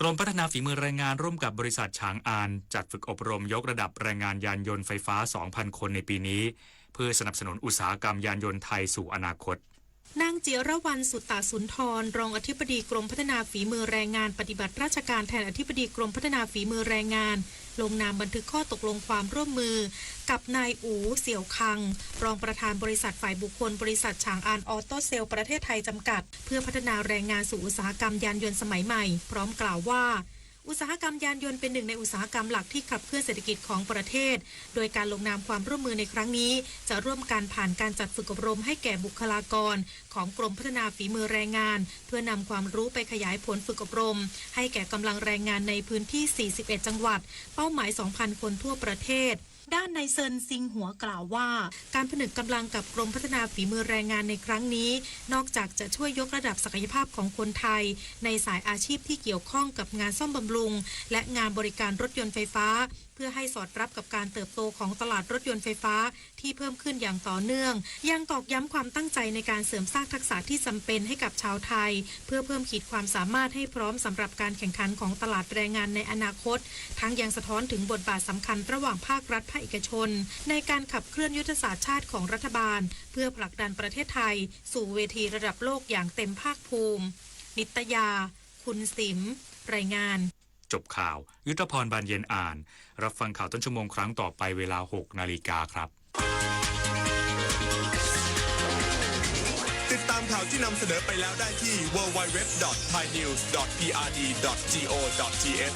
กรมพัฒนาฝีมือแรงงานร่วมกับบริษัทฉางอาน จัดฝึกอบรมยกระดับแรงงานยานยนต์ไฟฟ้า สองพัน คนในปีนี้ เพื่อสนับสนุนอุตสาหกรรมยานยนต์ไทยสู่อนาคต นางจิรวรรณ สุตตะสุนทร รองอธิบดีกรมพัฒนาฝีมือแรงงาน ปฏิบัติราชการแทนอธิบดีกรมพัฒนาฝีมือแรงงาน ลงนามบันทึกข้อตกลงความร่วมมือ กับนายอู๋ เสี่ยวคัง รองประธานบริษัทฝ่ายบุคคล บริษัทฉางอานออโต้เซลประเทศไทยจำกัด เพื่อพัฒนาแรงงานสู่อุตสาหกรรมยานยนต์สมัยใหม่ พร้อมกล่าวว่า อุตสาหกรรมยานยนต์เป็นหนึ่งในอุตสาหกรรมหลักที่ขับเคลื่อนเศรษฐกิจของประเทศ โดยการลงนามความร่วมมือในครั้งนี้ จะร่วมกันผ่านการจัดฝึกอบรมให้แก่บุคลากรของกรมพัฒนาฝีมือแรงงาน เพื่อนำความรู้ไปขยายผลฝึกอบรม ให้แก่กำลังแรงงานในพื้นที่ สี่สิบเอ็ด จังหวัด เป้าหมาย สองพัน คนทั่วประเทศ ด้านนายเซินซิงหัวกล่าวว่า การผนึกกำลังกับกรมพัฒนาฝีมือแรงงานในครั้งนี้ นอกจากจะช่วยยกระดับศักยภาพของคนไทย ในสายอาชีพที่เกี่ยวข้องกับงานซ่อมบำรุง และงานบริการรถยนต์ไฟฟ้า เพื่อให้สอดรับกับการเติบโตของตลาดรถยนต์ไฟฟ้าที่เพิ่มขึ้นอย่างต่อเนื่อง ยังตอกย้ำความตั้งใจในการเสริมสร้างทักษะที่จำเป็นให้กับชาวไทย เพื่อเพิ่มขีดความสามารถให้พร้อมสำหรับการแข่งขันของตลาดแรงงานในอนาคต ทั้งยังสะท้อนถึงบทบาทสำคัญระหว่างภาครัฐภาคเอกชน ในการขับเคลื่อนยุทธศาสตร์ชาติของรัฐบาล เพื่อผลักดันประเทศไทยสู่เวทีระดับโลกอย่างเต็มภาคภูมิ นิตยา คุณสิม รายงาน จบข่าว ยุทธพร บานเย็นอ่าน รับฟังข่าวต้นชั่วโมงครั้งต่อไปเวลาหกนาฬิกาครับ ติดตามข่าวที่นำเสนอไปแล้วได้ที่ ดับเบิลยู ดับเบิลยู ดับเบิลยู ดอท ไทยนิวส์ ดอท พี อาร์ ดี ดอท จี โอ ดอท ที เอช